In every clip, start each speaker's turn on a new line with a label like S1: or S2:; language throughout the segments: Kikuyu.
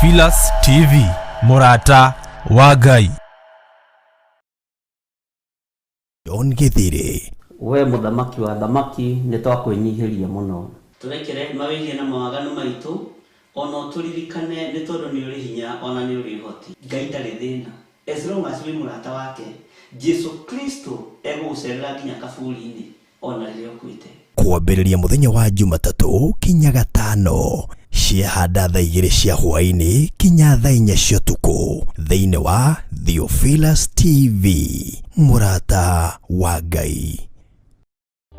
S1: Theophilus TV, mũrata wa Ngai.
S2: John Gĩthirĩ.
S3: We mũthamaki wa athamaki nĩ twakwĩnyihĩria mũno.
S4: Tũrekere mawĩhia na mawaganu maitũ, ona ũtũririkane nĩ tondũ nĩ ũrĩ hinya ona nĩ ũrĩ ũhoti. Ngai ndarĩ thĩna as long as wĩ mũrata wake, Jesu Kristo egũgũcerera nginya kaburi-inĩ ona rĩrĩa ũkuĩte.
S2: Kwambĩrĩria mũthenya wa Jumatatũ kinya Gatano ciahanda thaa igĩrĩ cia hwaĩ-inĩ kinya thaa inya cia ũtukũ thĩinĩ wa Theophilus TV, mũrata wa Ngai.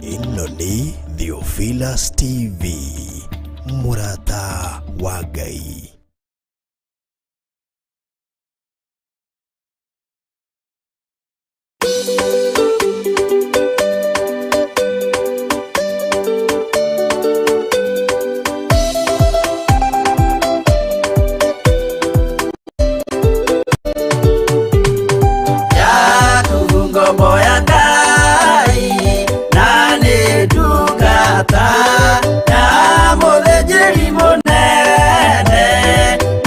S2: Ĩno nĩ Theophilus TV, mũrata wa Ngai.
S5: Yaku ngombo ya Ngai na nĩ ndungata ya mũthĩnjĩri mũnene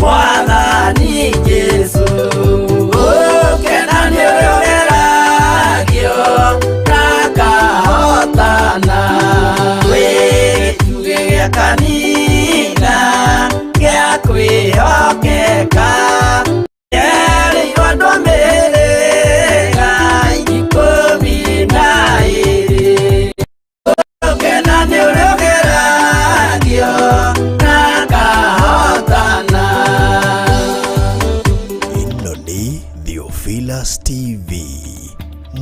S5: Mwathani Jesũ. Gũkena nĩ ũrĩa ũgeragio na akahotana. Wĩ gĩtugĩ gĩa kanitha gĩa kwĩhokeka. Yerĩirwo andũ a mĩhĩrĩga 12. Gũkena nĩ ũrĩa ũgeragio na akahotana.
S2: Ĩno nĩ Theophilus TV,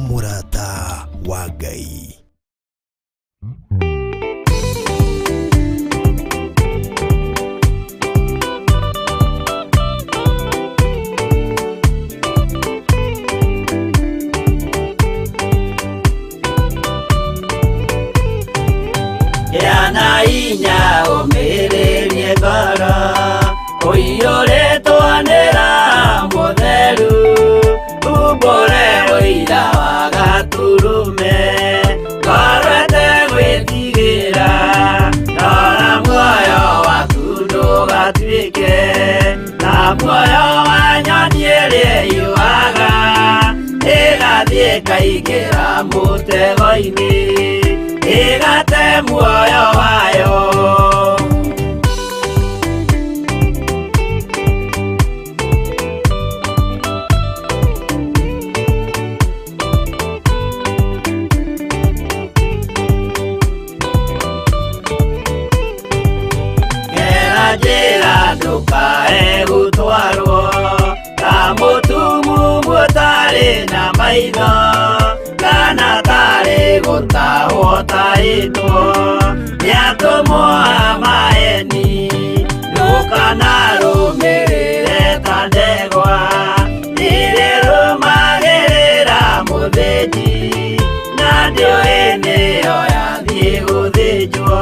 S2: mũrata wa Ngai.
S5: Gĩa na hinya ũmĩrĩrie ngoro ũiyũrĩtwo nĩ Roho Mũtheru, umbũre ũira wa Gatũrũme, ngoro ĩtegwĩtigĩra, rora muoyo waku ndũgatuĩke ta muoyo wa nyoni ĩrĩa ĩyũaga ĩgathiĩ ĩkaingĩra mũtego-inĩ ĩgate muoyo wayo. Gera njĩra ndũkae gũtwarwo ta mũtumumu ũtarĩ na maitho kana tarĩ gũtahwo tahĩtwo nĩ atũmwo a maeni, ndũkanarũmĩrĩre ta ndegwa ĩrĩa ĩrũmagĩrĩra mũthĩnji na ndĩũĩ nĩyo yathiĩ gũthĩnjwo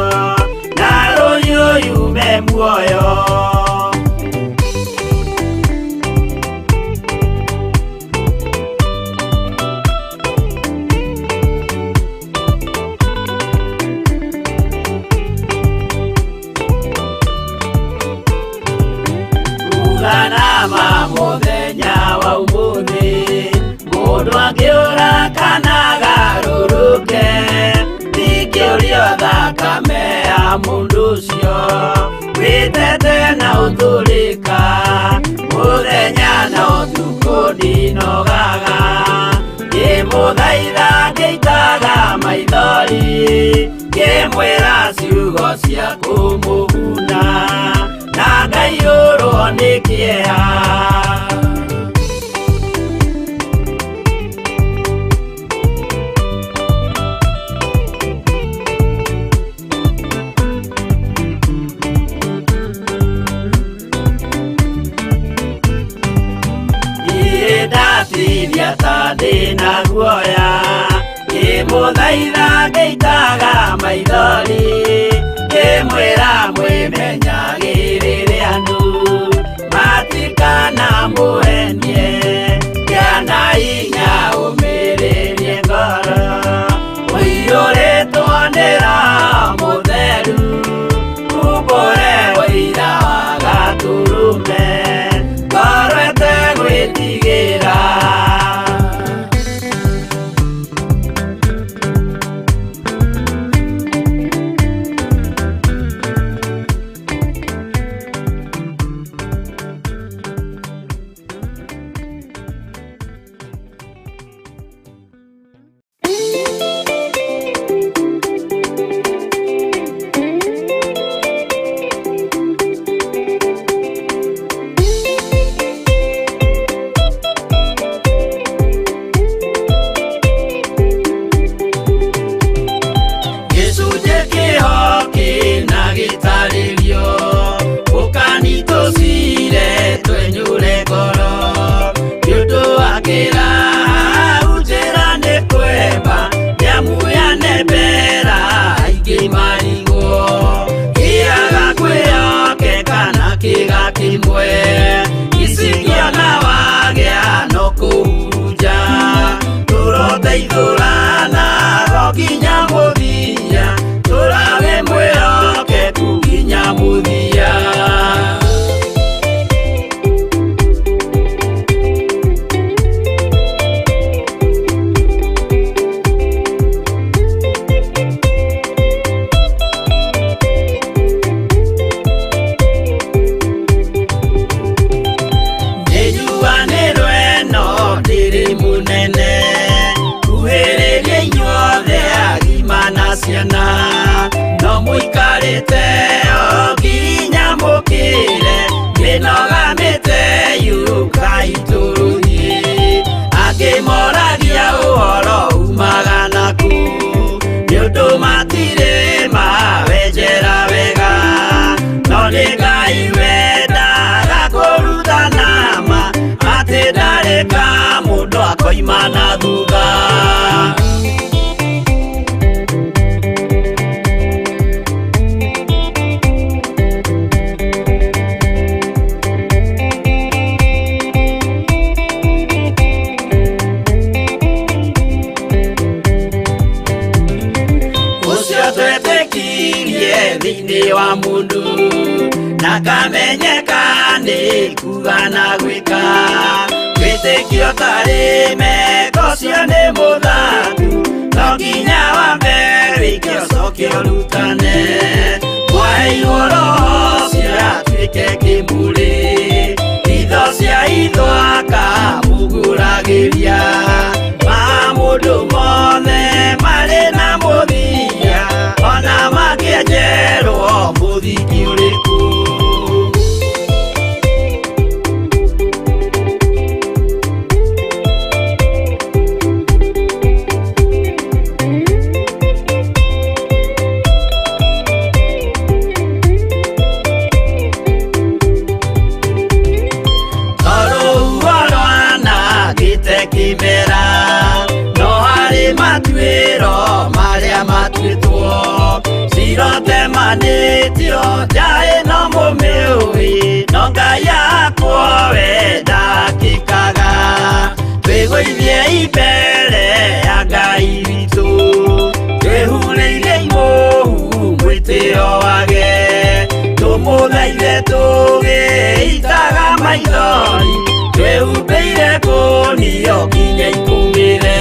S5: na rũhiũ yume muoyo. Uga nama mũthenya wa ũmũthĩ, mũndũ angĩũra kana agarũrũke, ndingĩũrio thakame ya mũndũ ũcio wĩtete na ũtũrĩka, mũthenya na ũtukũ ndinogaga, ngĩmũthaitha ngĩitaga maithori, ngĩmwĩra ciugo cia kũmũguna, na ngaiyũrwo nĩ kĩeha. Niĩ ndatithia ta ndĩna guoya, ngĩmũthaitha ngĩitaga maithori, ngĩmwĩra mwĩmenyagĩrĩre andũ matikanamũhenie, gĩa na hinya ũmĩrĩrie ngoro ũiyũrĩtwo nĩ Roho Mũtheru, umbũre ũira wa Gatũrũme. Tũkiuma na thutha. Ũcio twetĩkirie thĩinĩ wa mũndũ na kamenyeka nĩ kuga na gwĩka. Wĩtĩkio tarĩ meko ũcio nĩ mũthangu, no nginya wambe wĩke ũcoke ũrutane. Mwaheirwo roho ũcio atuĩke kĩmũrĩ, itho cia itho akamũgũragĩria. Maũndũ mothe marĩ na mũthia, ona mangĩenjerwo mũthingi ũrĩkũ. Tondũ rwanangĩte kĩmera, no harĩ matuĩro marĩa matuĩtwo. Cirotemanĩtio nja ĩno mũmĩũĩ, no Ngai akwo we ndakĩkaga. Twĩgũithie mbere ya Ngai witũ, twĩhurĩire imũhu mwĩtĩo wage. Tũmũthaithe tũgĩitaga maithori, twĩhumbĩire kũnio nginya ikũmĩre.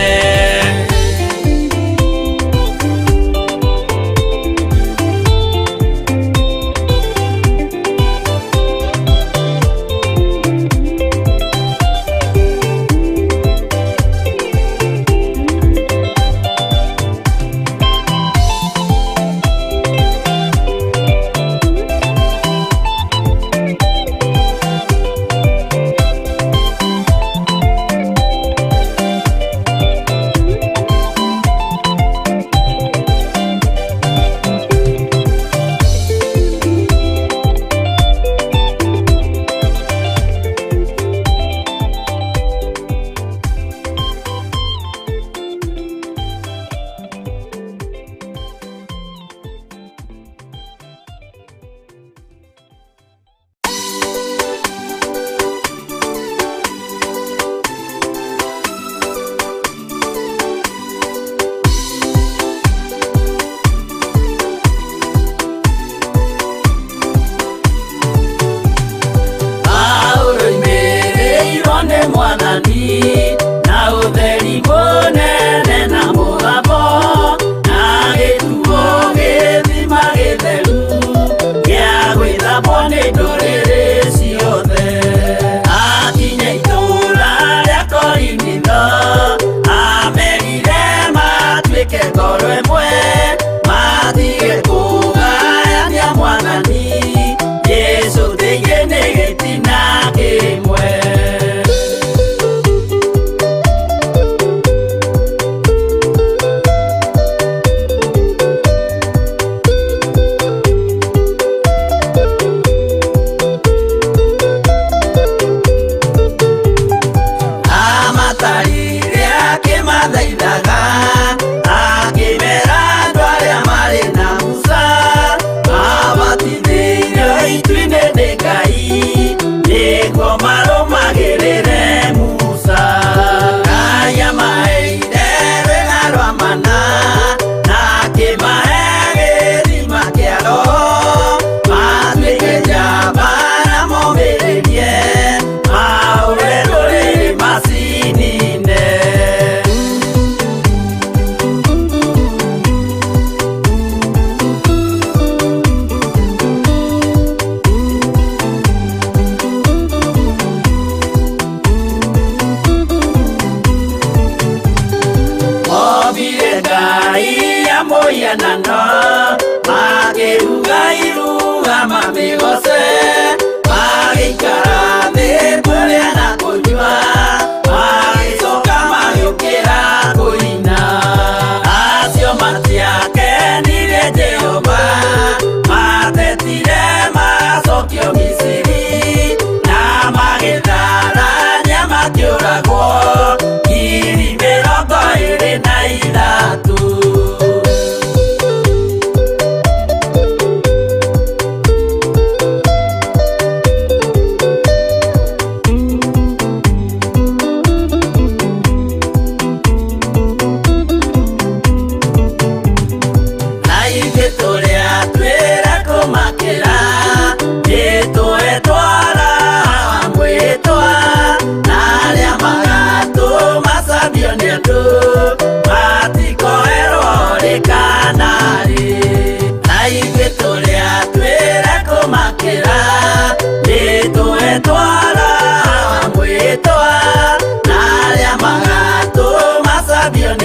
S5: Paulo oimĩrĩirwo nĩ Mwathani na ũtheri mũnene na mũgambo, na gĩtuo gĩthima gĩtheru gĩa gwĩthambwo nĩ ndũrĩrĩ ciothe. Akinya itũũra rĩa Korinitho, amerire matuĩke ngoro ĩmwe, matige kũgayania Mwathani Jesũ thĩinĩ nĩ gĩtina kĩmwe.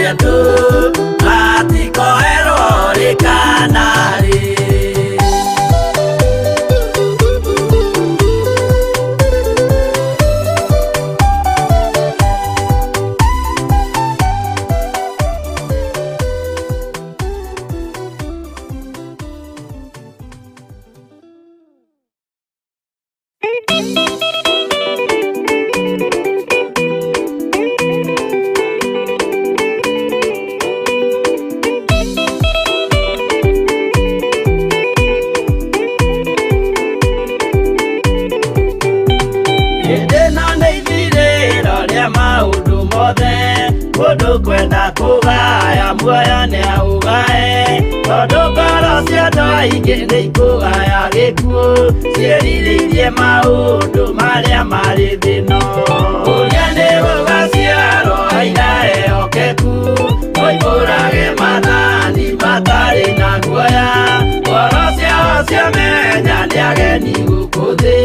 S5: andũ matikoerwo rĩ kana rĩ. Hĩndĩ ĩno nĩ ithirĩro rĩa maũndũ mothe, mũndũ kwenda kũgaya muoyo nĩ aũgae, tondũ ngoro cia andũ aingĩ nĩ ikũgaya gĩkuũ, ciĩrirĩirie maũndũ marĩa marĩ thĩ-ĩno. Ũrĩa nĩ gũgaciarwo aira ehokeku, moimbũrage maathani matarĩ na guoya, ngoro ciao ciamenya nĩ ageni gũkũ thĩ,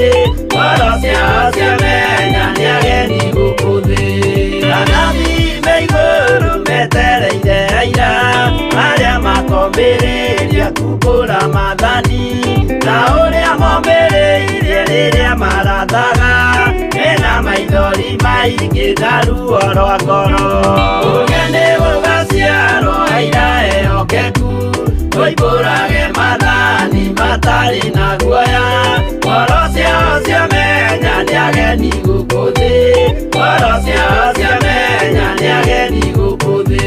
S5: ngoro ciao ciamenya nĩ ageni gũkũ thĩ. Anabii me igũrũ metereire aira arĩa makombĩrĩria kumbũra maathani, na ũrĩa mombĩrĩirie rĩrĩa marathaga, mena maithori maingĩ na ruo rwa ngoro. Ũrĩa nĩ gũgaciarwo aira ehokeku, moimbũrage maathani matarĩ na guoya, ngoro ciao ciamenya nĩ ageni gũkũ thĩ, ngoro ciao ciamenya nĩ ageni gũkũ thĩ.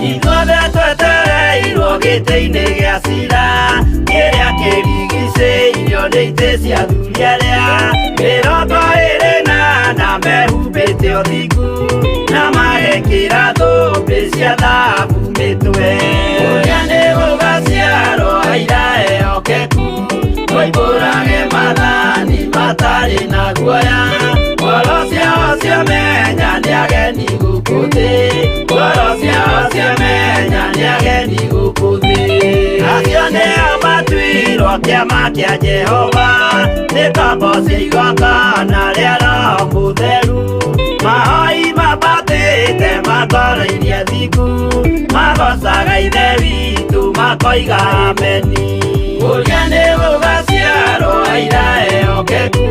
S5: Ithuothe twetereirwo gĩtĩ-inĩ gĩa cira, kĩrĩa kĩrigicĩirio nĩ itĩ cia athuri arĩa 24 mehumbĩte ũthingu, na magekĩra thũmbĩ cia thahabu mĩtwe. Ũrĩa nĩ gũgaciarwo aira ehokeku, moimbũrage maathani matarĩ na guoya, ngoro ciao ciamenya nĩ ageni gũkũ thĩ, ngoro ciao ciamenya nĩ ageni gũkũ thĩ. Acio nĩo matuirwo kĩama kĩa Jehova, nĩ ngombo cia igongona rĩa Roho Mũtheru, mahoi mambatĩte makoro iria thingu, magocaga Ithe witũ makoiga ameni. Ũrĩa nĩ gũgaciarwo aira ehokeku,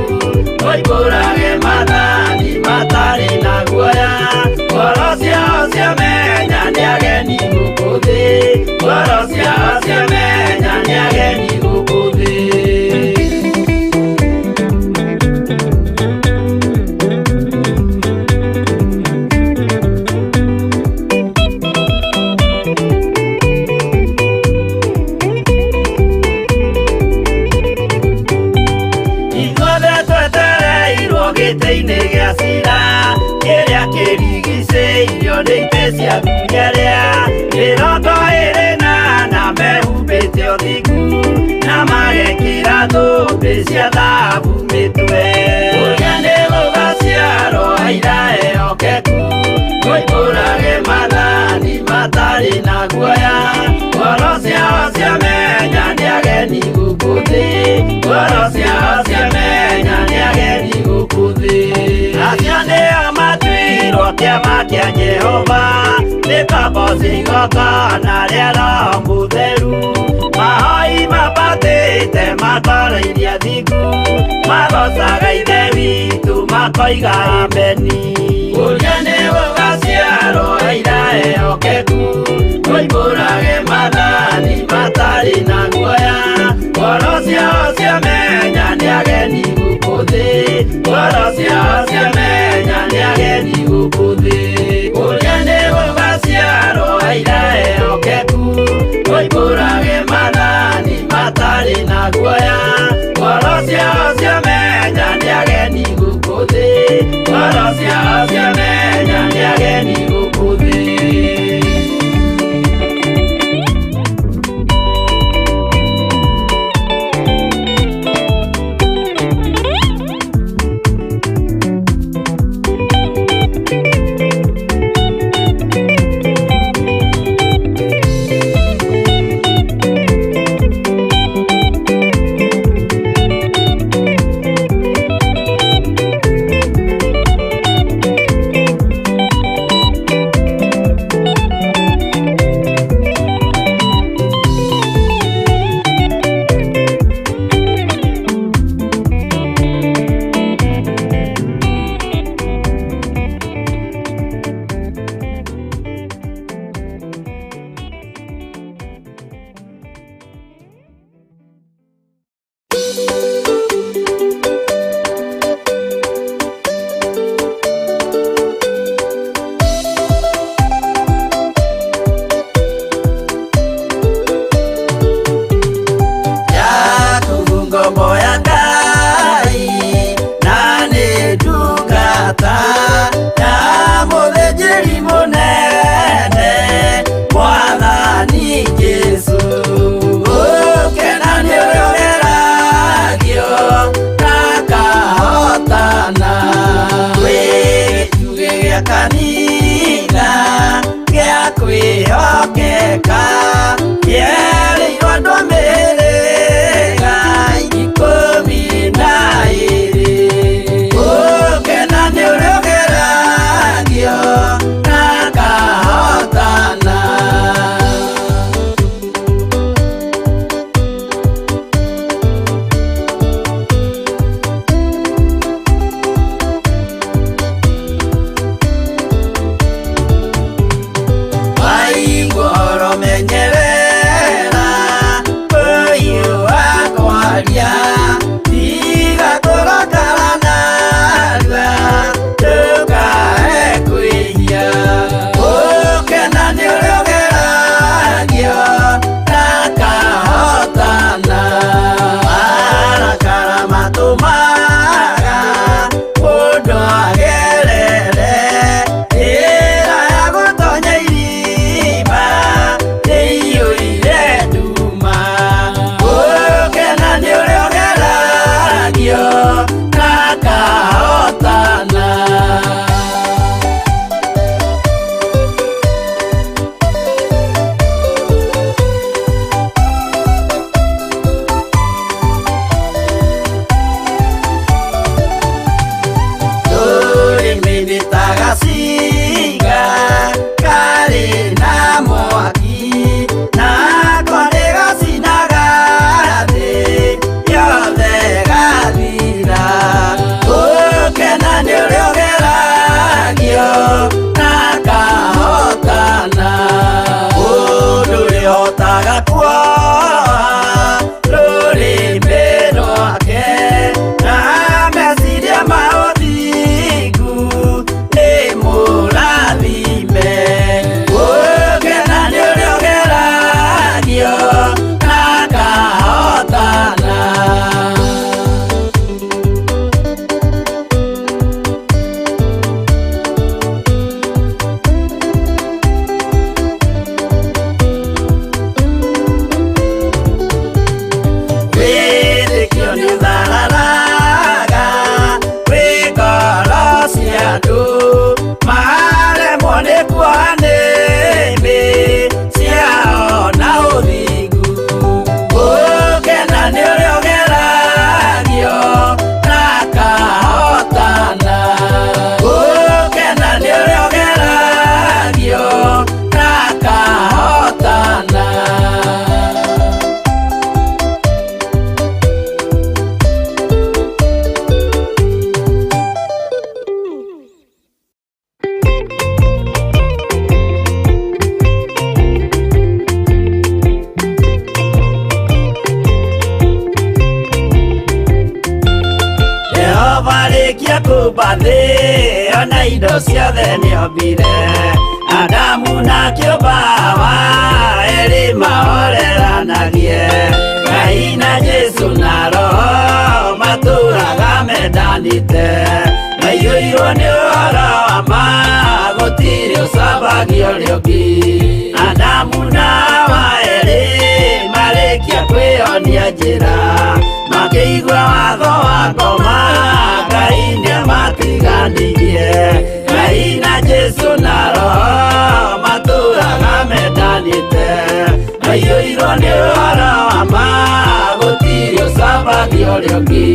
S5: moimbũrage maathani matarĩ na guoya, ngoro ciao ciamenya nĩ ageni gũkũ thĩ, ngoro ciao ciamenya nĩ ageni gũkũ thĩ. Ithuothe twetereirwo gĩtĩ-inĩ gĩa cira, kĩrĩa kĩrigicĩirio nĩ itĩ cia athuri arĩa 24 mehumbĩte ũthingu, na magekĩra thũmbĩ cia thahabu mĩtwe. Ũrĩa nĩ gũgaciarwo aira ehokeku, moimbũrage maathani matarĩ na guoya, ngoro ciao ciamenya nĩ ageni gũkũ thĩ, ngoro ciao ciamenya nĩ ageni gũkũ thĩ. Acio nĩo matuirwo kĩama kĩa Jehova, nĩ ngombo cia igongona rĩa Roho Mũtheru, mahoi mambatĩte makoro iria thingu, magocaga Ithe witũ makoiga ameni. Ũrĩa nĩ gũgaciarwo aira ehokeku, moimbũrage maathani matarĩ na guoya, ngoro ciao ciamenya nĩ ageni gũkũ thĩ, ngoro ciao ciamenya nĩ ageni gũkũ thĩ. Ũrĩa nĩ gũgaciarwo aira ehokeku, moimbũrage maathani matarĩ na guoya, ngoro ciao ciamenya nĩ ageni gũkũ thĩ, ngoro ciao ciamenya nĩ ageni gũkũ thĩ. ngombo ya Ngai na nĩ ndungata ya mũthĩnjĩri mũnene Mwathani Jesũ. Ũkena nĩ ũrĩa ũgeragio na akahotana. Wĩ gĩtugĩ gĩa kanitha gĩa kwĩhokeka, kĩerĩirwo andũ a mĩhĩrĩga 12. Ũkena nĩ ũrĩa ũgeragio na akahotana. Waigua ũhoro menyerera, kũhiũha kwaria, tiga kũrakara narua, ndũkae kwĩhia. Ũkena nĩ ũrĩa ũgeragio na akahotana. Marakara matũmaga mũndũ agerere njĩra ya gũtonya irima ĩiyũire nduma. Ũkena nĩ ũrĩa ũgeragio na akahotana. Rũrĩmĩ nĩ ta gacinga karĩ na mwaki, nako nĩgacinaga thĩ yothe gathira. Ũkena nĩ ũrĩa ũgeragio na akahotana. Mũndũ ũrĩhotaga kuoha rũrĩmĩ rwake na meciria ma ũthingu nĩ mũrathime. Ũkena nĩ ũrĩa ũgeragio na akahotana. Wĩtĩkio nĩũthararaga wĩ ngoro cia andũ, maremwo nĩ kuoha nĩmĩ ciao na ũthingu. Ũkena nĩ ũrĩa ũgeragio na akahotana. Ũkena nĩ ũrĩa ũgeragio na akahotana. Jehova rĩkia kũmba thĩ ona indo ciothe nĩombire, Adamu na kĩũmba Hawa erĩ mahoreranagie. Ngai na Jesũ na Roho matũraga mendanĩte, maiyũirwo nĩ ũhoro wa ma gũtirĩ ũcambagio ũrĩa ũngĩ. Adamu na Hawa erĩ marĩkia kwĩyonia njĩra, makĩigua watho wa ngoma Ngai nĩamatiganirie. Ngai na Jesũ na Roho matũraga mendanĩte, maiyũirwo nĩ ũhoro wa ma gũtirĩ ũcambagio ũrĩa ũngĩ.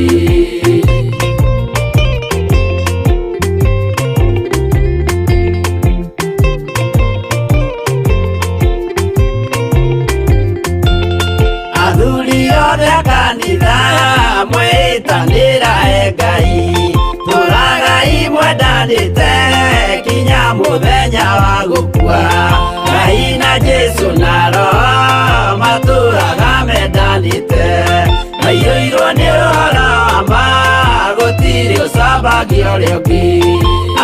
S5: Athuri othe a kanitha mwĩtanĩra e Ngai, tũragai mwendanĩte kinya mũthenya wa gũkua. Ngai na Jesũ na Roho matũraga mendanĩte, maiyũirwo nĩ ũhoro wa ma gũtirĩ ũcambagio ũrĩa ũngĩ.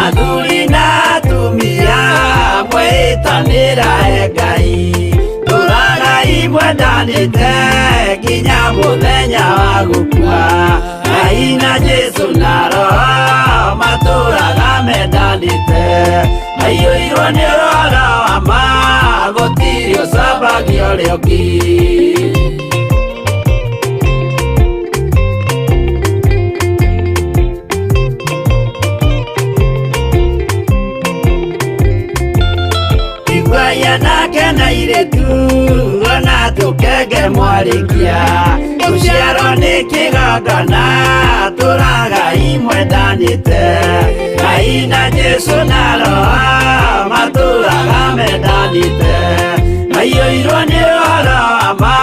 S5: Athuri na atumia mwĩtanĩra e Ngai, tũragai Tũragai mwendanĩte nginya mũthenya wa gũkua. Ngai na Jesũ na Roho matũraga mendanĩte. Maiyũirwo nĩ ũhoro wa ma, gũtirĩ ũcambagia ũrĩa ũngĩ. Nake na irĩtu ona tũkenge mwarĩkia rũciaro nĩ kĩgongona tũragai mwendanĩte. Ngai na Jesũ na Roho matũraga mendanĩte. Maiyũirwo nĩ ũhoro wa ma,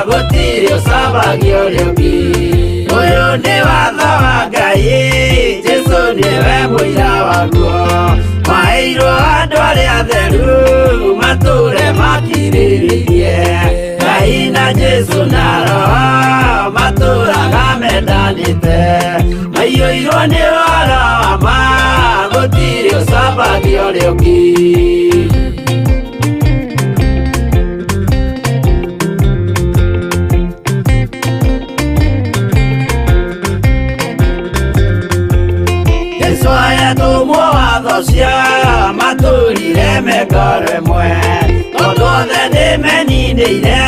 S5: gũtirĩ ũcambagia ũrĩa ũngĩ. Ũyũ nĩ watho wa Ngai, Jesũ nĩwe mũira waguo. Maheirwo andũ arĩa atheru matũre makirĩrĩirie. Ngai na Jesũ na Roho matũraga mendanĩte. Maiyũirwo nĩ ũhoro wa ma, gũtirĩ ũcambagia ũrĩa ũngĩ. Jesũ ayatũmwo watho cia matũrire mengoro ĩmwe, tondũ othe nĩmeninĩire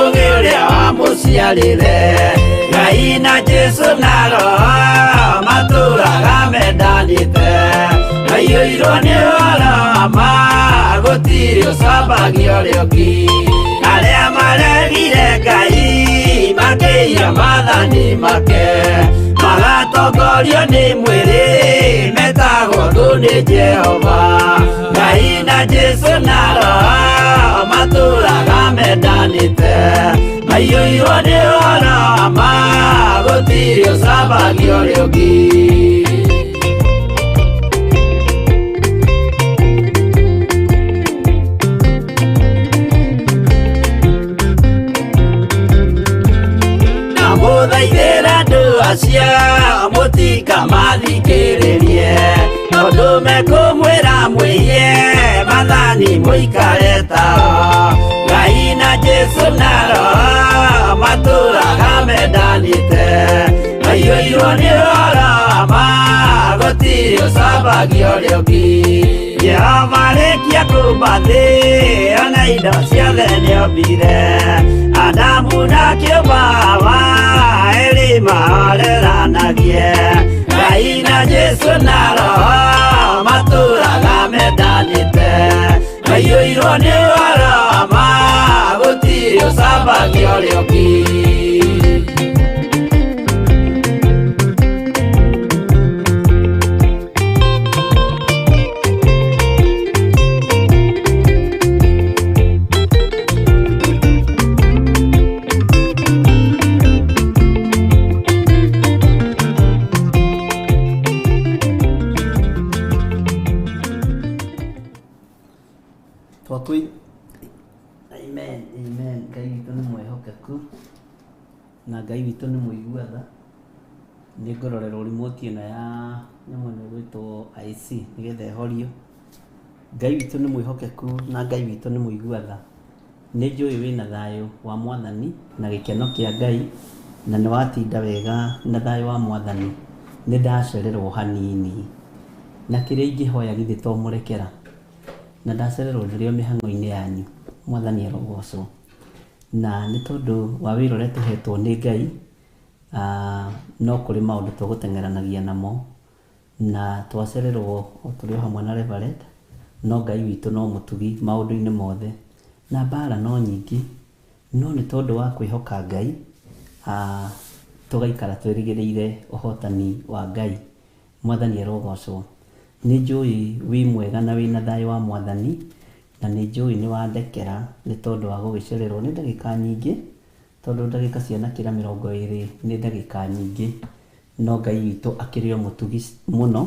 S5: ũgĩ ũrĩa wamũciarire. Ngai na Jesũ na Roho matũraga mendanĩte. Maiyũirwo nĩ ũhoro wa ma, gũtirĩ ũcambagia ũrĩa ũngĩ. Arĩa maregire Ngai makĩiya maathani make, magatongorio nĩ mwĩrĩ metagwo thũ nĩ Jehova. Ngai na Jesũ na Roho matũraga mendanĩte. Maiyũirwo nĩ ũhoro wa ma, gũtirĩ ũcambagia ũrĩa ũngĩ. Ndamũthaithĩra andũ acio mũtikamathikĩrĩrie, tondũ mekũmwĩra mwĩiye maathani mũikare tao. Ngai na Jesũ na Roho matũraga mendanĩte. Maiyũirwo nĩ ũhoro wa ma, gũtirĩ ũcambagia ũrĩa ũngĩ. Jehova arĩkia kũũmba thĩ, ona indo ciothe nĩombire. Adamu na kĩũmba Hawa erĩ mahoreranagie. Ngai na Jesũ na Roho matũraga mendanĩte. Maiyũirwo nĩ ũhoro wa ma, gũtirĩ ũcambagia ũrĩa ũngĩ.
S4: Amen, amen. Ngai witũ nĩ mwĩhokeku na Ngai witũ nĩ mũigua tha. Nĩ ngũrorerwo remote ĩno ya nyamũ ĩno ĩgwĩtwo IC nĩgetha ĩhorio. Ngai witũ nĩ mwĩhokeku na Ngai witũ nĩ mũigua tha. Nĩ njũĩ wĩna thayũ wa Mwathani na gĩkeno kĩa Ngai, na nĩ watinda wega na thayũ wa Mwathani. Nĩ ndacererwo hanini na kĩrĩa ingĩhoya githĩ to mũrekera, na ndacererwo ndĩrĩ o mĩhang'o-inĩ yanyu. Mwathani arogocwo. Na nĩ tondũ wa wĩra ũrĩa tũhetwo nĩ Ngai, no kũrĩ maũndũ tũgũteng'eranagia namo, na twacererwo o tũrĩ o hamwe na Reverend, no Ngai witũ no mũtugi maũndũ-inĩ mothe, na mbara no nyingĩ, no nĩ tondũ wa kwĩhoka Ngai, tũgaikara twĩrĩgĩrĩire ũhotani wa Ngai. Mwathani arogocwo. Nĩ njũĩ wĩ mwega na wĩna thayũ wa Mwathani, na nĩ njũĩ nĩ wandekera nĩ tondũ wa gũgĩcererwo nĩ ndagĩka nyingĩ, tondũ ndagĩka cianakĩra 20 nĩ ndagĩka nyingĩ, no Ngai witũ akĩrĩ o mũtugi mũno,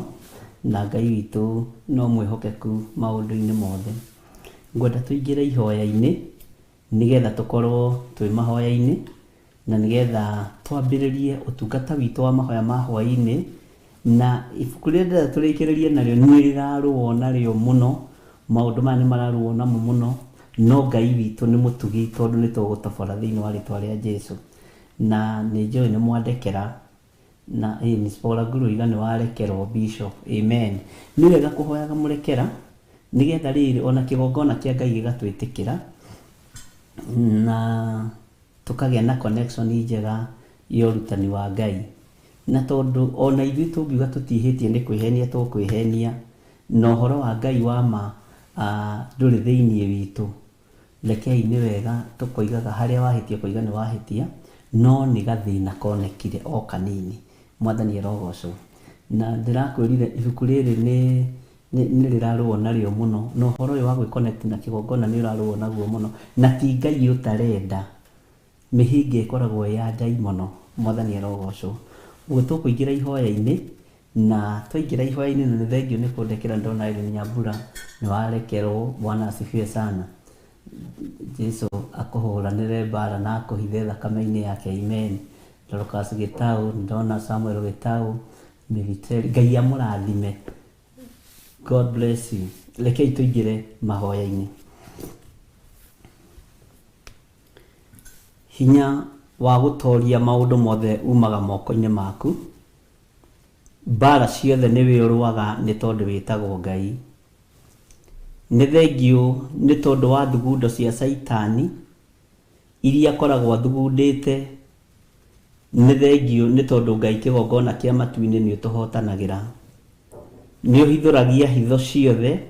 S4: na Ngai witũ no mwĩhokeku maũndũ-inĩ mothe. Ngwenda tũingĩre ihoya-inĩ nĩgetha tũkorwo twĩ mahoya-inĩ, na nĩgetha twambĩrĩrie ũtungata witũ wa mahoya ma hwaĩ-inĩ. Na ibuku rĩrĩa ndĩrenda tũrĩkĩrĩrie narĩo nĩ rĩrarũo narĩo mũno, maũndũ maya nĩ mararũo namo mũno,
S3: No Ngai witũ nĩ mũtugi tondũ nĩ tũgũtobora thĩinĩ wa rĩtwa rĩa Jesu. Na nĩ njũĩ nĩ mwandekera na ĩ Miss Paula Nguru oiga nĩ warekerwo Bishop. Amen. Nĩ wega kũhoyaga mũrekera nĩgetha rĩrĩ ona kĩgongona kĩa Ngai gĩgatwĩtĩkĩra na tũkagĩa na connection njega ya ũrutani wa Ngai. Na tondũ ona ithuĩ tũngiuga tũtiĩhĩtie nĩ kwĩhenia tũkwĩhenia, na ũhoro wa Ngai wa ma ndũrĩ thĩinĩ witũ. Rekei nĩ wega tũkoigaga harĩa wahĩtia ũkoiga nĩ wahĩtia, no nĩ gathĩna konekire o kanini. Mwathani arogocwo. Na ndĩrakwĩrire ibuku rĩrĩ nĩ nĩ rĩrarũo narĩo mũno, na ũhoro ũyũ wa gwĩ connect na kĩgongona nĩ ũrarũo naguo mũno, na ti Ngai ũtarenda, mĩhĩnga ĩkoragwo ĩ ya ndaimono. Mwathani arogocwo. Ũguo tũkũingĩra ihoya-inĩ, na twaingĩra ihoya-inĩ na nĩ thengiũ nĩ kũndekera ndona Irene Nyambura nĩ warekerwo. Bwana asifiwe sana. Jesu akũhũranĩre mbara na akũhithe thakame-inĩ yake. Amen. Dorcas Gĩtaũ, ndona Samuel Gĩtaũ, Military, Ngai amũrathime. God bless you. Rekei tũingĩre mahoya-inĩ. Hinya wa gũtoria maũndũ mothe umaga moko-inĩ maku. Mbara ciothe nĩwe ũrũaga nĩ tondũ wĩtagwo Ngai. Nĩ thengiũ nĩ tondũ wa thugundo cia Caitani iria akoragwo athugundĩte. Nĩ thengiũ nĩ tondũ Ngai kĩgongona kĩa matu-inĩ nĩ ũtũhotanagĩra. Nĩ ũhithũragia hitho ciothe,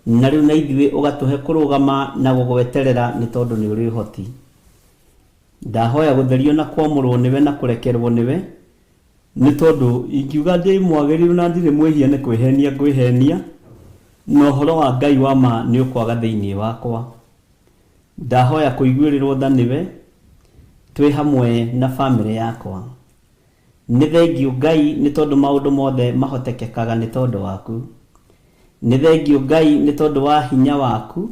S3: na rĩu na ithuĩ ũgatũhe kũrũgama na gũgweterera nĩ tondũ nĩ ũrĩ ũhoti. Ndahoya gũtherio na kwamũrwo nĩwe na kũrekerwo nĩwe, nĩ tondũ ingiuga ndĩ mwagĩrĩru na ndirĩ mwĩhia nĩ kwĩhenia ngwĩhenia, na ũhoro wa Ngai wa ma nĩ ũkwaga thĩinĩ wakwa. Ndahoya kũiguĩrĩrwo tha nĩwe, twĩ hamwe na famĩlĩ yakwa. Nĩ thengiũ Ngai nĩ tondũ maũndũ mothe mahotekekaga nĩ tondũ waku. Nĩ thengiũ Ngai nĩ tondũ wa hinya waku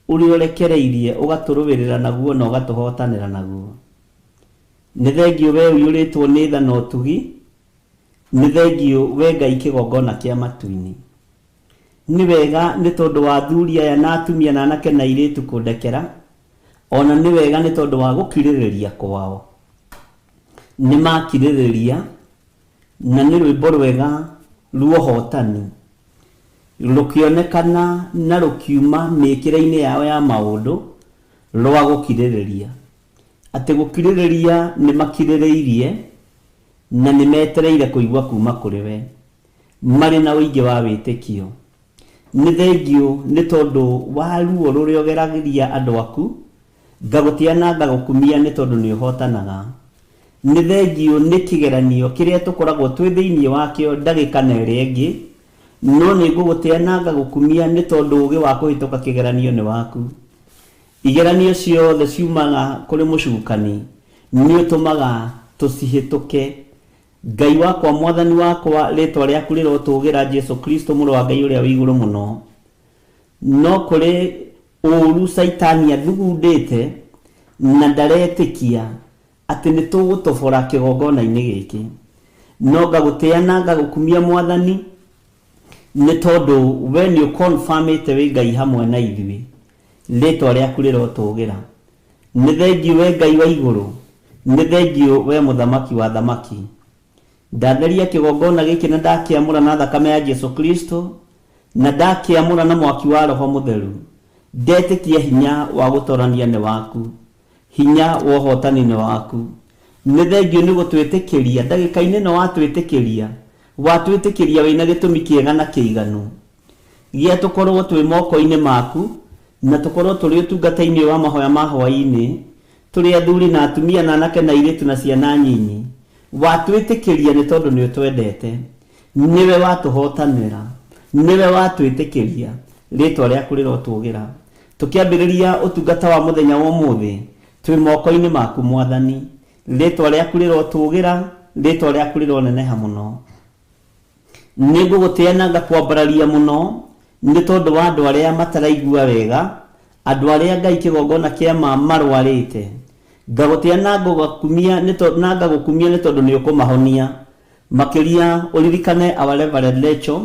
S3: ũrĩa ũrekereirie ũgatũrũĩrĩra naguo na ũgatũhotanĩra naguo. Nĩ thengiũ wee ũiyũrĩtwo nĩ tha na ũtugi, nĩ thengiũ wee Ngai kĩgongona kĩa matu-inĩ. Nĩ wega nĩ tondũ wa athuri aya na atumia na anake na airĩtu kũndekera, o na nĩ wega nĩ tondũ wa gũkirĩrĩria kwao. Nĩ makirĩrĩria, na nĩ rwĩmbo rwega rwa ũhotani, rũkĩonekana na rũkiuma mĩĩkĩre-inĩ yao ya maũndũ, rwa gũkirĩrĩria. Atĩ gũkirĩrĩria nĩ makirĩrĩirie, na nĩ metereire kũigua kuuma kũrĩ we, marĩ na ũingĩ wa wĩtĩkio. Nĩ thengiũ nĩ tondũ wa ruo rũrĩa ũgeragĩria andũ aku, ngagũtĩa na ngagũkumia nĩ tondũ nĩ ũhotanaga. Nĩ thengiũ nĩ kĩgeranio kĩrĩa tũkoragwo twĩ thĩinĩ wakĩo ndagĩka na ĩrĩa ĩngĩ, no nĩ ngũgũtĩa na ngagũkumia nĩ tondũ ũũgĩ wa kũhĩtũka kĩgeranio nĩ waku. Igeranio ciothe ciumaga kũrĩ mũcukani, nĩ ũtũmaga tũcihĩtũke. Ngai wakwa, Mwathani wakwa, rĩĩtwa rĩaku rĩrotũũgĩra, Jesu Kristo, Mũrũ wa Ngai ũrĩa wĩ igũrũ mũno. No kũrĩ ũũru Caitani athugundĩte na ndaretĩkia atĩ nĩ tũgũtobora kĩgongona-inĩ gĩkĩ. No ngagũtĩa na ngagũkumia Mwathani, nĩ tondũ we nĩ ũconfirmĩte wĩ Ngai hamwe na ithuĩ. Rĩĩtwa rĩaku rĩrotũũgĩra. Nĩ thengiũ we Ngai wa igũrũ, nĩ thengiũ we Mũthamaki wa athamaki. Ndatheria kĩgongona gĩkĩ na ndakĩamũra na thakame ya Jesu Kristo, na ndakĩamũra na mwaki wa Roho Mũtheru. Ndetĩkia hinya wa gũtorania nĩ waku. Hinya wa ũhotani nĩ waku. Nĩ thengiũ nĩ gũtwĩtĩkĩria, ndagĩka-inĩ ĩno watwĩtĩkĩria, watwĩtĩkĩria wĩna gĩtũmi kĩega na kĩiganu gĩa tũkorwo twĩ moko-inĩ maku, na tũkorwo tũrĩ ũtungata-inĩ ũyũ wa mahoya ma hwaĩ-inĩ, tũrĩ athuri na atumia na anake na airĩtu na ciana nyinyi. Watwĩtĩkĩria nĩ tondũ nĩ ũtwendete. Nĩwe watũhotanĩra. Nĩwe watwĩtĩkĩria. Rĩtwa rĩaku rĩrotũgĩra. Tũkĩambĩrĩria ũtungata wa mũthenya wa ũmũthĩ, twĩ moko-inĩ maku Mwathani. Rĩtwa rĩaku rĩrotũgĩra, rĩtwa rĩaku rĩroneneha mũno. Nĩ ngũgũtĩa na ngakwambararia mũno, nĩ tondũ wa andũ arĩa mataraigua wega, andũ arĩa Ngai kĩgongona kĩa ma marwarĩte. Ngagũtĩa na ngũgakumia nĩ tondũ na ngagũkumia nĩ tondũ nĩ ũkũmahonia. Makĩria ũririkane our Reverend Rachel,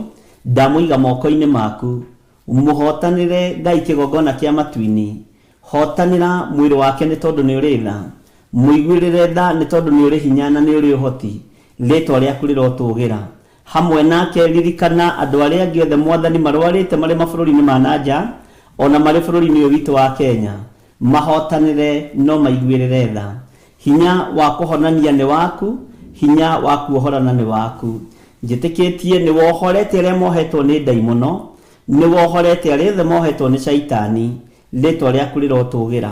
S3: ndamũiga moko-inĩ maku. Mũhotanĩre Ngai kĩgongona kĩa matu-inĩ. Hotanĩra mwĩrĩ wake nĩ tondũ nĩ ũrĩ tha. Mũiguĩrĩre tha nĩ tondũ nĩ ũrĩ hinya na nĩ ũrĩ ũhoti. Rĩĩtwa rĩaku rĩrotũũgĩra. Hamwe nake ririkana andũ arĩa angĩ othe Mwathani marwarĩte marĩ mabũrũri-inĩ ma na nja o na marĩ bũrũri-inĩ ũyũ witũ wa Kenya. Mahotanĩre no maiguĩrĩre tha. Hinya wa kũhonania nĩ waku, hinya wa kuohorana nĩ waku. Njĩtĩkĩtie nĩ wohorete arĩa mohetwo nĩ ndaimono, nĩ wohorete arĩa othe mohetwo nĩ caitani. Rĩtwa rĩaku rĩrotũgĩra.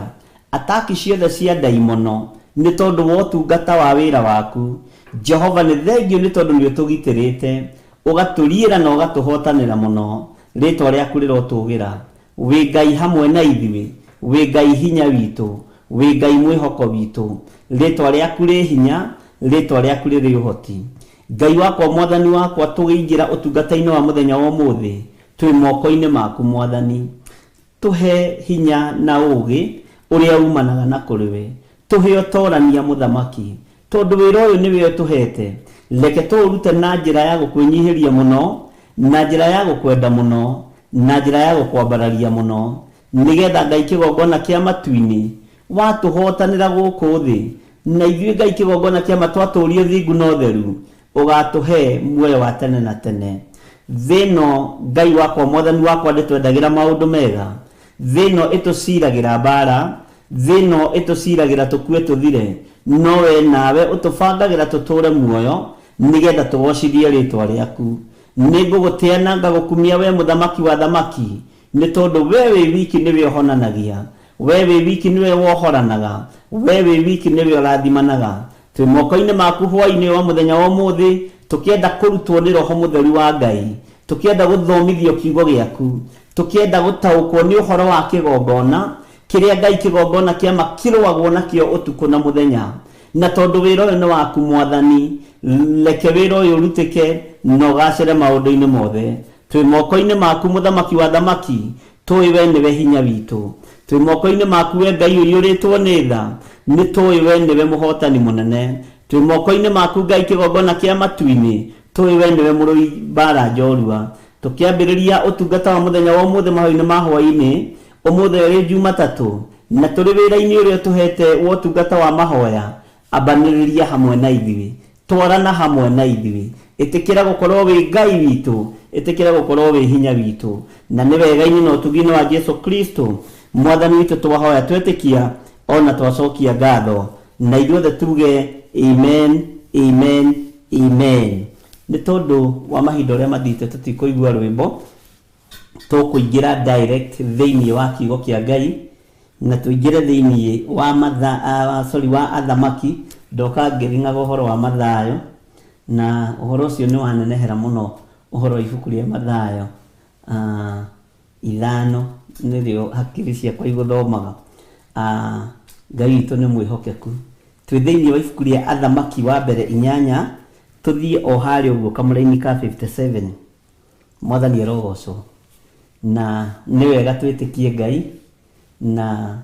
S3: Ataki ciothe cia ndaimono nĩ tondũ wa ũtungata wa wĩra waku. Jehova nĩ thengio nĩ tondũ nĩ ũtũgitĩrĩte, ũgatũriĩra na ũgatũhotanĩra mũno. Rĩtwa rĩaku rĩrotũgĩra. Wĩ Ngai hamwe na ithuĩ, wĩ Ngai hinya witũ, wĩ Ngai mwĩhoko witũ. Rĩtwa rĩaku rĩ hinya, rĩtwa rĩaku rĩrĩ ũhoti. Ngai wakwa Mwathani wakwa tũgĩingĩra ũtungata-inĩ wa mũthenya wa ũmũthĩ, twĩ moko-inĩ maku Mwathani. Tũhe hinya na ũũgĩ ũrĩa umanaga na kũrĩ we. Tũhe ũtorania Mũthamaki, tondũ wĩra ũyũ nĩwe ũtũhete. Reke tũũrute na njĩra ya gũkwĩnyihĩria mũno, na njĩra ya gũkwenda mũno, na njĩra ya gũkwambararia mũno, nĩgetha Ngai kĩgongona kĩa matu-inĩ watũhotanĩra gũkũ thĩ, na ithuĩ Ngai kĩgongona kĩa ma twatũũria ũthingu na ũtheru, ũgatũhe muoyo wa tene na tene. Thĩ ĩno Ngai wakwa Mwathani wakwa ndĩtwendagĩra maũndũ mega. Thĩ ĩno ĩtũciragĩra mbara, thĩ ĩno ĩtũciragĩra tũkue tũthire, no we nawe ũtũbangagĩra tũtũũre muoyo nĩgetha tũgocithie rĩtwa rĩaku. Nĩngũgũtĩa na ngagũkumia we Mũthamaki wa athamaki, nĩ tondũ we wĩ wiki nĩwe ũhonanagia, we wĩ wiki nĩwe wohoranaga, we wĩ wiki nĩwe ũrathimanaga. Twĩ moko-inĩ maku hwaĩ-inĩ wa mũthenya wa ũmũthĩ, tũkĩenda kũrutwo nĩ Roho Mũtheru wa Ngai, tũkĩenda gũthomithio kiugo gĩaku, tũkĩenda gũtaũkwo nĩ ũhoro wa kĩgongona, kĩrĩa Ngai kĩgongona kĩa ma kĩrũagwo nakĩo ũtukũ na mũthenya. Na tondũ wĩra ũyũ nĩ waku Mwathani, reke wĩra ũyũ ũrutĩke na ũgacĩre maũndũ-inĩ mothe. Twĩ moko-inĩ maku Mũthamaki wa athamaki, tũĩ we nĩwe hinya witũ. Twĩ moko-inĩ maku we Ngai ũiyũrĩtwo nĩ tha, nĩ tũĩ we nĩwe mũhotani mũnene. Twĩ moko-inĩ maku Ngai kĩgongona kĩa matu-inĩ, tũĩ we nĩwe mũrũi mbara njorua. Tũkĩambĩrĩria ũtungata wa mũthenya wa ũmũthĩ mahoya-inĩ ma hwaĩ-inĩ, ũmũthĩ ũrĩ Jumatatũ, na tũrĩ wĩra-inĩ ũrĩa ũtũhete wa ũtungata wa mahoya, ambanĩrĩria hamwe na ithuĩ, twarana hamwe na ithuĩ. Ĩtĩkĩra gũkorwo wĩ Ngai witũ, ĩtĩkĩra gũkorwo wĩ hinya witũ. Na nĩ wega-inĩ na ũtugi-inĩ wa Jesu Kristo Mwathani witũ twahoya twetĩkia ona twacokia ngatho, na ithuothe tuge amen, amen, amen. Nĩ tondũ wa mahinda ũrĩa mathiĩte tũtikũigua rwĩmbo, tũkũingĩra direct thĩinĩ wa kiugo kĩa Ngai na tũingĩre thĩinĩ wa matha, sorry, wa athamaki. Ndoka ngĩring'aga ũhoro wa Mathayo, na ũhoro ũcio nĩ wanenehera mũno, ũhoro wa ibuku rĩa Mathayo 5 nĩrĩo hakiri ciakwa igũthomaga. Ngai witũ nĩ mwĩhokeku. Twĩ thĩinĩ wa ibuku rĩa Athamaki wa mbere 8, tũthiĩ o harĩa ũguo kamũraini ka 57. Mwathani arogocwo. Na nĩ wega twĩtĩkie Ngai, na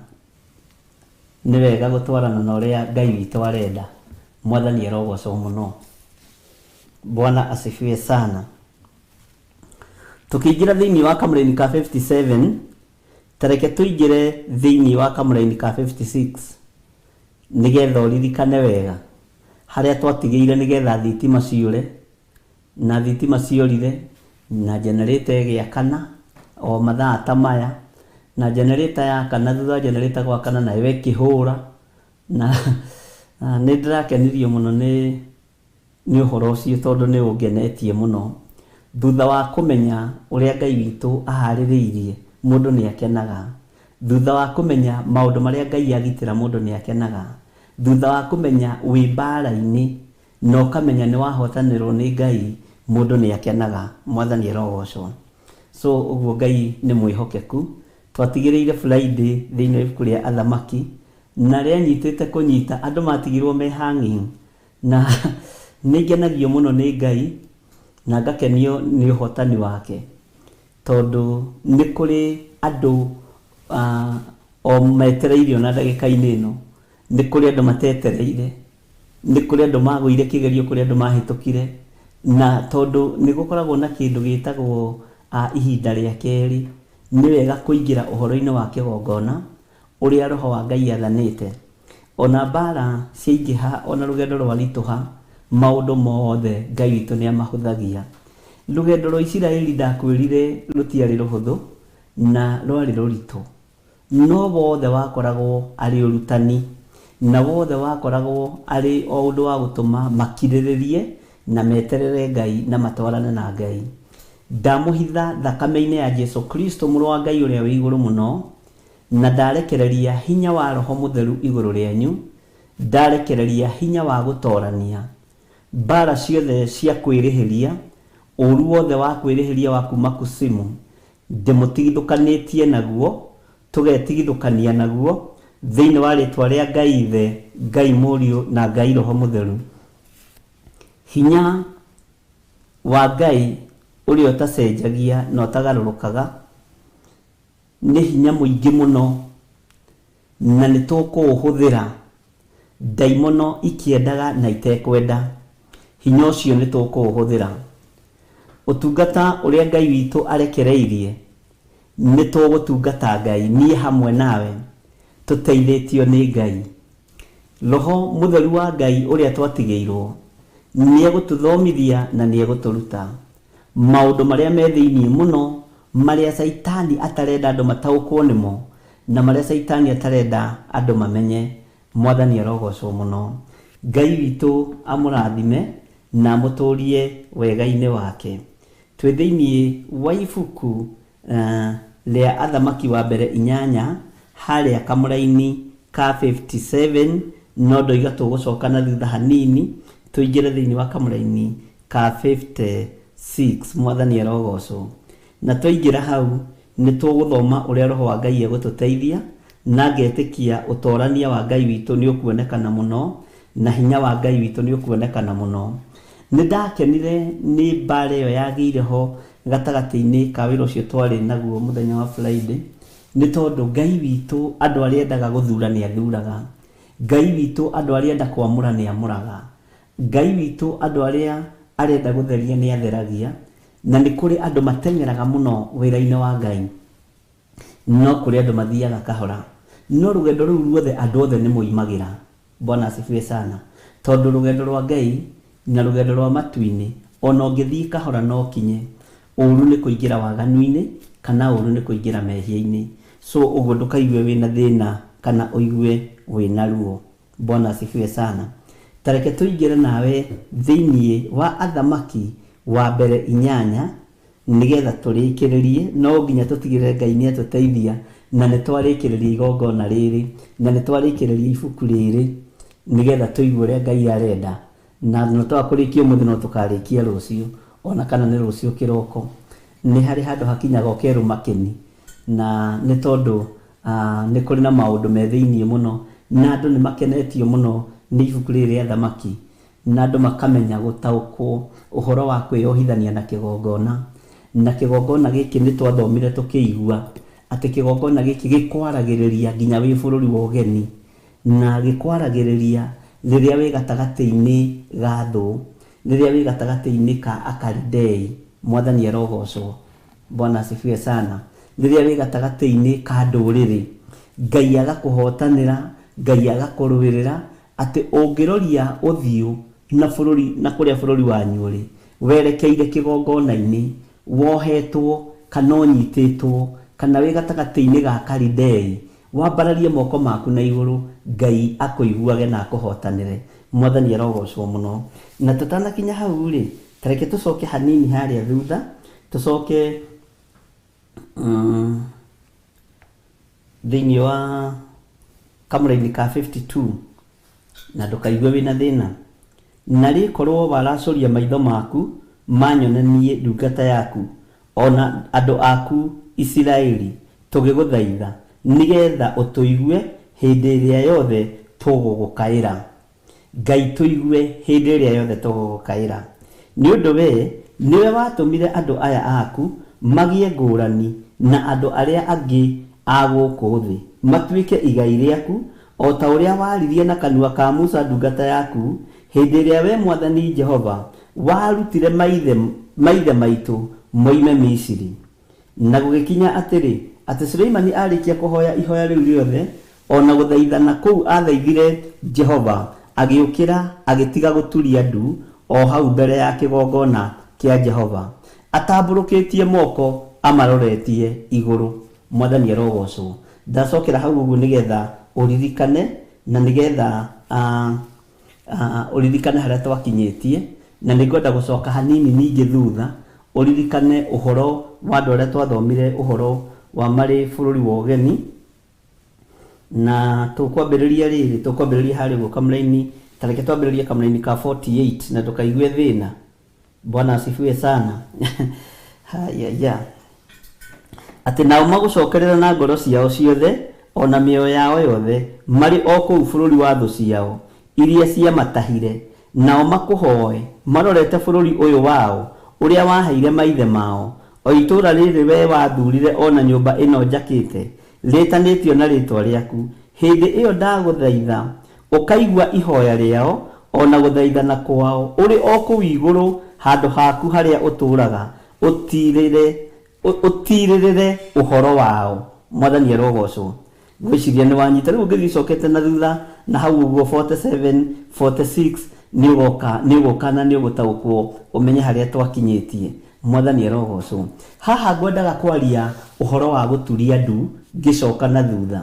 S3: nĩ wega gũtwarana na ũrĩa Ngai witũ arenda. Mwathani arogocwo mũno. Bwana asifiwe sana. Tũkĩingĩra thĩinĩ wa kamũraini ka 57, ta reke tũingĩre thĩinĩ wa kamũraini ka 56 nĩgetha ũririkane wega harĩa twatigĩire, nĩgetha thitima ciũre, na thitima ciorire na generator ĩgĩakana o mathaa ta maya, na generator yakana, thutha wa generator gwakana nayo ĩkĩhũra, na nĩ ndĩrakenirio mũno nĩ ũhoro ũcio tondũ nĩ ũngenetie mũno. Thutha wa kũmenya ũrĩa Ngai witũ aharĩrĩirie, mũndũ nĩ akenaga. Thutha wa kũmenya maũndũ marĩa Ngai agitĩra, mũndũ nĩ akenaga. Thutha wa kũmenya wĩ mbara-inĩ na ũkamenya nĩ wahotanĩrwo nĩ Ngai, mũndũ nĩ akenaga. Mwathani arogocwo. So ũguo Ngai nĩ mwĩhokeku. Twatigĩrĩire Friday thĩinĩ wa ibuku rĩa Athamaki, na rĩanyitĩte kũnyita, andũ matigirwo me hanging, na nĩ ngenagio mũno nĩ Ngai na ngakenio nĩ ũhotani wake, tondũ nĩ kũrĩ andũ o metereirio na ndagĩka-inĩ ĩno, nĩ kũrĩ andũ matetereire, nĩ kũrĩ andũ magũire kĩgerio, kũrĩ andũ mahĩtũkire, na tondũ nĩ gũkoragwo na kĩndũ gĩtagwo ihinda rĩa kerĩ. Nĩ wega kũingĩra ũhoro-inĩ wa kĩgongona ũrĩa Roho wa Ngai athanĩte. Ona mbara ciaingĩha, ona rũgendo rwaritũha, maũndũ mothe Ngai witũ nĩ amahũthagia. Rũgendo rwa Isiraeli ndakwĩrire rũtiarĩ rũhũthũ na rwarĩ rũritũ. No wothe wakoragwo arĩ ũrutani, na wothe wakoragwo arĩ o ũndũ wa gũtũma makirĩrĩrie na meterere Ngai na matwarane na Ngai. Ndamũhitha thakame-inĩ ya Jesu Kristo Mũrũ wa Ngai ũrĩa wĩ igũrũ mũno, na ndarekereria hinya wa Roho Mũtheru igũrũ rĩanyu, ndarekereria hinya wa gũtorania mbara ciothe cia kwĩrĩhĩria, ũru wothe wa kwĩrĩhĩria wa kuma kusimu, ndĩmũtigithũkanĩtie naguo, tũgetigithũkania naguo, thĩinĩ wa rĩtwa rĩa Ngai Ithe, Ngai Mũriũ na Ngai Roho Mũtheru. Hinya wa Ngai ũrĩa ũtacenjagia na ũtagarũrũkaga nĩ hinya mũingĩ mũno, na nĩ tũkũũhũthĩra ndaimono ikĩendaga na itekwenda. Hinya ũcio nĩ tũkũũhũthĩra. Ũtungata ũrĩa Ngai witũ arekereirie, nĩ tũgũtungata Ngai, niĩ hamwe nawe, tũteithĩtio nĩ Ngai. Roho Mũtheru wa Ngai ũrĩa twatigĩirwo, nĩ egũtũthomithia na nĩ egũtũruta maũndũ marĩa me thĩinĩ mũno, marĩa Caitani atarenda andũ mataũkwo nĩmo, na marĩa Caitani atarenda andũ mamenye. Mwathani arogocwo mũno. Ngai witũ amũrathime na amũtũrie wega-inĩ wake. Twĩ thĩinĩ wa ibuku rĩa Athamaki wa mbere inyanya, harĩa kamũraini ka 57, no ndoiga tũgũcoka na thutha hanini tũingĩre thĩinĩ wa kamũraini ka 56. Mwathani arogocwo. Na twaingĩra hau nĩ tũgũthoma ũrĩa Roho wa Ngai egũtũteithia, na ngetĩkia ũtorania wa Ngai witũ nĩ ũkuonekana mũno, na hinya wa Ngai witũ nĩ ũkuonekana mũno. Nĩ ndakenire nĩ mbara ĩyo yagĩire ho gatagatĩ-inĩ ka wĩra ũcio twarĩ naguo mũthenya wa Friday, nĩ tondũ Ngai witũ andũ arĩa endaga gũthura nĩ athuraga. Ngai witũ andũ arĩa enda kwamũra nĩ amũraga. Ngai witũ andũ arĩa arenda gũtheria nĩ atheragia. Na nĩ kũrĩ andũ mateng'eraga mũno wĩra-inĩ wa Ngai, no kũrĩ andũ mathiaga kahora. No rũgendo rũu ruothe andũ othe nĩ moimagĩra. Bwana asifiwe sana. Tondũ rũgendo rwa Ngai na rũgendo rwa matu-inĩ, ona ũngĩthiĩ kahora no ũkinye. Ũru nĩ kũingĩra waganu-inĩ, kana ũru nĩ kũingĩra mehia-inĩ. So ũguo ndũkaigue wĩna thĩna kana ũigue wĩna ruo. Bwana asifiwe sana. Ta reke tũingĩre nawe thĩinĩ wa Athamaki wa mbere inyanya, nĩgetha tũrĩkĩrĩrie. No nginya tũtigĩrĩre Ngai nĩ atũteithia, na nĩ twarĩkĩrĩria igongona rĩrĩ, na nĩ twarĩkĩrĩria ibuku rĩrĩ, nĩgetha tũigue ũrĩa Ngai arenda. Na no twaga kũrĩkia ũmũthĩ, no tũkarĩkia rũciũ, ona kana nĩ rũciũ kĩroko. Nĩ harĩ handũ hakinyaga ũkerwo makeni, na nĩ tondũ nĩ kũrĩ na maũndũ me thĩinĩ mũno, na andũ nĩ makenetio mũno nĩ ibuku rĩrĩ rĩa Athamaki, na andũ makamenya gũtaũkwo ũhoro wa kwĩyohithania na kĩgongona. Na kĩgongona gĩkĩ nĩ twathomire tũkĩigua atĩ kĩgongona gĩkĩ gĩkwaragĩrĩria nginya wĩ bũrũri wa ũgeni, na gĩkwaragĩrĩria rĩrĩa wĩ gatagatĩ-inĩ ga thũ, rĩrĩa wĩ gatagatĩ-inĩ ka Akalidei. Mwathani arogocwo. Bwana asifiwe sana. Rĩrĩa wĩ gatagatĩ-inĩ ka ndũrĩrĩ, Ngai agakũhotanĩra, Ngai agakũrũĩrĩra, atĩ ũngĩroria ũthiũ na bũrũri na kũrĩa bũrũri wanyu ũrĩ, werekeire kĩgongona-inĩ, wohetwo kana ũnyitĩtwo, kana wĩ gatagatĩ-inĩ ga Kalidei, wambararie moko maku na igũrũ, Ngai akũiguage na akũhotanĩre. Mwathani arogocwo mũno. Na tũtanakinya hau rĩ, ta reke tũcoke hanini harĩa thutha, tũcoke thĩinĩ wa kamũraini ka 52, na ndũkaigue wĩna thĩna. Na rĩkorwo waracũria maitho maku manyone niĩ ndungata yaku, ona andũ aku Isiraeli, tũgĩgũthaitha, nĩgetha ũtũigue hĩndĩ ĩrĩa yothe tũgũgũkaĩra. Ngai tũigue hĩndĩ ĩrĩa yothe tũgũgũkaĩra. Nĩ ũndũ we nĩwe watũmire andũ aya aku magĩe ngũrani na andũ arĩa angĩ a gũkũ thĩ, matuĩke igai rĩaku, o ta ũrĩa waririe na kanua ka Musa ndungata yaku, hĩndĩ ĩrĩa we Mwathani Jehova warutire maithe maitũ moime Misiri. Na gũgĩkinya atĩrĩ, atĩ Suleimani aarĩkia kũhoya ihoya rĩu rĩothe, o na gũthaithana kũu aathaithire Jehova, agĩũkĩra, agĩtiga gũturia ndu o hau mbere ya kĩgongona kĩa Jehova, atambũrũkĩtie moko amaroretie igũrũ. Mwathani arogocwo. Ndacokera hau ũguo nĩgetha ũririkane na nĩgetha ũririkane harĩa twakinyĩtie, na nĩ ngwenda gũcoka hanini ningĩ thutha ũririkane ũhoro wa andũ arĩa twathomire ũhoro wa marĩ bũrũri wa ũgeni. Na tũkwambĩrĩria rĩrĩ, tũkwambĩrĩria harĩa ũguo kamũraini, ta reke twambĩrĩrie kamũraini ka 48 na ndũkaigue thĩna. Bwana asifiwe sana. Hayaya. Atĩ nao magũcokerera na ngoro ciao ciothe o na mĩoyo yao yothe, marĩ o kũu bũrũri wa thũ ciao iria ciamatahire, nao makũhoe marorete bũrũri ũyũ wao, ũrĩa waheire maithe mao, o itũũra rĩrĩ wee wathurire o na nyũmba ĩno njakĩte rĩĩtanĩtio na rĩĩtwa rĩaku, hĩndĩ ĩyo ndagũthaitha ũkaigua ihoya rĩao o na gũthaithana kwao ũrĩ o kũu igũrũ handũ haku harĩa ũtũũraga, ũtiirĩrĩre ũhoro wao. Mwathani arogocwo. Ngwĩciria nĩ wanyita. Rĩu ũngĩthiĩ ũcokete na thutha na hau ũguo 47, 46, nĩ ũgoka, nĩ ũgũka na nĩ ũgũtaũkwo ũmenye harĩa twakinyĩtie. Mwathani arogocwo. Haha ngwendaga kwaria ũhoro wa gũturia ndu ngĩcoka na thutha.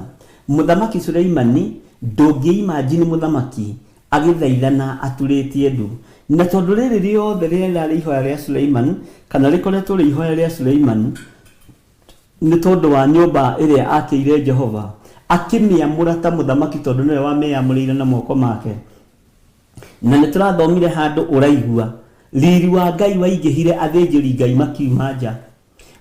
S3: Mũthamaki Suleimani, ndũngĩ imagine mũthamaki agĩthaithana aturĩtie ndu. Na tondũ rĩrĩ rĩothe rĩarĩ ihoya rĩa Suleiman, kana rĩkoretwo rĩ ihoya rĩa Suleiman, nĩ tondũ wa nyũmba ĩrĩa akĩire Jehova, akĩmĩamũra ta mũthamaki tondũ nĩwe wamĩamũrĩire na moko make. Na nĩ tũrathomire handũ ũraigua riri wa Ngai waingĩhire, athĩnjĩri Ngai makiuma nja,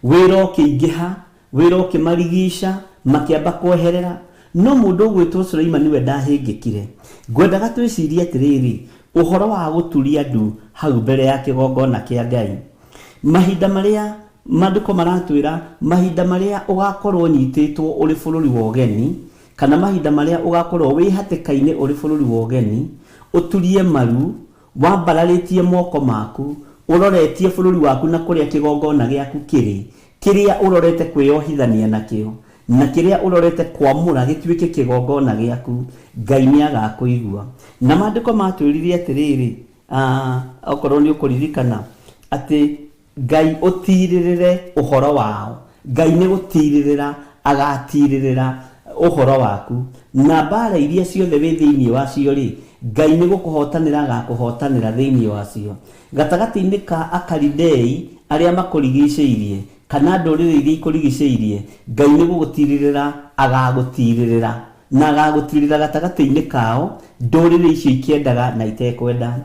S3: wĩra ũkĩingĩha, wĩra ũkĩmarigica, makĩamba kweherera. No mũndũ ũgwĩtwo Suleimani we ndahĩngĩkire. Ngwendaga twĩcirie atĩrĩrĩ, ũhoro wa gũturia ndu hau mbere ya kĩgongona kĩa Ngai. Mahinda marĩa maandĩko maratwĩra, mahinda marĩa ũgakorwo ũnyitĩtwo ũrĩ bũrũri wa ũgeni, kana mahinda marĩa ũgakorwo wĩ hatĩka-inĩ ũrĩ bũrũri wa ũgeni, ũturie maru, wambararĩtie moko maku, ũroretie bũrũri waku na kũrĩa kĩgongona gĩaku kĩrĩ, kĩrĩa ũrorete kwĩyohithania nakĩo, na kĩrĩa ũrorete kwamũra gĩtuĩke kĩgongona gĩaku, Ngai nĩ agakũigua. Na maandĩko matwĩrire atĩrĩrĩ, okorwo nĩ ũkũririkana, atĩ Ngai ũtirĩrĩre ũhoro wao. Ngai nĩ gũtirĩrĩra agatirĩrĩra ũhoro waku. Na mbara iria ciothe wĩ thĩinĩ wacio rĩ, Ngai nĩ gũkũhotanĩra agakũhotanĩra thĩinĩ wacio. Gatagatĩ-inĩ ka Akalidei arĩa makũrigicĩirie, kana ndũrĩrĩ iria ikũrigicĩirie, Ngai nĩ gũgũtirĩrĩra agagũtirĩrĩra. Na agagũtirĩrĩra gatagatĩ-inĩ kao, ndũrĩrĩ icio ikĩendaga na itekwenda.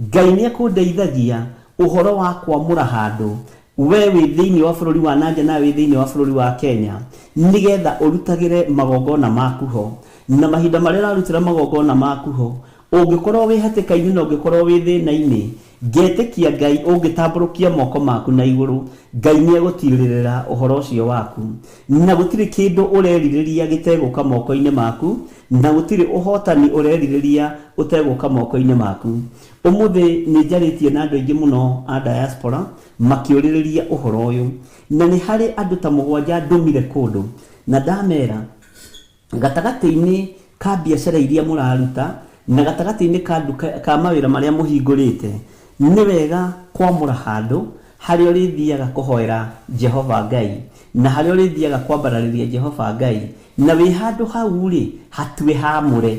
S3: Ngai nĩ ekũndeithagia ũhoro wa kwamũra handũ, we wĩ thĩinĩ wa bũrũri wa nanja na wĩ thĩinĩ wa bũrũri wa Kenya, nĩgetha ũrutagĩre magongona maku ho. Na mahinda marĩa ũrarutĩra magongona maku ho, ũngĩkorwo wĩ hatĩka-inĩ na ũngĩkorwo wĩ thĩna-inĩ, ngetĩkia Ngai ũngĩtambũrũkia moko maku na igũrũ, Ngai nĩ egũtirĩrĩra ũhoro ũcio waku. Na gũtirĩ kĩndũ ũrerirĩria gĩtegũka moko-inĩ maku, na gũtirĩ ũhotani ũrerirĩria ũtegũka moko-inĩ maku. Ũmũthĩ nĩ njarĩtie na andũ aingĩ mũno a diaspora makĩũrĩrĩria ũhoro ũyũ, na nĩ harĩ andũ ta mũgwanja ndũmire kũndũ, na ndamera gatagatĩ-inĩ ka biacara iria mũraruta na gatagatĩ-inĩ ka nduka ka mawĩra marĩa mũhingũrĩte, nĩ wega kwamũra handũ harĩa ũrĩthiaga kũhoera Jehova Ngai, na harĩa ũrĩthiaga kwambararĩria Jehova Ngai, na wĩ handũ hau rĩ, hatue hamũre.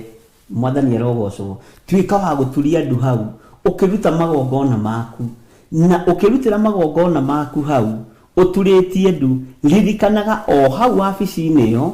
S3: Mwathani arogocwo. Tuĩka wa gũturia ndu hau ũkĩruta magongona maku, na ũkĩrutĩra magongona maku hau ũturĩtie ndu, ririkanaga o hau wabici-inĩ ĩyo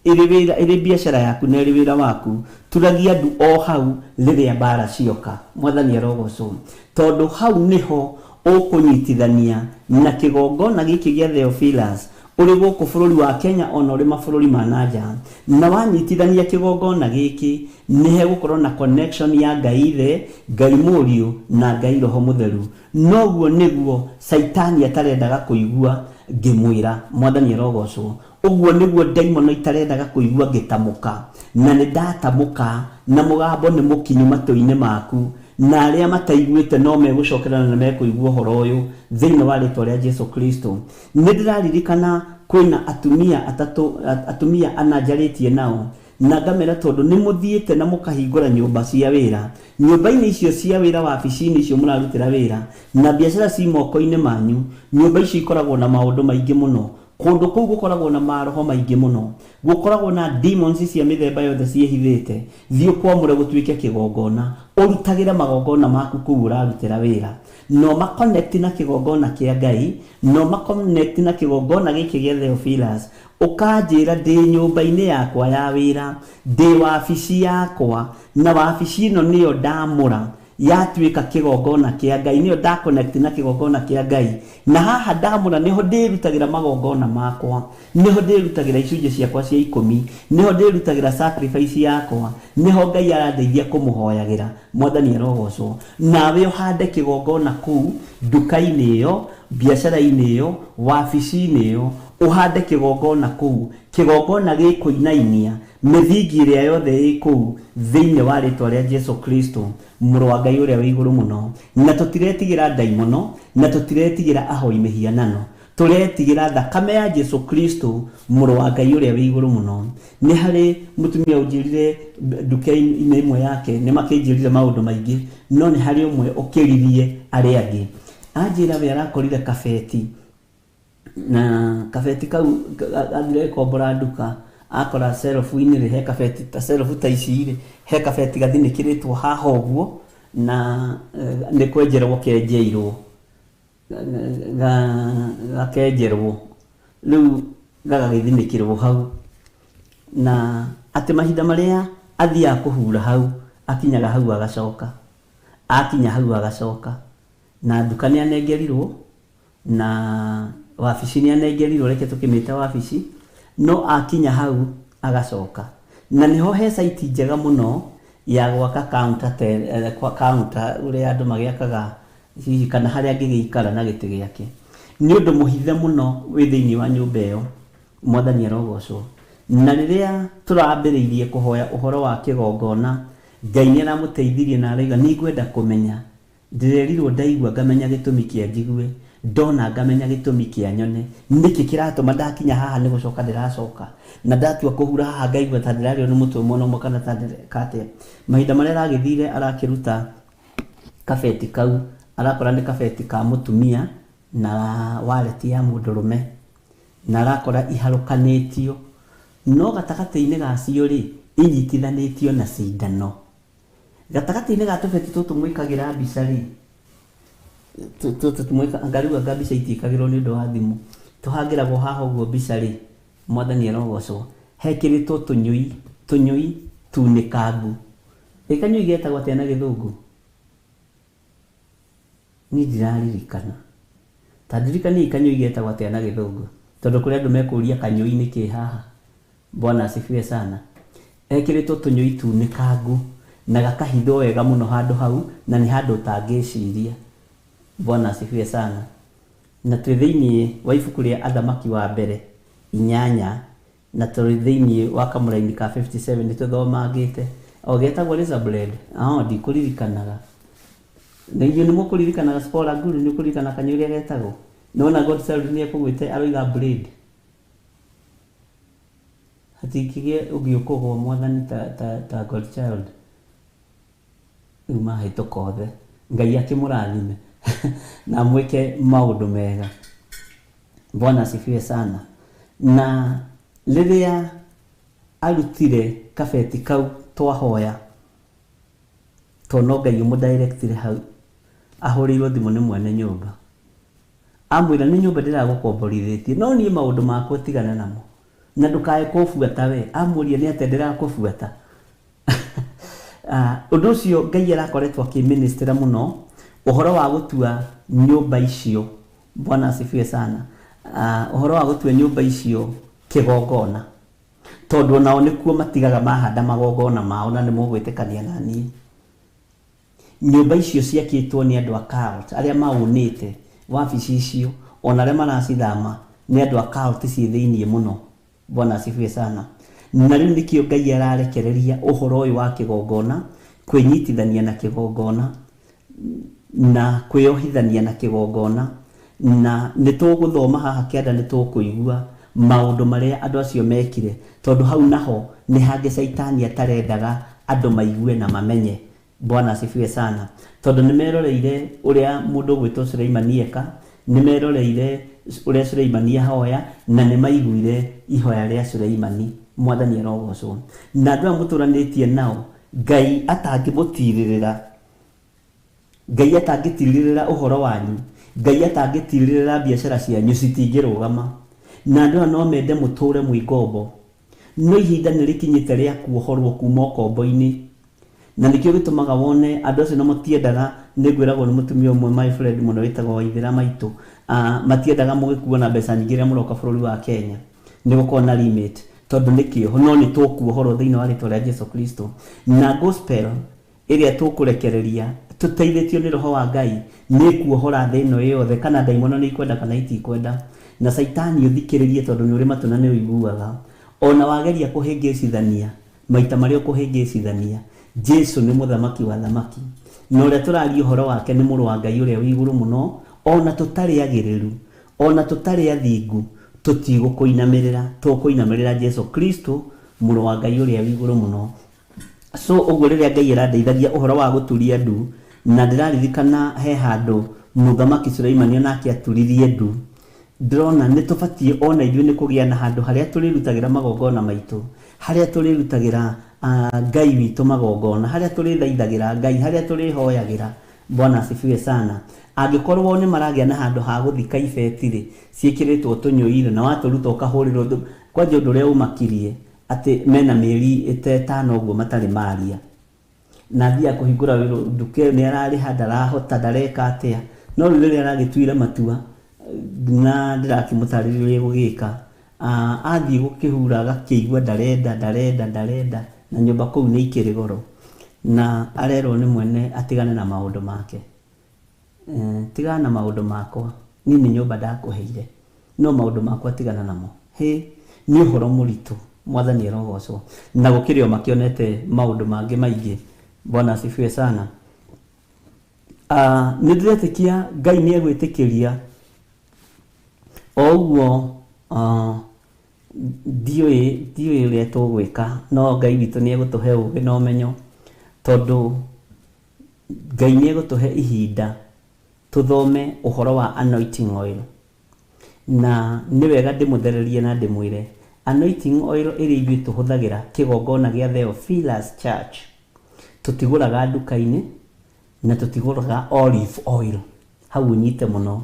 S3: ĩrĩ wĩra, ĩrĩ biacara yaku na ĩrĩ wĩra waku, turagia ndu o hau rĩrĩa mbara cioka. Mwathani arogocwo. Tondũ hau nĩho ũkũnyitithania na kĩgongona gĩkĩ gĩa Theophilus ũrĩ gũkũ bũrũri wa Kenya ona ũrĩ mabũrũri ma nanja. Na wanyitithania kĩgongona gĩkĩ, nĩ hegũkorwo na connection ya Ngai Ithe, Ngai Mũriũ na Ngai Roho Mũtheru. Noguo nĩguo Caitani atarendaga kũigua ngĩmwĩra. Mwathani arogocwo. Ũguo nĩguo ndaimono itarendaga kũigua ngĩtamũka. Na nĩ ndatamũka na mũgambo nĩ mũkinyu matũ-inĩ maku. Na arĩa mataiguĩte no megũcokerana na mekũigua ũhoro ũyũ thĩinĩ wa rĩtwa rĩa Jesu Kristo. Nĩ ndĩraririkana kwĩna atumia atatũ, atumia ana njarĩtie nao, na ngamera tondũ nĩ mũthiĩte na mũkahingũra nyũmba cia wĩra, nyũmba-inĩ icio cia wĩra, wabici-inĩ icio mũrarutĩra wĩra na biacara ci moko-inĩ manyu, nyũmba icio ikoragwo na maũndũ maingĩ mũno. Kũndũ kũu gũkoragwo na maroho maingĩ mũno, gũkoragwo na demons cia mĩthemba yothe ciĩhithĩte. Thiĩ ũkwamũre gũtuĩke kĩgongona, ũrutagĩre magongona maku kũu ũrarutĩra wĩra, no ma connect na kĩgongona kĩa Ngai, no ma connect na kĩgongona gĩkĩ gĩa Theophilus. Ũkanjĩra ndĩ nyũmba-inĩ yakwa ya wĩra, ndĩ wabici yakwa, na wabici ĩno nĩyo ndamũra yatuĩka kĩgongona kĩa Ngai, nĩyo nda connect na kĩgongona kĩa Ngai, na haha ndamũra nĩho ndĩrutagĩra magongona makwa, nĩho ndĩrutagĩra icunjĩ ciakwa cia ikũmi, nĩho ndĩrutagĩra sacrifice yakwa, nĩho Ngai arandeithia kũmũhoyagĩra. Mwathani arogocwo. Nawe ũhande kĩgongona kũu nduka-inĩ ĩyo, biacara-inĩ ĩyo, wabici-inĩ ĩyo, ũhande kĩgongona kũu, kĩgongona gĩkũinainia mĩthingi ĩrĩa yothe ĩ kũu thĩinĩ wa rĩtwa rĩa Jesu Kristo, mũrũ wa Ngai ũrĩa wĩ igũrũ mũno. Na tũtiretigĩra ndaimono, na tũtiretigĩra ahoi mĩhianano, tũretigĩra thakame ya Jesu Kristo, mũrũ wa Ngai ũrĩa wĩ igũrũ mũno. Nĩ harĩ mũtumia ũnjĩrire nduka-inĩ ĩmwe yake, nĩ makĩnjĩrire maũndũ maingĩ, no nĩ harĩ ũmwe ũkĩririe arĩa angĩ. Anjĩra we arakorire kabeti, na kabeti kau athire gĩkombora nduka, akora cerobu-inĩ rĩ, he kabeti ta cerobu ta ici rĩ, he kabeti gathinĩkĩrĩtwo haha ũguo, na nĩ kwenjerwo kenjeirwo, gakenjerwo rĩu gagagĩthinĩkĩrwo hau, na atĩ mahinda marĩa athiaga kũhura hau, akinyaga hau agacoka, akinya hau agacoka. Na nduka nĩ anengerirwo, na wabici nĩ anengerirwo, reke tũkĩmĩte wabici, no akinya hau agacoka. Na nĩho he site njega mũno ya gwaka counter, counter ũrĩa andũ magĩakaga hihi, kana harĩa angĩgĩikara na gĩtĩ gĩake. Nĩ ũndũ mũhithe mũno wĩ thĩinĩ wa nyũmba ĩyo. Mwathani arogocwo. Na rĩrĩa tũrambĩrĩirie kũhoya ũhoro wa kĩgongona, Ngai nĩ aramũteithirie na arauga nĩ ngwenda kũmenya, ndĩrerirwo ndaigua ngamenya gĩtũmi kĩa njigue, ndona ngamenya gĩtũmi kĩa nyone, nĩkĩ kĩratũma ndakinya haha nĩ gũcoka ndĩracoka, na ndatua kũhura haha ngaigua ta ndĩrarĩo nĩ mũtwe mwena ũmwe kana ta ndĩreka atĩa. Mahinda marĩa aragĩthire arakĩruta kabeti kau, arakora nĩ kabeti ka mũtumia na wallet ya mũndũrũme, na arakora iharũkanĩtio, no gatagatĩ-inĩ gacio rĩ, inyitithanĩtio na cindano. Gatagatĩ-inĩ ga tũbeti tũtũ mwĩkagĩra mbica rĩ, tũtũ anga rĩu anga mbica itiĩkagĩrwo nĩ ũndũ wa thimũ, tũhangĩragwo haha ũguo mbica rĩ, Mwathani arogocwo, hekĩrĩtwo tũnyũi, tũnyũi tunĩkangu. Ĩ kanyũi getagwo atĩa na gĩthũngũ? Niĩ ndiraririkana. Ta ndirikaniai kanyũi getagwo atĩa na gĩthũngũ, tondũ kũrĩ andũ mekũria kanyũi nĩ kĩ haha. Bwana asifiwe sana. Ekĩrĩtwo tũnyũi tunĩkangu na gakahithwo wega mũno handũ hau, na nĩ handũ ũtangĩciria. Bwana asifiwe sana. Na twĩ thĩinĩ wa ibuku rĩa Athamaki wa mbere 8, na tũrĩ thĩinĩ wa kamũraini ka 57, nĩ tũthomangĩte. O getagwo razor blade? Oh, ndikũririkanaga. Na inyuĩ nĩ mũkũririkanaga Spora Guru, nĩ ũkũririkana kanyũi ũrĩa getagwo? Nĩwona Godchild nĩ ekũgwĩte aroiga blade. Hatingĩgĩa ũngĩ ũkũgwa Mwathani ta Godchild. Rĩu mahĩtũka othe. Ngai akĩmũrathime na amwĩke maũndũ mega. Bwana asifiwe sana. Na rĩrĩa arutire kabeti kau twahoya, tondũ no Ngai ũmũdirectire hau, ahũrĩirwo thimũ nĩ mwene nyũmba. Amwĩra nĩ nyũmba ndĩragũkomborithĩtie, no niĩ maũndũ makwa tigana namo, na ndũkae kũbuata we. Amũria nĩ atĩa ndĩrakũbuata? Ũndũ ũcio Ngai arakoretwo akĩministera mũno ũhoro wa gũtua nyũmba icio. Bwana asifiwe sana. Ũhoro wa gũtua nyũmba icio kĩgongona, tondũ onao nĩkuo matigaga mahanda magongona mao, na nĩ mũgwĩtĩkania na niĩ. Nyũmba icio ciakĩtwo nĩ andũ a cult, arĩa maũnĩte wabici icio, ona arĩa maracithama nĩ andũ a cult ciĩ thĩinĩ mũno. Bwana asifiwe sana. Na rĩu nĩkĩo Ngai ararekereria ũhoro ũyũ wa kĩgongona, kwĩnyitithania na kĩgongona. Na kwĩyohithania na kĩgongona. Na nĩ tũgũthoma haha kĩanda, nĩ tũkũigua maũndũ marĩa andũ acio mekire, tondũ hau naho nĩ hangĩ Caitani atarendaga andũ maigue na mamenye. Bwana asifiwe sana. Tondũ nĩ meroreire ũrĩa mũndũ ũgwĩtwo Suleimani eka, nĩ meroreire ũrĩa Suleimani ahoya, na nĩ maiguire ihoya rĩa Suleimani. Mwathani arogocwo. Na andũ aya mũtũranĩtie nao, Ngai atangĩmũtirĩrĩra, Ngai atangĩtirĩrĩra ũhoro wanyu, Ngai atangĩtirĩrĩra biacara cianyu citingĩrũgama. Na andũ aya no mende mũtũre mwĩ ngombo, no ihinda nĩ rĩkinyĩte rĩa kuohorwo kuma ũkombo-inĩ. Na nĩkĩo gĩtũmaga wone andũ acio na matiendaga. Nĩ ngwĩragwo nĩ mũtumia ũmwe, my friend mũno, wĩtagwo Waithĩra Maitũ, matiendaga mũgĩkuo na mbeca nyingĩ rĩrĩa mũroka bũrũri wa Kenya, nĩ gũkorwo na limit, tondũ nĩ kĩoho. No nĩ tũkuohorwo thĩinĩ wa rĩtwa rĩa Jesu Kristo, na gospel ĩrĩa tũkũrekereria tũteithĩtio nĩ Roho wa Ngai nĩ kuohora thĩ ĩno yothe, kana ndaimono nĩ ikwenda kana itikwenda. Na Caitani, ũthikĩrĩrie, tondũ nĩ ũrĩ matũ na nĩ ũiguaga. Ona wageria kũhĩngĩcithania maita marĩa ũkũhĩngĩcithania, Jesu nĩ mũthamaki wa thamaki, na ũrĩa tũraria ũhoro wake nĩ mũrũ wa Ngai ũrĩa wĩ igũrũ mũno. Ona tũtarĩ agĩrĩru, ona tũtarĩ athingu, tũtigũkũinamĩrĩra, tũkũinamĩrĩra Jesu Kristo, mũrũ wa Ngai ũrĩa wĩ igũrũ mũno. So ũguo rĩrĩa Ngai ĩrandeithagia ũhoro wa gũturia ndu, na ndĩraririkana he handũ mũthamaki Suleimani onake aturirie ndu, ndĩrona nĩ tũbatiĩ ona ithuĩ nĩ kũgĩa na handũ harĩa tũrĩrutagĩra magongona maitũ, harĩa tũrĩrutagĩra Ngai witũ magongona, harĩa tũrĩthaithagĩra Ngai, harĩa tũrĩhoyagĩra. Bwana asifiwe sana. Angĩkorwo nĩ maragĩa na handũ ha gũthika ibeti rĩ, ciĩkĩrĩtwo tũnyũi-rĩ, na watũruta ũkahũrĩrwo kwanja ũndũ ũrĩa ũmakirie atĩ mena mĩeri ĩta ĩtano ũguo matarĩ maria, na athiaga kũhingũra nduka ĩyo, nĩ ararĩha, ndarahota, ndareka atĩa. No rĩu rĩrĩa aragĩtuire matua, na ndĩrakĩmũtarĩria ũrĩa egũgĩka, athiĩ gũkĩhura agakĩigua ndarenda, ndarenda, ndarenda, na nyũmba kũu nĩ ikĩrĩ goro, na arerwo nĩ mwene atigane na maũndũ make. Tigana na maũndũ makwa, niĩ nĩ nyũmba ndakũheire, no maũndũ makwa tigana namo. Hĩ, nĩ ũhoro mũritũ. Mwathani arogocwo. Na gũkĩrĩ o makĩonete maũndũ mangĩ maingĩ. Bwana asifiwe sana. Nĩ ndĩretĩkia Ngai nĩ egwĩtĩkĩria o ũguo. Ndiũĩ ũrĩa tũgwĩka, no Ngai witũ nĩ egũtũhe ũgĩ na ũmenyo, tondũ Ngai nĩ egũtũhe ihinda tũthome ũhoro wa anointing oil. Na nĩ wega ndĩmũthererie na ndĩmwĩre anointing oil ĩrĩa ithuĩ tũhũthagĩra kĩgongona gĩa Theophilus Church, tũtigũraga nduka-inĩ na tũtigũraga olive oil. Hau ũnyite mũno,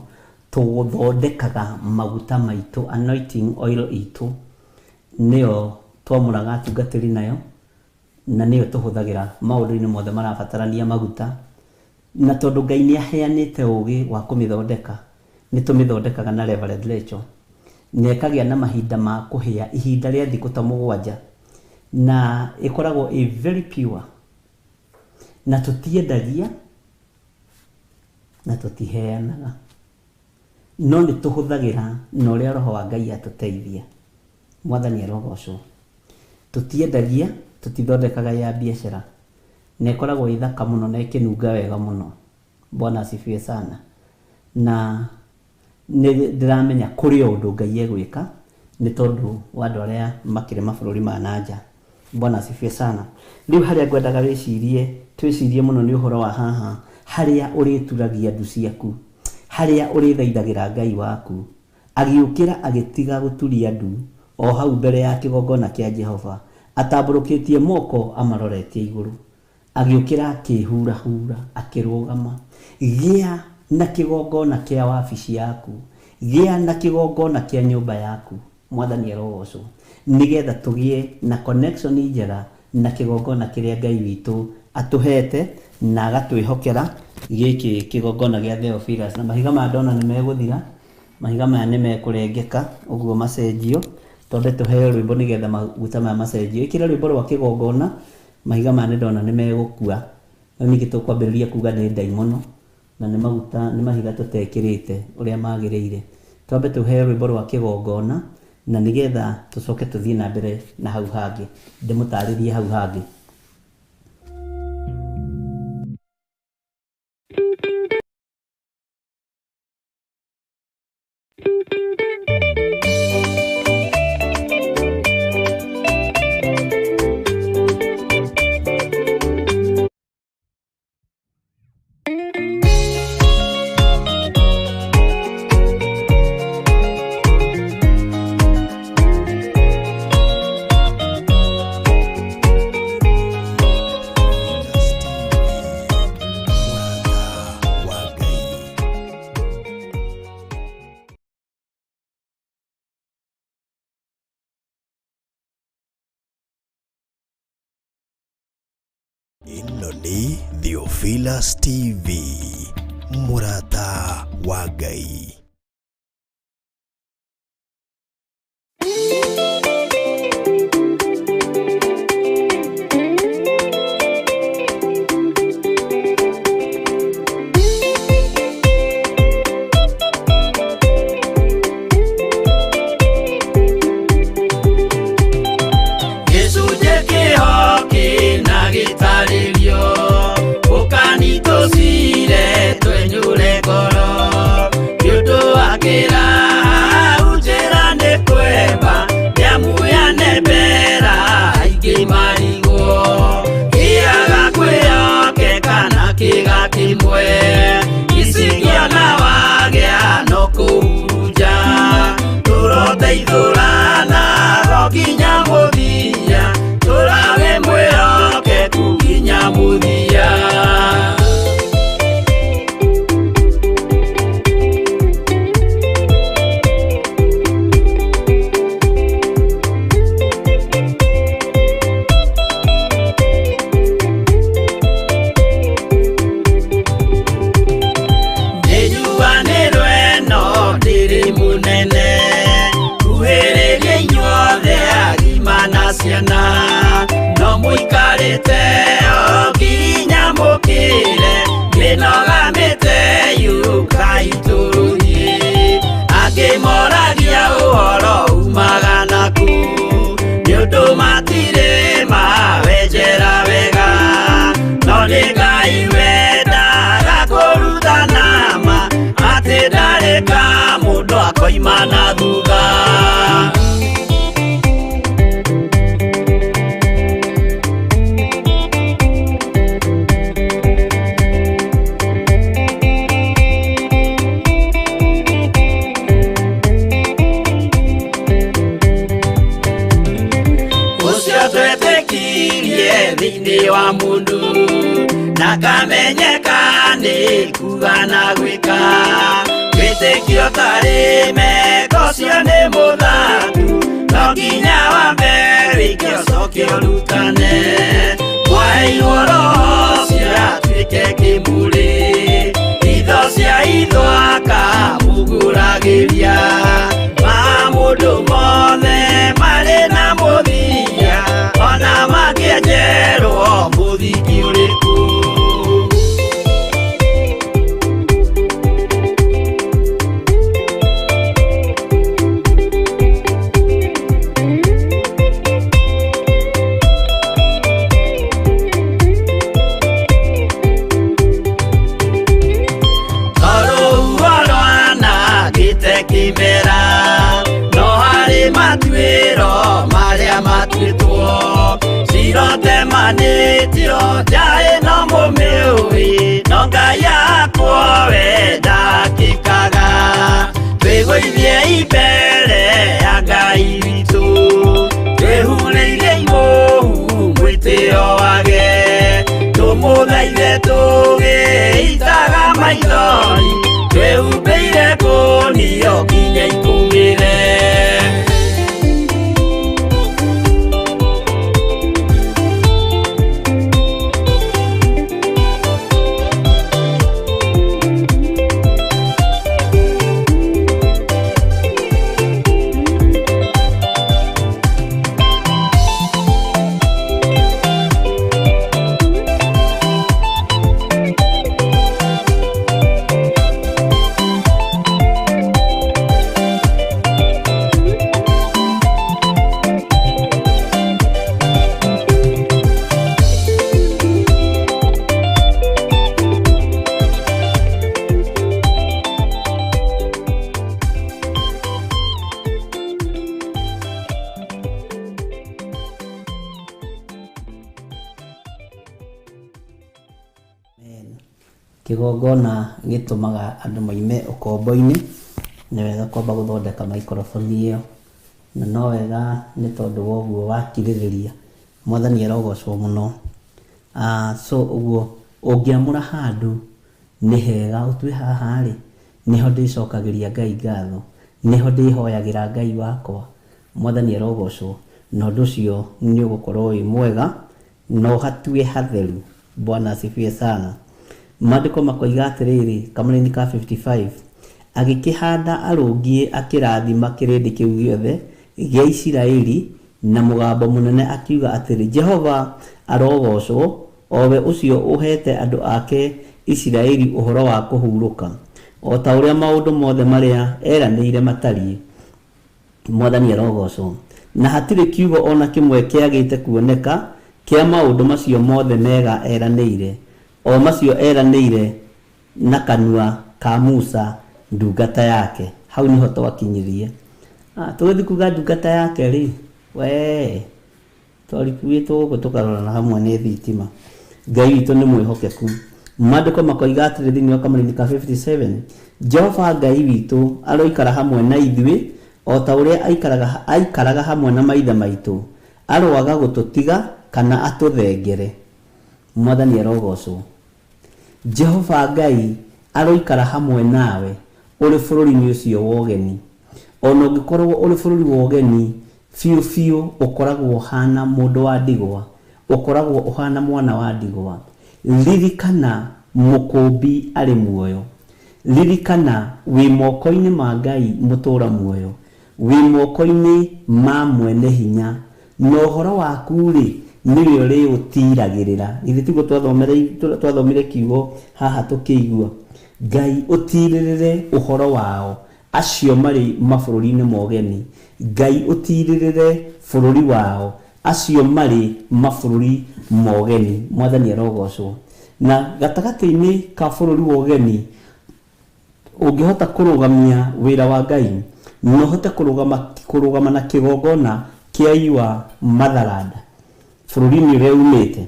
S3: tũthondekaga maguta maitũ. Anointing oil itũ nĩyo twamũraga atungatĩri nayo, na nĩyo tũhũthagĩra maũndũ-inĩ mothe marabatarania maguta. Na tondũ Ngai nĩ aheanĩte ũgĩ wa kũmĩthondeka, nĩ tũmĩthondekaga na Reverend Rachel, na ĩkagĩa na mahinda ma kũhĩa ihinda rĩa thikũ ta 7, na ĩkoragwo ĩ very pure. Na tũtiendagia na tũtiheanaga, no nĩ tũhũthagĩra na ũrĩa Roho wa Ngai atũteithia. Mwathani arogocwo. Tũtiendagia, tũtithondekaga ya biacara, na ĩkoragwo ĩ thaka mũno na ĩkĩnunga wega mũno. Bwana asifiwe sana. Na nĩ ndĩramenya kũrĩ o ũndũ Ngai egwĩka nĩ tondũ wa andũ arĩa makĩrĩ mabũrũri ma na nja. Bwana asifiwe sana. Rĩu harĩa ngwendaga wĩcirie, twĩcirie mũno, nĩ ũhoro wa haha harĩa ũrĩturagia ndu ciaku, harĩa ũrĩthaithagĩra Ngai waku. Agĩũkĩra, agĩtiga gũturia ndu o hau mbere ya kĩgongona kĩa Jehova, atambũrũkĩtie moko amaroretie igũrũ. Agĩũkĩra, akĩhurahura, akĩrũgama. Gĩa na kĩgongona kĩa wabici yaku, gĩa na kĩgongona kĩa nyũmba yaku. Mwathani arogocwo. Nĩgetha tũgĩe na connection njega na kĩgongona kĩrĩa Ngai witũ atũhete na agatwĩhokera, gĩkĩ kĩgongona gĩa Theophilus. Na mahiga maya ndona nĩ megũthira, mahiga maya nĩ mekũrengeka ũguo macenjio. Twambe tũheo rwĩmbo nĩgetha maguta maya macenjio. Ĩkĩra rwĩmbo rwa kĩgongona. Mahiga maya nĩ ndona nĩ megũkua. Rĩu ningĩ tũkwambĩrĩria kuga nĩ ndaimono na nĩ maguta, nĩ mahiga tũtekĩrĩte ũrĩa magĩrĩire. Twambe tũheo rwĩmbo rwa kĩgongona, na nĩgetha tũcoke tũthiĩ na mbere na hau hangĩ, ndĩmũtarĩrie hau hangĩ.
S2: Ĩno nĩ Theophilus TV, mũrata wa Ngai.
S5: Gĩcunjĩ kĩho kĩna gĩtarĩrio ũkani tũcire twenyũre ngoro nĩ ũndũ wa kĩraha njĩra nĩ kwemba nĩamuyane mbera aingĩ marigwo kĩaga kwĩyokeka na kĩga kĩmwe icigĩona wagĩa no kũhurunja tũroteithũrana ro nginya mũthia tũrage mwĩhokeku nginya mũthia. Nĩnjuanĩrwo ĩno ndĩrĩ mũnene kuhĩrĩria inyuothe agima na ciana no mũikarĩte o nginya mũkĩre mĩnoga mĩte yũkai tũrũthiĩ angĩ moragia ũhoro umaga naku nĩ ũndũ matirĩ mawenjera wega no nĩ Ngai wendaga kũrutana ma atĩ ndarĩ ka mũndũ akoima na thutha. Ũcio twetĩkirie thĩinĩ wa mũndũ na kamenyeka nĩ kuga na gwĩka wĩtĩkio tarĩ meko ũcio nĩ mũthatu no nginya wambe wĩke ũcoke ũrutane mwaheirwo roho ũcio atuĩke kĩmũrĩ itho cia itho akamũgũragĩria ma mũndũ mothe marĩ na mũthia ona mangĩenjerwo mũthingi ũrĩkũ. Tondũ rwanangĩte kĩmera no harĩ matuĩro marĩa matuĩtwo cirotemanĩtio njaĩ no mũmĩũĩ no Ngai akwo we ndakĩkaga twĩgũithie imbere ya Ngai witũ twĩhurĩire imũhu mwĩtĩo wage tũmũthaithe tũgĩitaga maithori twĩhumbĩire kũnio nginya ikũmĩre.
S3: Kĩgongona gĩtũmaga andũ moime ũkombo-inĩ, nĩ wega kwamba gũthondeka microphone ĩyo, na no wega nĩ tondũ wa ũguo wakirĩrĩria, Mwathani arogocwo mũno. So ũguo ũngĩamũra handũ nĩ hega ũtue haha rĩ, nĩho ndĩcokagĩria Ngai ngatho, nĩho ndĩhoyagĩra Ngai wakwa, Mwathani arogocwo, na ũndũ ũcio nĩ ũgũkorwo wĩ mwega, na ũhatue hatheru. Bwana asifiwe sana. Maandĩko makoiga atĩrĩrĩ, kamũraini ka 55, agĩkĩhanda arũngiĩ akĩrathima kĩrĩndĩ kĩu gĩothe gĩa Isiraeli na mũgambo mũnene akiuga atĩrĩ, Jehova arogoocwo, o we ũcio ũheete andũ ake Isiraeli ũhoro wa kũhurũka, o ta ũrĩa maũndũ mothe marĩa eranĩire matariĩ. Mwathani arogoocwo. Na hatirĩ kiugo o na kĩmwe kĩagĩte kuoneka kĩa maũndũ macio mothe mega eranĩire, o macio eranĩire na kanua ka Musa ndungata yake. Hau niho twakinyirie. Tũgĩthiĩ kuga ndungata yake rĩ, wee twarikuĩtwo gũkũ tũkarorana hamwe nĩ thitima. Ngai witũ nĩ mwĩhokeku. Maandĩko makoiga atĩrĩ thĩinĩ wa kamũraini ka 57, Jehova Ngai witũ aroikara hamwe na ithuĩ o ta ũrĩa aikaraga hamwe na maithe maitũ, aroaga gũtũtiga kana atũthengere. Mwathani arogocwo. Jehova Ngai aroikara hamwe nawe ũrĩ bũrũri-inĩ ũcio wa ũgeni. O na ũngĩkorwo ũrĩ bũrũri wa ũgeni, biũ biũ ũkoragwo ũhana mũndũ wa ndigwa, ũkoragwo ũhana mwana wa ndigwa. Ririkana Mũkũũmbi arĩ muoyo. Ririkana wĩ moko-inĩ ma Ngai mũtũũra muoyo, wĩ moko-inĩ ma Mwene Hinya, na ũhoro waku-rĩ, nĩwe ũrĩũtiiragĩrĩra. Githĩ tiguo twathomire kiugo haha tũkĩigua? Ngai ũtiirĩrĩre ũhoro wao acio marĩ mabũrũri-inĩ ma ũgeni. Ngai ũtiirĩrĩre bũrũri wao acio marĩ mabũrũri ma ũgeni. Mwathani arogocwo. Na gatagatĩ-inĩ ka bũrũri wa ũgeni, ũngĩhota kũrũgamia wĩra wa Ngai, na ũhote kũrũgama na kĩgongona kĩa your motherland, bũrũri-inĩ ũrĩa umĩte,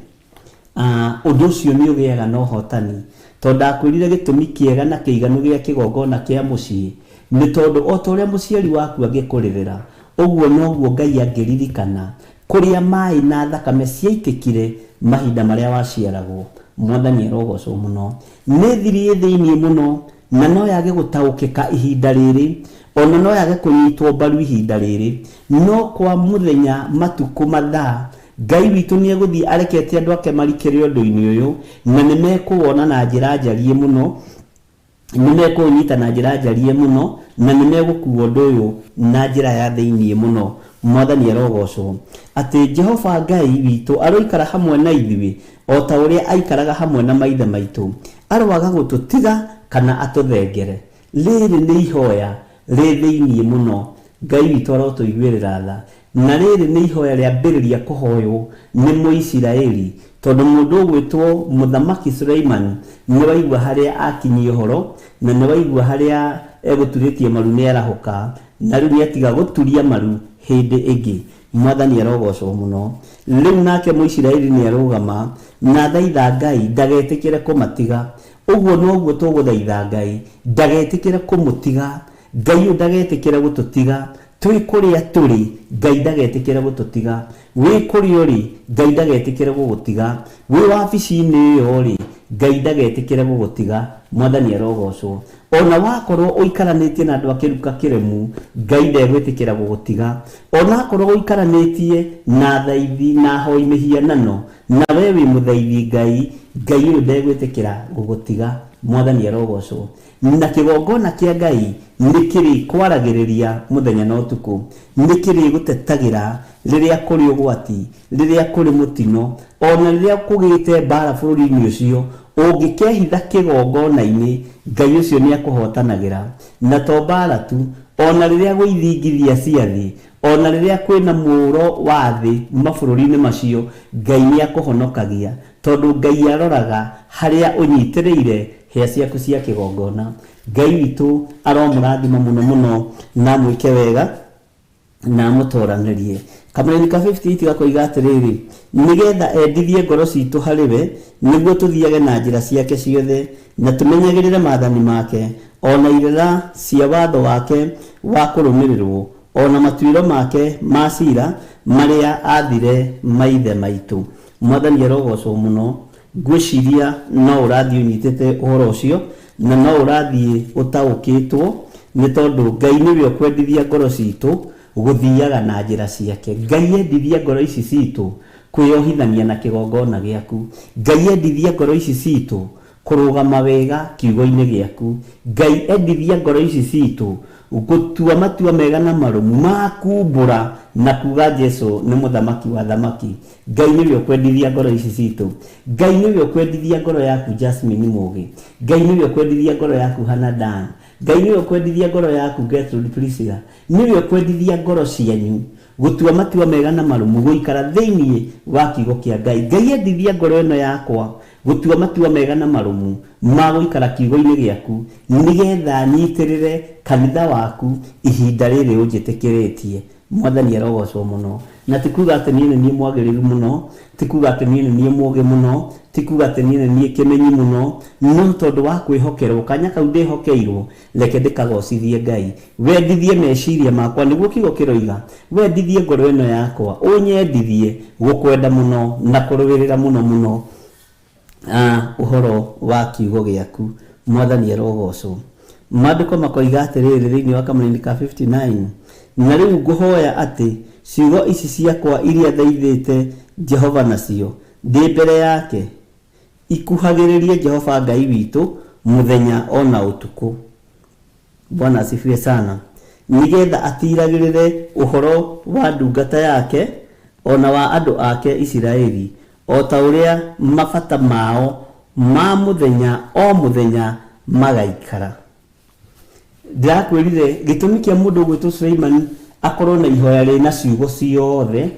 S3: ũndũ ũcio nĩ ũgĩaga na ũhotani. Tondũ ndakwĩrire gĩtũmi kĩega na kĩiganu gĩa kĩgongona kĩa mũciĩ, nĩ tondũ o ta ũrĩa mũciari waku angĩkũrĩrĩra, ũguo noguo Ngai angĩririkana kũrĩa maĩ na thakame ciaitĩkire mahinda marĩa waciaragwo. Mwathani arogocwo mũno. Nĩ thiri ĩ thĩinĩ mũno, na no yage gũtaũkĩka ihinda rĩrĩ, o na no yage kũnyitwo mbaru ihinda rĩrĩ, no kwa mũthenya, matukũ, mathaa, Ngai witũ nĩ egũthiĩ arekete andũ ake marikĩre ũndũ-inĩ ũyũ, na nĩ mekũwona na njĩra njariĩ mũno, nĩ mekũũnyita na njĩra njariĩ mũno, na nĩ megũkuua ũndũ ũyũ na njĩra ya thĩinĩ mũno. Mwathani arogocwo. Atĩ Jehova Ngai witũ aroikara hamwe na ithuĩ o ta ũrĩa aikaraga hamwe na maithe maitũ, aroaga gũtũtiga kana atũthengere. Rĩrĩ nĩ ihoya rĩ thĩinĩ mũno. Ngai witũ arotũiguĩrĩra tha. Na rĩrĩ nĩ ihoya rĩambĩrĩria kũhoywo nĩ Mũisiraeli, tondũ mũndũ ũgwĩtwo Mũthamaki Suleimani nĩ waigua harĩa akinyia ũhoro, na nĩ waigua harĩa egũturĩtie maru nĩ arahũka, na rĩu nĩ atiga gũturia maru hĩndĩ ĩngĩ. Mwathani arogocwo mũno. Rĩu nake Mũisiraeli nĩ arũgama na athaitha Ngai ndagetĩkĩre kũmatiga. Ũguo noguo tũgũthaitha Ngai ndagetĩkĩre kũmũtiga. Ngai ũyũ ndagetĩkĩre gũtũtiga. Twĩ kũrĩa tũrĩ, Ngai ndagetĩkĩre gũtũtiga. Wĩ kũrĩa ũrĩ, Ngai ndagetĩkĩre gũgũtiga. Wĩ wabici-inĩ ĩyo-rĩ, Ngai ndagetĩkĩre gũgũtiga. Mwathani arogocwo. O na wakorwo ũikaranĩtie na andũ a kĩruka kĩremu, Ngai ndegwĩtĩkĩra gũgũtiga. O na akorwo ũikaranĩtie na athaithi na ahoi mĩhianano, na we wĩ mũthaithi Ngai, Ngai ũyũ ndegwĩtĩkĩra gũgũtiga. Mwathani arogocwo. Na kĩgongona kĩa Ngai nĩkĩrĩkwaragĩrĩria mũthenya na ũtukũ, nĩkĩrĩgũtetagĩra rĩrĩa kũrĩ ũgwati, rĩrĩa kũrĩ mũtino, o na rĩrĩa kũgĩĩte mbaara bũrũri-inĩ ũcio, ũngĩkehitha kĩgongona-inĩ, Ngai ũcio nĩakũhootanagĩra. Na to mbaara tu, o na rĩrĩa gwĩ ithingithia cia thĩ, o na rĩrĩa kwĩ na mũũro wa thĩ mabũrũri-inĩ macio, Ngai nĩakũhonokagia, tondũ Ngai aroraga harĩa ũnyitĩrĩire hĩa ciaku cia kĩgongona. Ngai witũ aromũrathima mũno mũno na amwĩke wega na amũtoranĩrie. Kamũraini ka 58 gakoiga atĩrĩrĩ, nĩgetha endithie ngoro citũ harĩ we, nĩguo tũthiage na njĩra ciake ciothe, na tũmenyagĩrĩre maathani make, o na irĩra cia watho wake wa kũrũmĩrĩrũo, o na matuĩro make ma cira marĩa aathire maithe maitũ. Mwathani arogocwo mũno. Ngwĩciria no ũrathiĩ ũnyitĩte ũhoro ũcio, na no ũrathiĩ ũtaũkĩtwo, nĩ tondũ Ngai nĩwe ũkwendithia ngoro citũ gũthiaga na njĩra ciake. Ngai endithia ngoro ici citũ. Kwĩyohithania na kĩgongona gĩaku. Ngai endithia ngoro ici citũ kũrũgama wega kiugo-inĩ gĩaku. Ngai endithia ngoro ici citũ gũtua matua mega na marũmu ma kumbũra na kuga Jesu nĩ mũthamaki wa thamaki. Ngai nĩwe ũkwendithia ngoro ici citũ. Ngai nĩwe ũkwendithia ngoro yaku Jasmine Mũgĩ. Ngai nĩwe ũkwendithia ngoro yaku Hannah Dan. Ngai nĩwe ũkwendithia ngoro yaku Gertrude Priscilla. Nĩwe ũkwendithia ngoro cianyu gũtua matua mega na marũmu, gũikara thĩinĩ wa kiugo kĩa Ngai. Ngai endithia ngoro ĩno yakwa gũtua matua mega na marũmu ma gũikara kiugo-inĩ gĩaku, nĩgetha nyitĩrĩre kanitha waku ihinda rĩrĩ ũnjĩtĩkĩrĩtie. Mwathani arogocwo mũno. Na ti kuga atĩ niĩ nĩ niĩ mwagĩrĩru mũno, ti kuga atĩ niĩ nĩ niĩ mũgĩ mũno, ti kuga atĩ niĩ nĩ niĩ kĩmenyi mũno, no tondũ wa kwĩhokerwo kanya kau ndĩhokeirwo, reke ndĩkagocithie Ngai. Wendithie meciria makwa, nĩguo kiugo kĩroiga, wendithie ngoro ĩno yakwa, ũnyendithie gũkwenda mũno na kũrũĩrĩra mũno mũno ũhoro wa kiugo gĩaku. Mwathani arogocwo. Maandĩko makoiga atĩrĩrĩ thĩinĩ wa kamũnini ka 59, na rĩu ngũhoya atĩ ciugo ici ciakwa iria thaithĩte Jehova nacio ndĩ mbere yake ikuhagĩrĩrie Jehova Ngai witũ mũthenya ona ũtukũ. Bwana asifiwe sana. Nĩgetha atiragĩrĩre ũhoro wa ndungata yake ona wa andũ ake Isiraeli, o ta ũrĩa mabata mao ma mũthenya o mũthenya magaikara. Ndĩrakwĩrire gĩtũmi kĩa mũndũ ũgwĩtwo Suleiman akorwo na ihoya rĩna ciugo ciothe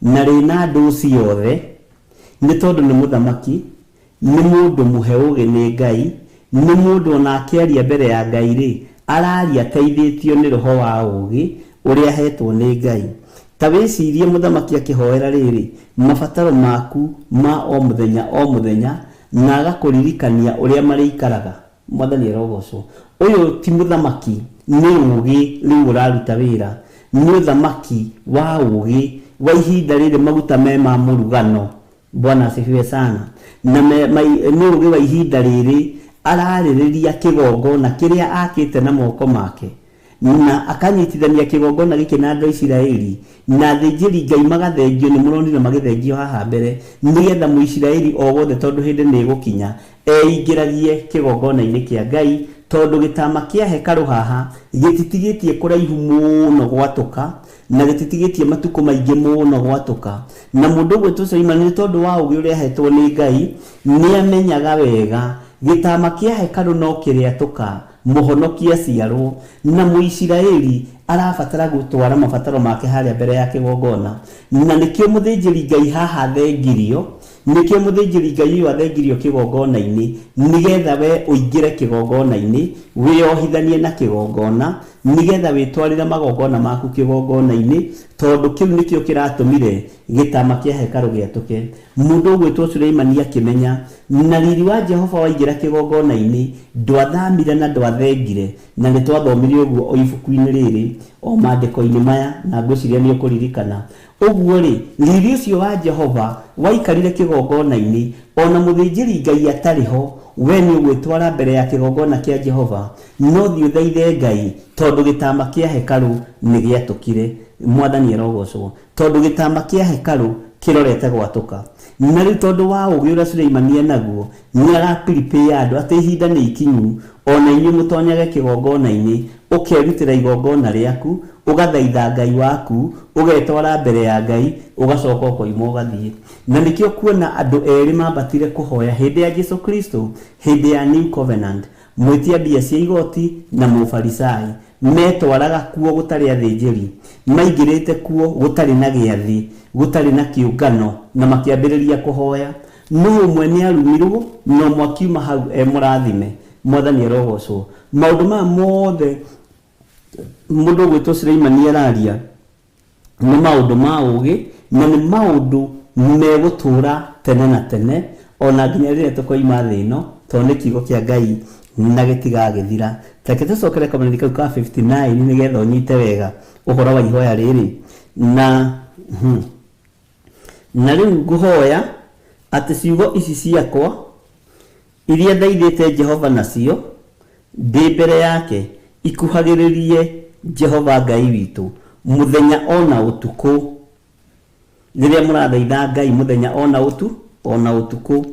S3: na rĩna ndũ ciothe nĩ tondũ nĩ mũthamaki, nĩ mũndũ mũhe ũũgĩ nĩ Ngai, nĩ mũndũ ona akĩaria mbere ya Ngai rĩ, araria ateithĩtio nĩ roho wa ũũgĩ ũrĩa ahetwo nĩ Ngai. Ta wĩcirie mũthamaki akĩhoera rĩrĩ mabataro maku ma o mũthenya o mũthenya na agakũririkania ũrĩa marĩikaraga. Mwathani arogocwo. Ũyũ ti mũthamaki, nĩ ũũgĩ rĩu ũraruta wĩra. Nĩ ũthamaki wa ũũgĩ wa ihinda rĩrĩ maguta me ma mũrugano. Bwana asifiwe sana. Na nĩ ũũgĩ wa ihinda rĩrĩ ararĩrĩria kĩgongona kĩrĩa akĩte na moko make, na akanyitithania kĩgongona gĩkĩ na andũ a Isiraeli, na athĩnjĩri Ngai magathengio, nĩ mũronire magĩthengio haha mbere, nĩgetha Mũisiraeli o wothe, tondũ hĩndĩ nĩ ĩgũkinya, eingĩragie kĩgongona-inĩ kĩa Ngai, tondũ gĩtama kĩa hekarũ haha gĩtitigĩtie kũraihu mũno gwatũka, na gĩtitigĩtie matukũ maingĩ mũno gwatũka. Na mũndũ ũgwĩtwo Suleimani, nĩ tondũ wa ũũgĩ ũrĩa ahetwo nĩ Ngai, nĩ amenyaga wega gĩtama kĩa hekarũ no kĩrĩatũka mũhonokia aciarwo, na Mũisiraeli arabatara gũtwara mabataro make harĩa mbere ya kĩgongona. Na nĩkĩo mũthĩnjĩri Ngai haha athengirio, nĩkĩo mũthĩnjĩri Ngai ũyũ athengirio kĩgongona-inĩ, nĩgetha we ũingĩre kĩgongona-inĩ, wĩyohithanie na kĩgongona, nĩgetha wĩtwarĩre magongona maku kĩgongona-inĩ, tondũ kĩu nĩkĩo kĩratũmire gĩtama kĩa hekarũ gĩatũke. Mũndũ ũgwĩtwo Suleimani akĩmenya, na riri wa Jehova waingĩra kĩgongona-inĩ, ndwathamire na ndwathengire, na nĩ twathomire ũguo o ibuku-inĩ rĩrĩ, o maandĩko-inĩ maya, na ngwĩciria nĩ ũkũririkana. Ũguo rĩ, riri ũcio wa Jehova waikarire kĩgongona-inĩ, ona mũthĩnjĩri Ngai atarĩ ho, we nĩ ũgwĩtwara mbere ya kĩgongona kĩa Jehova, no thiĩ ũthaithe Ngai, tondũ gĩtama kĩa hekarũ nĩ gĩatũkire. Mwathani arogocwo. Tondũ gĩtama kĩa hekarũ kĩrorete gwatũka. Na rĩu tondũ wa ũũgĩ ũrĩa Suleimani enaguo, nĩ arapiripĩa andũ atĩ ihinda nĩ ikinyu, ona inyuĩ mũtonyage kĩgongona-inĩ, ũkerutĩra igongona rĩaku, ũgathaitha Ngai waku, ũgetwara mbere ya Ngai, ũgacoka ũkoima ũgathiĩ. Na nĩkĩo kuona andũ erĩ mambatire kũhoya hĩndĩ ya Jesu Kristo, hĩndĩ ya New Covenant, mwĩtia mbia cia igoti na mũfarisai, metwaraga kuo gũtarĩ athĩnjĩri, maingĩrĩte kuo gũtarĩ na gĩathĩ, gũtarĩ na kĩũngano, na makĩambĩrĩria kũhoya. No ũmwe nĩ arumirwo, na ũmwe akiuma hau e mũrathime. Mwathani arogocwo. Maũndũ maya mothe mũndũ ũgwĩtwo Suleimani araria nĩ maũndũ ma ũũgĩ, na nĩ maũndũ megũtũũra tene na tene, ona nginya rĩrĩa tũkoima thĩ ĩno, tondũ nĩ kiugo kĩa Ngai na gĩtigagĩthira. Reke tũcokere kamũnini kau ka 59 nĩgetha ũnyite wega ũhoro wa ihoya rĩrĩ. Na na rĩu ngũhoya atĩ ciugo ici ciakwa iria thaithĩte Jehova nacio ndĩ mbere yake ikuhagĩrĩrie Jehova Ngai witũ mũthenya ona ũtukũ. Rĩrĩa mũrathaitha Ngai mũthenya o na ũtu o na ũtukũ,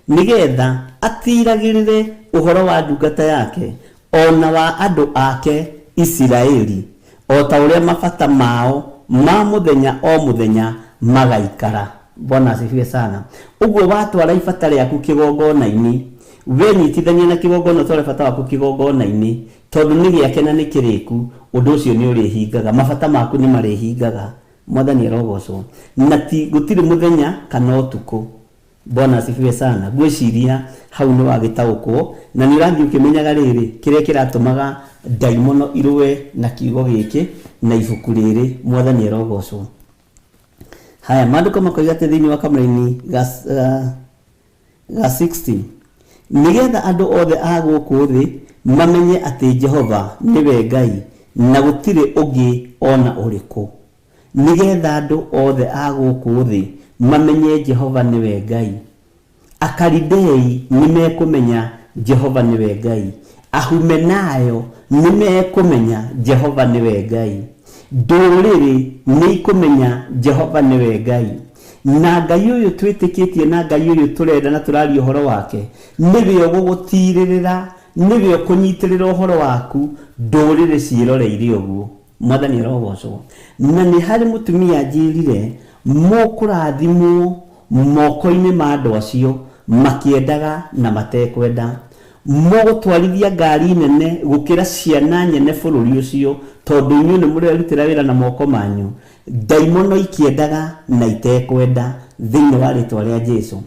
S3: nĩgetha atiragĩrĩre ũhoro wa ndungata yake o na wa andũ ake Isiraeli, o ta ũrĩa mabata mao ma mũthenya o mũthenya magaikara. Bwana asifiwe sana. Ũguo watwara ibata rĩaku kĩgongona-inĩ, wenyitithania na kĩgongona ũtware bata waku kĩgongona-inĩ, tondũ nĩ gĩake na nĩ kĩrĩku, ũndũ ũcio nĩ ũrĩhingaga, mabata maku nĩ marĩhingaga. Mwathani arogocwo. Na ti gũtirĩ mũthenya kana ũtukũ. Bwana asifiwe sana. Ngwĩciria hau nĩ wagĩtaũkwo na nĩ ũrathiĩ ũkĩmenyaga rĩrĩ kĩrĩa kĩratũmaga ndaimono irũe na kiugo gĩkĩ na ibuku rĩrĩ. Mwathani arogocwo. Haya, maandĩko makoiga atĩ thĩinĩ wa kamũraini ga ga 16, nĩgetha andũ othe a gũkũ thĩ mamenye atĩ Jehova nĩwe Ngai na gũtirĩ ũngĩ ona ũrĩkũ. Nĩgetha andũ othe a gũkũ thĩ mamenye Jehova nĩwe Ngai. Akalidei nĩmekũmenya Jehova nĩwe Ngai. Ahumenayo nĩmekũmenya Jehova nĩwe Ngai. Ndũrĩrĩ nĩikũmenya Jehova nĩwe Ngai. Na Ngai ũyũ twĩtĩkĩtie na Ngai ũyũ tũrenda na tũraria ũhoro wake, nĩwe ũgũgũtirĩrĩra, nĩwe ũkũnyitĩrĩra ũhoro waku, ndũrĩrĩ ciĩroreire ũguo. Mwathani arogocwo. Na nĩ harĩ mũtumia njĩrire, mũkũrathimwo moko-inĩ ma andũ acio makĩendaga na matekwenda. Mũgũtwarithia ngari nene gũkĩra ciana nyene bũrũri ũcio, tondũ inyuĩ nĩ mũrerutĩra wĩra na moko manyu. Ndaimono ikĩendaga na itekwenda thĩinĩ wa rĩtwa rĩa Jesu.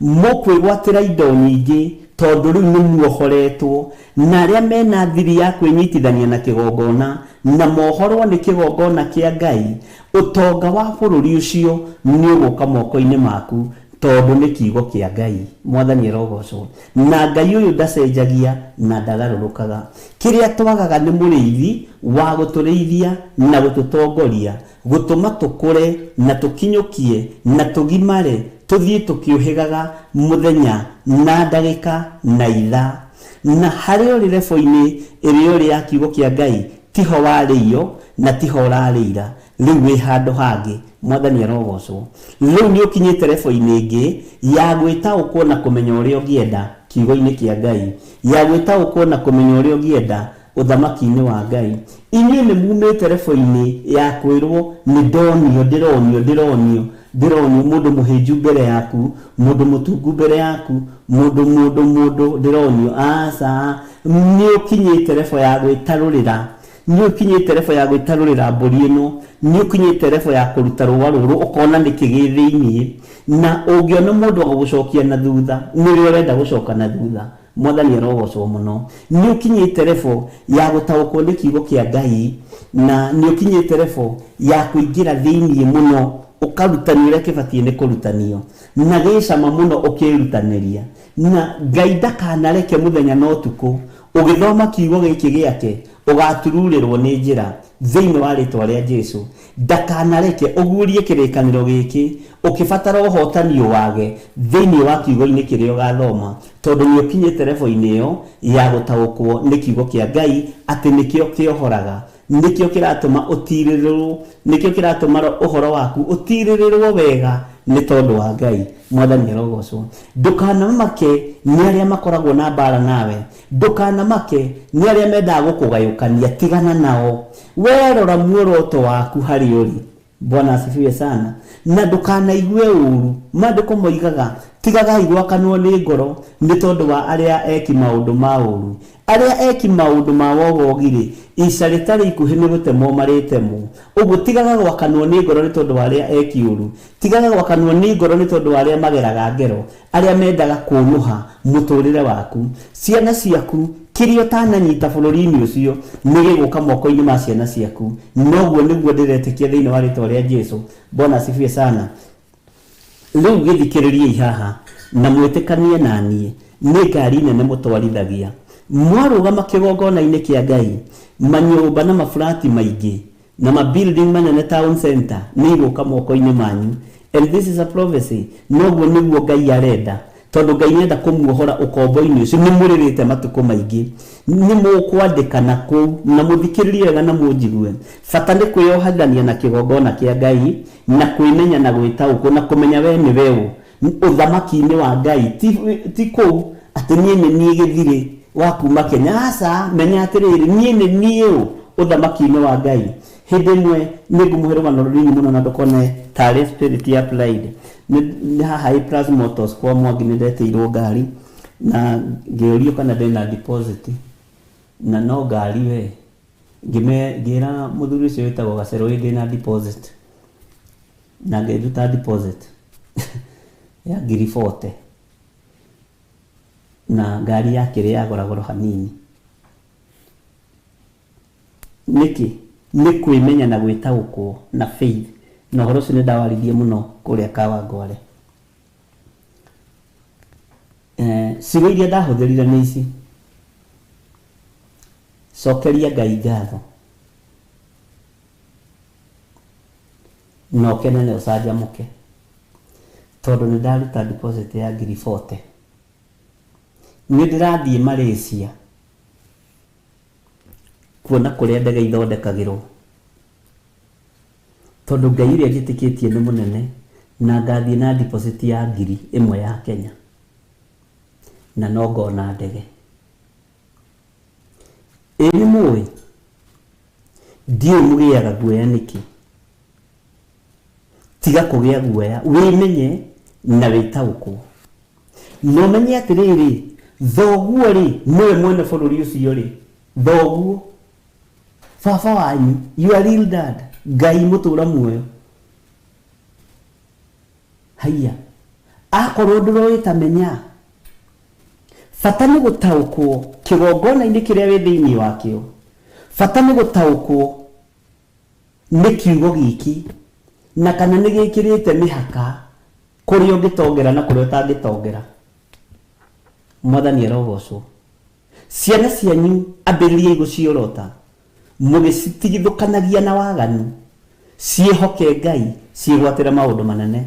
S3: Mũkwĩgwatĩra indo nyingĩ tondũ rĩu nĩ muohoretwo, na arĩa mena thiri ya kwĩnyitithania na kĩgongona na mohorwo nĩ kĩgongona kĩa Ngai, ũtonga wa bũrũri ũcio nĩ ũgũka moko-inĩ maku tondũ nĩ kiugo kĩa Ngai. Mwathani arogocwo. Na Ngai ũyũ ndacenjagia na ndagarũrũkaga. Kĩrĩa twagaga nĩ mũrĩithi wa gũtũrĩithia na gũtũtongoria, gũtũma tũkũre na tũkinyũkie na tũgimare, tũthiĩ tũkĩũhĩgaga mũthenya na ndagĩka na ithaa. Na harĩa ũrĩ rebo-inĩ ĩrĩa ũrĩ ya kiugo kĩa Ngai, tiho warĩio na tiho ũrarĩira, rĩu wĩ handũ hangĩ. Mwathani arogocwo. Rĩu nĩ ũkinyĩte rebo-inĩ ĩngĩ ya gwĩtaũkwo na kũmenya ũrĩa ũngĩenda kiugo-inĩ kĩa Ngai, ya gwĩtaũkwo na kũmenya ũrĩa ũngĩenda ũthamaki-inĩ wa Ngai. Inyuĩ nĩ mumĩte rebo-inĩ ya kwĩrwo nĩ ndonio, ndĩronio, ndĩronio, ndĩronio, mũndũ mũhĩnju mbere yaku, mũndũ mũtungu mbere yaku, mũndũ mũndũ mũndũ ndĩronio. Aca, nĩ ũkinyĩte rebo ya gwĩtarũrĩra, nĩ ũkinyĩte rebo ya gwĩtarũrĩra mbũri ĩno, nĩ ũkinyĩte rebo ya kũruta rũa rũrũ ũkona nĩkĩ gĩ thĩiniĩ, na ũngĩona mũndũ agũgũcokia na thutha, nĩrĩo ũrenda gũcoka na thutha. Mwathani arogocwo mũno. Nĩ ũkinyĩte rebo ya gũtaũkwo nĩ kiugo kĩa Ngai, na nĩ ũkinyĩte rebo ya kũingĩra thĩiniĩ mũno, ũkarutanio ũrĩa kĩbatiĩ nĩ kũrutanio, na gĩcama mũno ũkĩrutanĩria. Na Ngai ndakanareke mũthenya na ũtukũ ũgĩthoma kiugo gĩkĩ gĩake ũgatururĩrwo nĩ njĩra thĩinĩ wa rĩtwa rĩa Jesu. Ndakanareke ũguũrie kĩrĩkanĩro gĩkĩ ũkĩbatara ũhotani wage thĩinĩ wa kiugo-inĩ kĩrĩa ũgathoma, tondũ nĩ ũkinyĩte rebo-inĩ ĩyo ya gũtaũkwo nĩ kiugo kĩa Ngai atĩ nĩkĩo kĩohoraga, nĩkĩo kĩratũma ũtirĩrĩrwo, nĩkĩo kĩratũma ũhoro waku ũtirĩrĩrwo wega nĩ tondũ wa Ngai. Mwathani arogocwo. Ndũkanamake nĩ arĩa makoragwo na mbara nawe, ndũkanamake nĩ arĩa mendaga gũkũgayũkania, tigana nao. Werora muoroto waku harĩ ũrĩ. Bwana asifiwe sana. Na ndũkanaigue ũru. Maandĩko moigaga tigagai gwakanwo nĩ ngoro nĩ tondũ wa arĩa eki maũndũ ma ũru. Arĩa eki maũndũ ma wogogi-rĩ, ica rĩtarĩ ikuhĩ nĩ gũtemwo marĩtemwo. Ũguo tigaga gwakanwo nĩ ngoro nĩ tondũ wa arĩa eki ũru. Tigaga gwakanwo nĩ ngoro nĩ tondũ wa arĩa mageraga ngero, arĩa mendaga kũnũha mũtũrĩre waku. Ciana ciaku, kĩrĩa ũtananyita bũrũri-inĩ ũcio nĩ gĩgũka moko-inĩ ma ciana ciaku. Noguo nĩguo ndĩretĩkia thĩinĩ wa rĩtwa rĩa Jesu. Bwana asifiwe sana. Rĩu gĩthikĩrĩriei haha na mwĩtĩkanie na niĩ, nĩ ngari nene mũtwarithagia. Mwarũgama kĩgongona-inĩ kĩa Ngai, manyũmba na maburati maingĩ na ma building manene town center nĩ igũka moko-inĩ manyu. And this is a prophecy. Noguo nĩguo Ngai arenda. Tondũ Ngai nĩenda kũmuohora ũkombo-inĩ ũcio, nĩ mũrĩrĩte matukũ maingĩ. Nĩ mũkwandĩkana kũu, na mũthikĩrĩrie wega na mũnjigue. Bata nĩ kwĩyohithania na kĩgongona kĩa Ngai, na kwĩmenya na gwĩtaũkwo, na kũmenya we nĩwe ũ ũthamaki-inĩ wa Ngai. Ti, ti kũu atĩ niĩ nĩ niĩ gĩthirĩ wa kuma Kenya. Aca, menya atĩrĩrĩ, niĩ nĩ niĩ ũ ũthamaki-inĩ wa Ngai. Hĩndĩ ĩmwe nĩ ngũmũhe rũgano rũnini mũno na ndũkone tarĩ spirit ya pride. Nĩ haha A Plus Motors kwa Mwangi nĩ ndetĩirwo ngari na ngĩũrio kana ndĩna deposit na no ngari we. Ngĩra mũthuri ũcio wĩtagwo Gacerũ ĩ ndĩna deposit na ngĩruta deposit ya ngiri 40 na ngari yakĩrĩ ya goragoro hanini. Nĩkĩ? Nĩ kwĩmenya na gwĩtaũkwo na faith. Na ũhoro ũcio nĩ ndawaririe mũno kũrĩa Kawangware. Ciugo iria ndahũthĩrire nĩ ici. Cokeria Ngai ngatho. Na ũkene na ũcanjamũke. Tondũ nĩ ndaruta deposit ya ngiri 40. Nĩ ndĩrathiĩ Malaysia kuona kũrĩa ndege ithondekagĩrwo. Tondũ Ngai ũrĩa njĩtĩkĩtie nĩ mũnene na ngathiĩ na deposit ya ngiri ĩmwe ya Kenya na no ngona ndege. Ĩ nĩ mũĩ? Ndiũĩ mũgĩaga guoya nĩkĩ. Tiga kũgĩa guoya, wĩmenye na wĩtaũkwo. Na ũmenye atĩrĩrĩ, thoguo rĩ, nĩwe mwene bũrũri ũcio rĩ, thoguo, baba wanyu, your real dad, Ngai mũtũra muoyo. Haiya, akorwo ndũroĩ ta menya. Bata nĩ gũtaũkwo kĩgongona-inĩ kĩrĩa wĩ thĩinĩ wakĩo. Bata nĩ gũtaũkwo nĩ kiugo gĩkĩ na kana nĩ gĩkĩrĩte mĩhaka kũrĩa ũngĩtongera na kũrĩa ũtangĩtongera. Mwathani arogocwo. Ciana cianyu ambĩrĩriai gũciorota mũgĩcitigithũkanagia na waganu, ciĩhoke Ngai, ciĩgwatĩre maũndũ manene.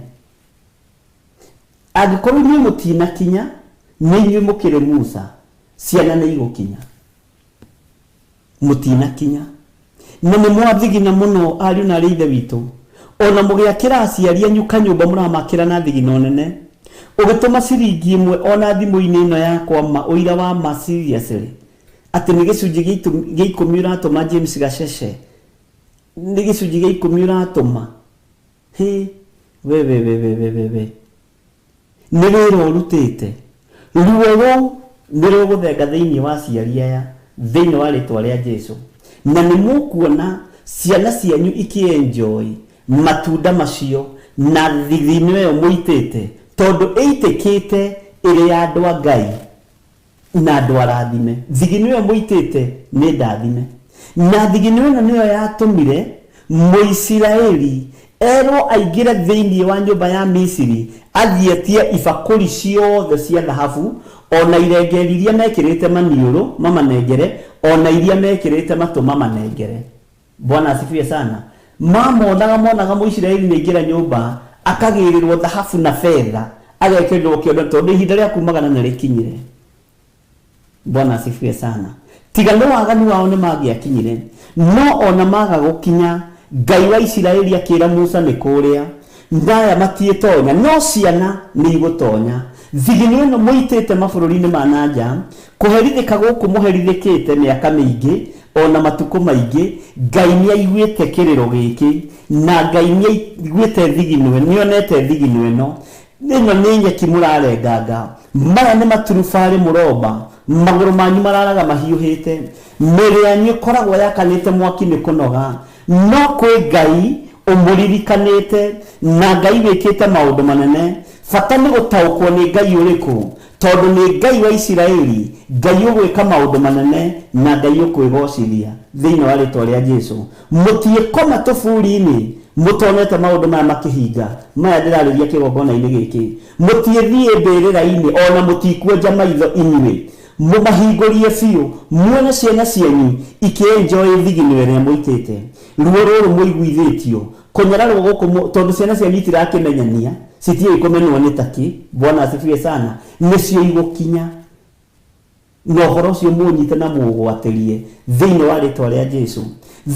S3: Angĩkorwo inyuĩ mũtinakinya, nĩ inyuĩ mũkĩrĩ Musa, ciana nĩ igũkinya. Mũtinakinya. Na nĩ mwathigina mũno ariũ na arĩ ithe witũ. Ona mũgĩakĩra aciari anyu kanyũmba mũramakĩra na thigino nene. Ũgĩtũma ciringi ĩmwe ona thimũ-inĩ ĩno yakwa ma ũira wa ma seriously. Atĩ nĩ gĩcunjĩ gĩa ikũmi ũratũma James Gacece. Nĩ gĩcunjĩ gĩa ikũmi ũratũma. Hĩ, we we we we we we we. Nĩ wĩra ũrutĩte. Ruo rũu nĩ rũgũthenga thĩinĩ wa aciari aya thĩinĩ wa rĩtwa rĩa Jesu. Na nĩ mũkuona ciana cianyu ikĩ-enjoy matunda macio na thithino ĩyo mũitĩte, tondũ ĩitĩkĩte ĩrĩ ya andũ a Ngai na andũ arathime. Thigino ĩyo mũitĩte nĩ ndathime. Na thigino ĩno nĩyo yatũmire Mũisiraeli erwo aingĩre thĩinĩ wa nyũmba ya Misiri athiĩ etie ibakũri ciothe cia thahabu, ona irengeri iria mekĩrĩte maniũrũ mamanengere, ona iria mekĩrĩte matũ mamanengere. Bwana asifiwe sana. Mamonaga monaga Mũisiraeli nĩ aingĩra nyũmba akagĩrĩrwo thahabu na betha agekĩrĩrwo kĩondo tondũ ihinda rĩa kumagana nĩ rĩkinyire. Bwana asifiwe sana. Tiga nĩ waganu wao nĩ mangĩakinyire, no ona maga gũkinya, Ngai wa Isiraeli akĩra Musa nĩ kũrĩa ndaya matiĩtonya, no ciana nĩ igũtonya. Thigino ĩno mũitĩte mabũrũri-inĩ ma na nja, kũherithĩka gũkũ mũherithĩkĩte mĩaka mĩingĩ ona matukũ maingĩ, Ngai nĩ aiguĩte kĩrĩro gĩkĩ, na Ngai nĩ aiguĩte thigino, nĩ onete thigino ĩno. Ĩno nĩ nyeki mũrarenganga, maya nĩ maturubarĩ mũromba, magũrũ manyu mararaga mahiũhĩte, mĩĩrĩ yanyu ĩkoragwo yakanĩte mwaki nĩ kũnoga. No kwĩ Ngai ũmũririkanĩte, na Ngai wĩkĩte maũndũ manene. Bata nĩ gũtaũkwo nĩ Ngai ũrĩkũ, tondũ nĩ Ngai wa Isiraeli, Ngai ũgwĩka maũndũ manene, na Ngai ũkwĩgocithia thĩinĩ wa rĩtwa rĩa Jesu. Mũtiĩkoma tũburi-inĩ mũtonete maũndũ maya makĩhinga, maya ndĩrarĩria kĩgongona-inĩ gĩkĩ. Mũtiĩthiĩ mbĩrĩra-inĩ, ona mũtikuonja maitho inyuĩ. Mũmahingũrie biũ, muone ciana cianyu ikĩ-enjoy thigino ĩrĩa mũitĩte. Ruo rũrũ mũiguithĩtio, kũnyararwo gũkũ, tondũ ciana cianyu itirakĩmenyania, Citiũĩ kũmenwo nĩ takĩ. Bwana asifiwe sana. Nĩcio igũkinya. Na ũhoro ũcio mũũnyite na mũũgwatĩrie thĩinĩ wa rĩtwa rĩa Jesu.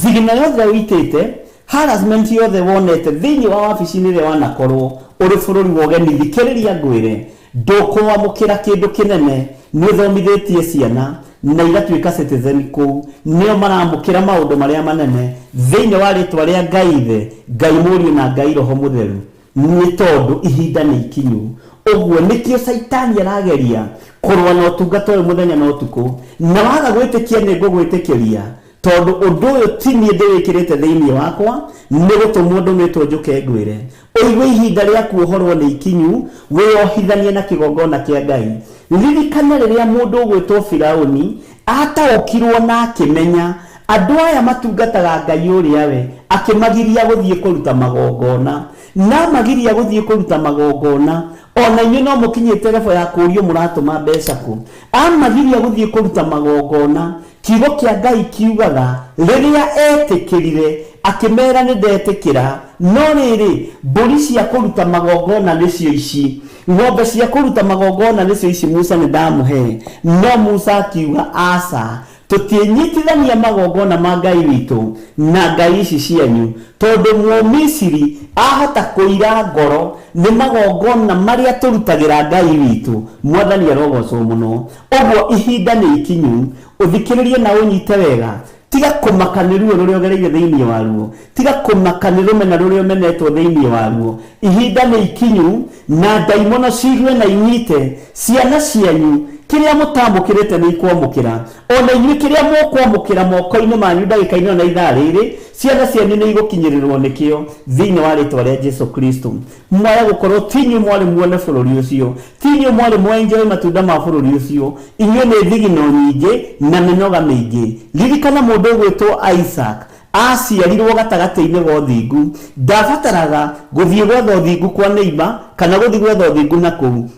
S3: Thigino yothe ũitĩte, harassment yothe wonete thĩinĩ wa wabici-inĩ ĩrĩa wanakorwo ũrĩ bũrũri wa ũgeni, thikĩrĩria ngwĩre, ndũkũamũkĩra kĩndũ kĩnene. Nĩ ũthomithĩtie ciana na igatuĩka citizen kũu, nĩo maramũkĩra maũndũ marĩa manene thĩinĩ wa rĩtwa rĩa Ngai Ithe, Ngai Mũriũ na Ngai Roho Mũtheru. Nĩ tondũ ihinda nĩ ikinyu. Ũguo nĩkĩo Caitani arageria kũrũa na ũtungata ũyũ mũthenya na ũtukũ. Na waga gwĩtĩkia nĩ ngũgwĩtĩkĩria, tondũ ũndũ ũyũ ti niĩ ndĩwĩkĩrĩte thĩinĩ wakwa, nĩ gũtũmwo ndũmĩtwo njũke ngwĩre. Ũigue ihinda rĩa kuohorwo nĩ ikinyu, wĩyohithanie na kĩgongona kĩa Ngai. Ririkana rĩrĩa mũndũ ũgwĩtwo Firaũni ataũkirwo na akĩmenya andũ aya matungataga Ngai ũrĩa we, akĩmagiria gũthiĩ kũruta magongona. Na amagiria gũthiĩ kũruta magongona, o na inyuĩ no mũkinyĩte level ya kũũrio mũratũma mbeca kũ. Amagiria gũthiĩ kũruta magongona, kiugo kĩa Ngai kiugaga, rĩrĩa etĩkĩrire, akĩmera nĩ ndetĩkĩra, no rĩrĩ, mbũri cia kũruta magongona nĩcio ici, ng'ombe cia kũruta magongona nĩcio ici Musa nĩ ndamũhe. No Musa akiuga, aca, Tũtiĩnyitithania magongona ma Ngai witũ na ngai ici cianyu, tondũ Mũmisiri ahota kũira ngoro nĩ magongona marĩa tũrutagĩra Ngai witũ. Mwathani arogocwo mũno. Ũguo ihinda nĩ ikinyu ũthikĩrĩrie na ũnyite wega. Tiga kũmaka nĩ ruo rũrĩa ũgereire thĩinĩ waruo. Tiga kũmaka nĩ rũmena rũrĩa ũmenetwo thĩinĩ waruo. Ihinda nĩ ikinyu na ndaimono ciigue na inyite ciana cianyu. Kĩrĩa mũtaamũkĩrĩte nĩ ikwamũkĩra. O na inyuĩ kĩrĩa mũkwamũkĩra moko-inĩ manyu ndagĩka-inĩ ĩno na ithaa rĩrĩ, ciana cianyu nĩ igũkinyĩrĩrwo nĩkĩo thĩinĩ wa rĩtwa rĩa Jesu Kristo. Mwaya gũkorwo ti inyuĩ mwarĩ muone bũrũri ũcio, ti inyuĩ mwarĩ mũ enjoy matunda ma bũrũri ũcio, inyuĩ nĩ thigino nyingĩ na mĩnoga mĩingĩ. Ririkana mũndũ ũgwĩtwo Isaac Aaciarirwo gatagatĩ-inĩ ga ũthingu. Ndaabataraga gũthiĩ gwetha ũthingu kwa neighbor kana gũthiĩ gwetha ũthingu na kũu.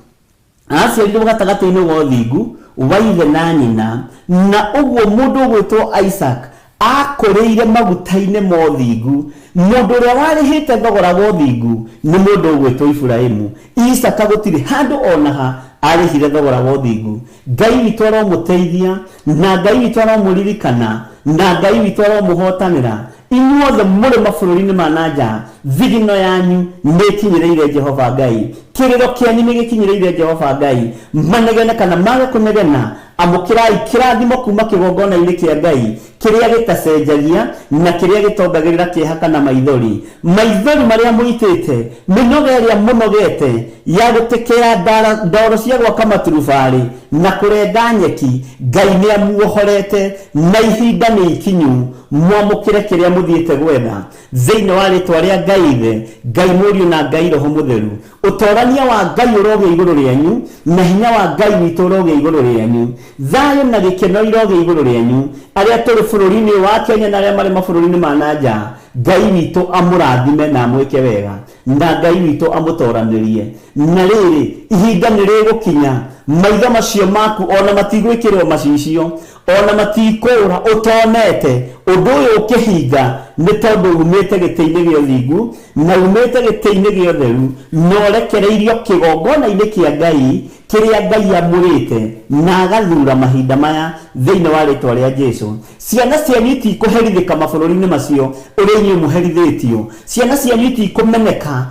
S3: Aaciarirwo gatagatĩ-inĩ ga ũthingu wa ithe na nyina. Na ũguo mũndũ ũgwĩtwo Isaac aakũrĩire maguta-inĩ ma ũthingu. Mũndũ ũrĩa warĩhĩte thogora wa ũthingu nĩ mũndũ ũgwĩtwo Iburahimu. Isaaka gũtirĩ handũ o na ha aarĩhire thogora wa ũthingu. Ngai witũ aromũteithia, na Ngai witũ aromũririkana, na Ngai witũ aromũhootanĩra. Inyuothe mũrĩ mabũrũri-inĩ ma na nja, thigino yanyu nĩĩkinyĩrĩire Jehova Ngai, kĩrĩro kĩanyu nĩgĩkinyĩrĩire Jehova Ngai. Manegene kana mage kũnegena, amũkĩrai kĩrathimo kuuma kĩgongona-inĩ kĩa Ngai, kĩrĩa gĩtacenjagia, na kĩrĩa gĩtongagĩrĩra kĩeha kana maithori. Maithori marĩa mũitĩte, mĩnoga ĩrĩa mũnogete ya gũtekea ndoro cia gwaka maturubarĩ na kũrenga nyeki, Ngai nĩamuohorete, na ihinda nĩ ikinyu mwamũkĩre kĩrĩa mũthiĩte gwetha. Thĩinĩ wa rĩtwa rĩa Ngai Ithe, Ngai Mũriũ na Ngai Roho Mũtheru, ũtorania wa Ngai ũrogĩa igũrũ rĩanyu, na hinya wa Ngai witũ ũrogĩa igũrũ rĩanyu. Thayũ na gĩkeno irogĩa igũrũ rĩanyu, arĩa tũrĩ bũrũri-inĩ ũyũ wa Kenya na arĩa marĩ mabũrũri-inĩ ma na nja. Ngai witũ amũrathime na amwĩke wega, na Ngai witũ amũtoranĩrie. Na rĩrĩ, ihinda nĩ rĩgũkinya, maitho macio maku o na matigwĩkĩrwo macicio, o na matikũũra ũtonete ũndũ ũyũ ũkĩhinga, nĩ tondũ uumĩte gĩtĩ-inĩ gĩa ũthingu, na uumĩte gĩtĩ-inĩ gĩa ũtheru, na ũrekereirio kĩgongona-inĩ kĩa Ngai, kĩrĩa Ngai amũrĩte na agathura mahinda maya thĩinĩ wa rĩtwa rĩa Jesu. Ciana cianyu itikũherithĩka mabũrũri-inĩ macio ũrĩa inyuĩ mũherithĩtio. Ciana cianyu itikũmeneka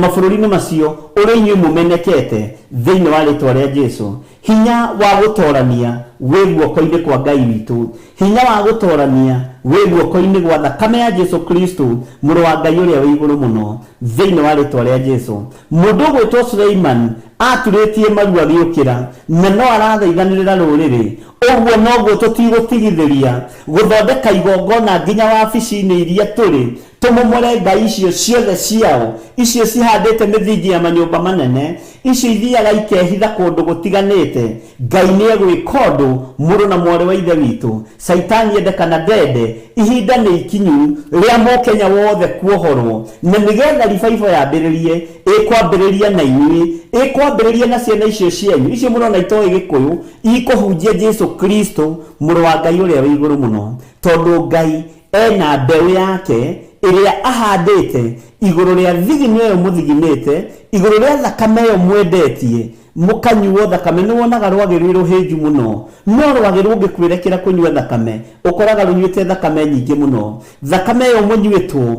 S3: mabũrũri-inĩ macio ũrĩa inyuĩ mũmenekete thĩinĩ wa rĩtwa rĩa Jesu. Hinya wa gũtorania wĩ guoko-inĩ kwa Ngai witũ. Hinya wa gũtorania wĩ guoko-inĩ gwa thakame ya Jesu Kristo, Mũrũ wa Ngai ũrĩa wĩ igũrũ mũno, thĩinĩ wa rĩtwa rĩa Jesu. Mũndũ ũgwĩtwo Suleiman aturĩtie maru agĩũkĩra, na no arathaithanĩrĩra rũrĩrĩ. Ũguo noguo tũtigũtigithĩria gũthondeka igongona nginya wabici-inĩ iria tũrĩ, tũmomore ngai icio ciothe ciao, icio cihandĩte mĩthingi ya manyũmba manene, icio ithiaga ikehitha kũndũ gũtiganĩte. Ngai nĩegwĩka ũndũ, mũrũ na mwarĩ wa Ithe witũ. Caitani ende kana ndende, ihinda nĩ ikinyu rĩa Mũkenya wothe kuohorwo, na nĩgetha revival yambĩrĩrie, ĩkwambĩrĩria na inyuĩ, ĩkwambĩrĩria na ciana icio cianyu, icio mũrona itoĩ Gĩkũyũ, ikũhunjia Jesu Kristo, Mũrũ wa Ngai ũrĩa wĩ igũrũ mũno, tondũ Ngai ena mbeũ yake. ĩrĩa ahandĩte igũrũ rĩa thigino ĩyo mũthiginĩte, igũrũ rĩa thakame ĩyo mwendetie, mũkanyuo thakame. Nĩ wonaga rwagĩ rwĩ rũhĩnju mũno, no rwagĩ rũngĩkwĩrekera kũnyua thakame, ũkoraga rũnyuĩte thakame nyingĩ mũno. Thakame ĩyo mũnyuĩtwo,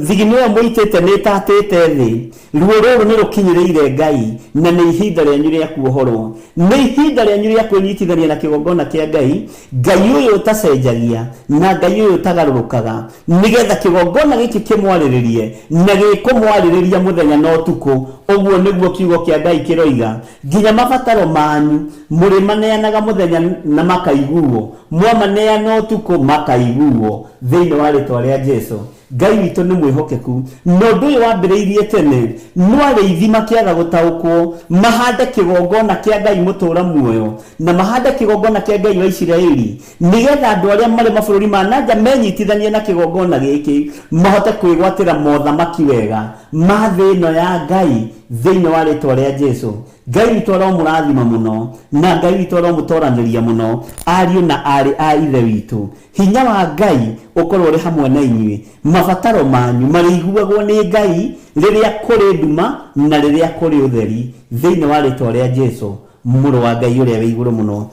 S3: thigino ĩyo mũitĩte nĩ ĩtatĩte thĩ. Ruo rũrũ nĩ rũkinyĩrĩire Ngai, na nĩ ihinda rĩanyu rĩa kuohorwo. Nĩ ihinda rĩanyu rĩa kwĩnyitithania na kĩgongona kĩa Ngai, Ngai ũyũ ũtacenjagia na Ngai ũyũ ũtagarũrũkaga, nĩgetha kĩgongona gĩkĩ kĩmwarĩrĩrie, na gĩkũmwarĩrĩria mũthenya na ũtukũ. Ũguo nĩguo kiugo kĩa Ngai kĩroiga. Nginya mabataro manyu mũrĩmaneanaga mũthenya na makaiguo, mwamaneana ũtukũ makaiguo, thĩinĩ wa rĩtwa rĩa Jesu. Ngai witũ nĩ mwĩhokeku, na ũndũ ũyũ wambĩrĩirie tene, no arĩithi makĩaga gũtaũkwo, mahande kĩgongona kĩa Ngai mũtũũra muoyo, na mahande kĩgongona kĩa Ngai wa Isiraeli, nĩgetha andũ arĩa marĩ mabũrũri ma na nja menyitithanie na kĩgongona gĩkĩ, mahote kwĩgwatĩra mothamaki wega ma thĩ ĩno ya Ngai, thĩinĩ wa rĩtwa rĩa Jesu. Ngai witũ aromũrathima mũno, na Ngai witũ aromũtoranĩria mũno, ariũ na aarĩ a Ithe witũ. Hinya wa Ngai ũkorwo ũrĩ hamwe na inyuĩ. Mabataro manyu marĩiguagwo nĩ Ngai rĩrĩa kũrĩ nduma na rĩrĩa kũrĩ ũtheri, thĩinĩ wa rĩtwa rĩa Jesu, Mũrũ wa Ngai ũrĩa wĩ Igũrũ Mũno.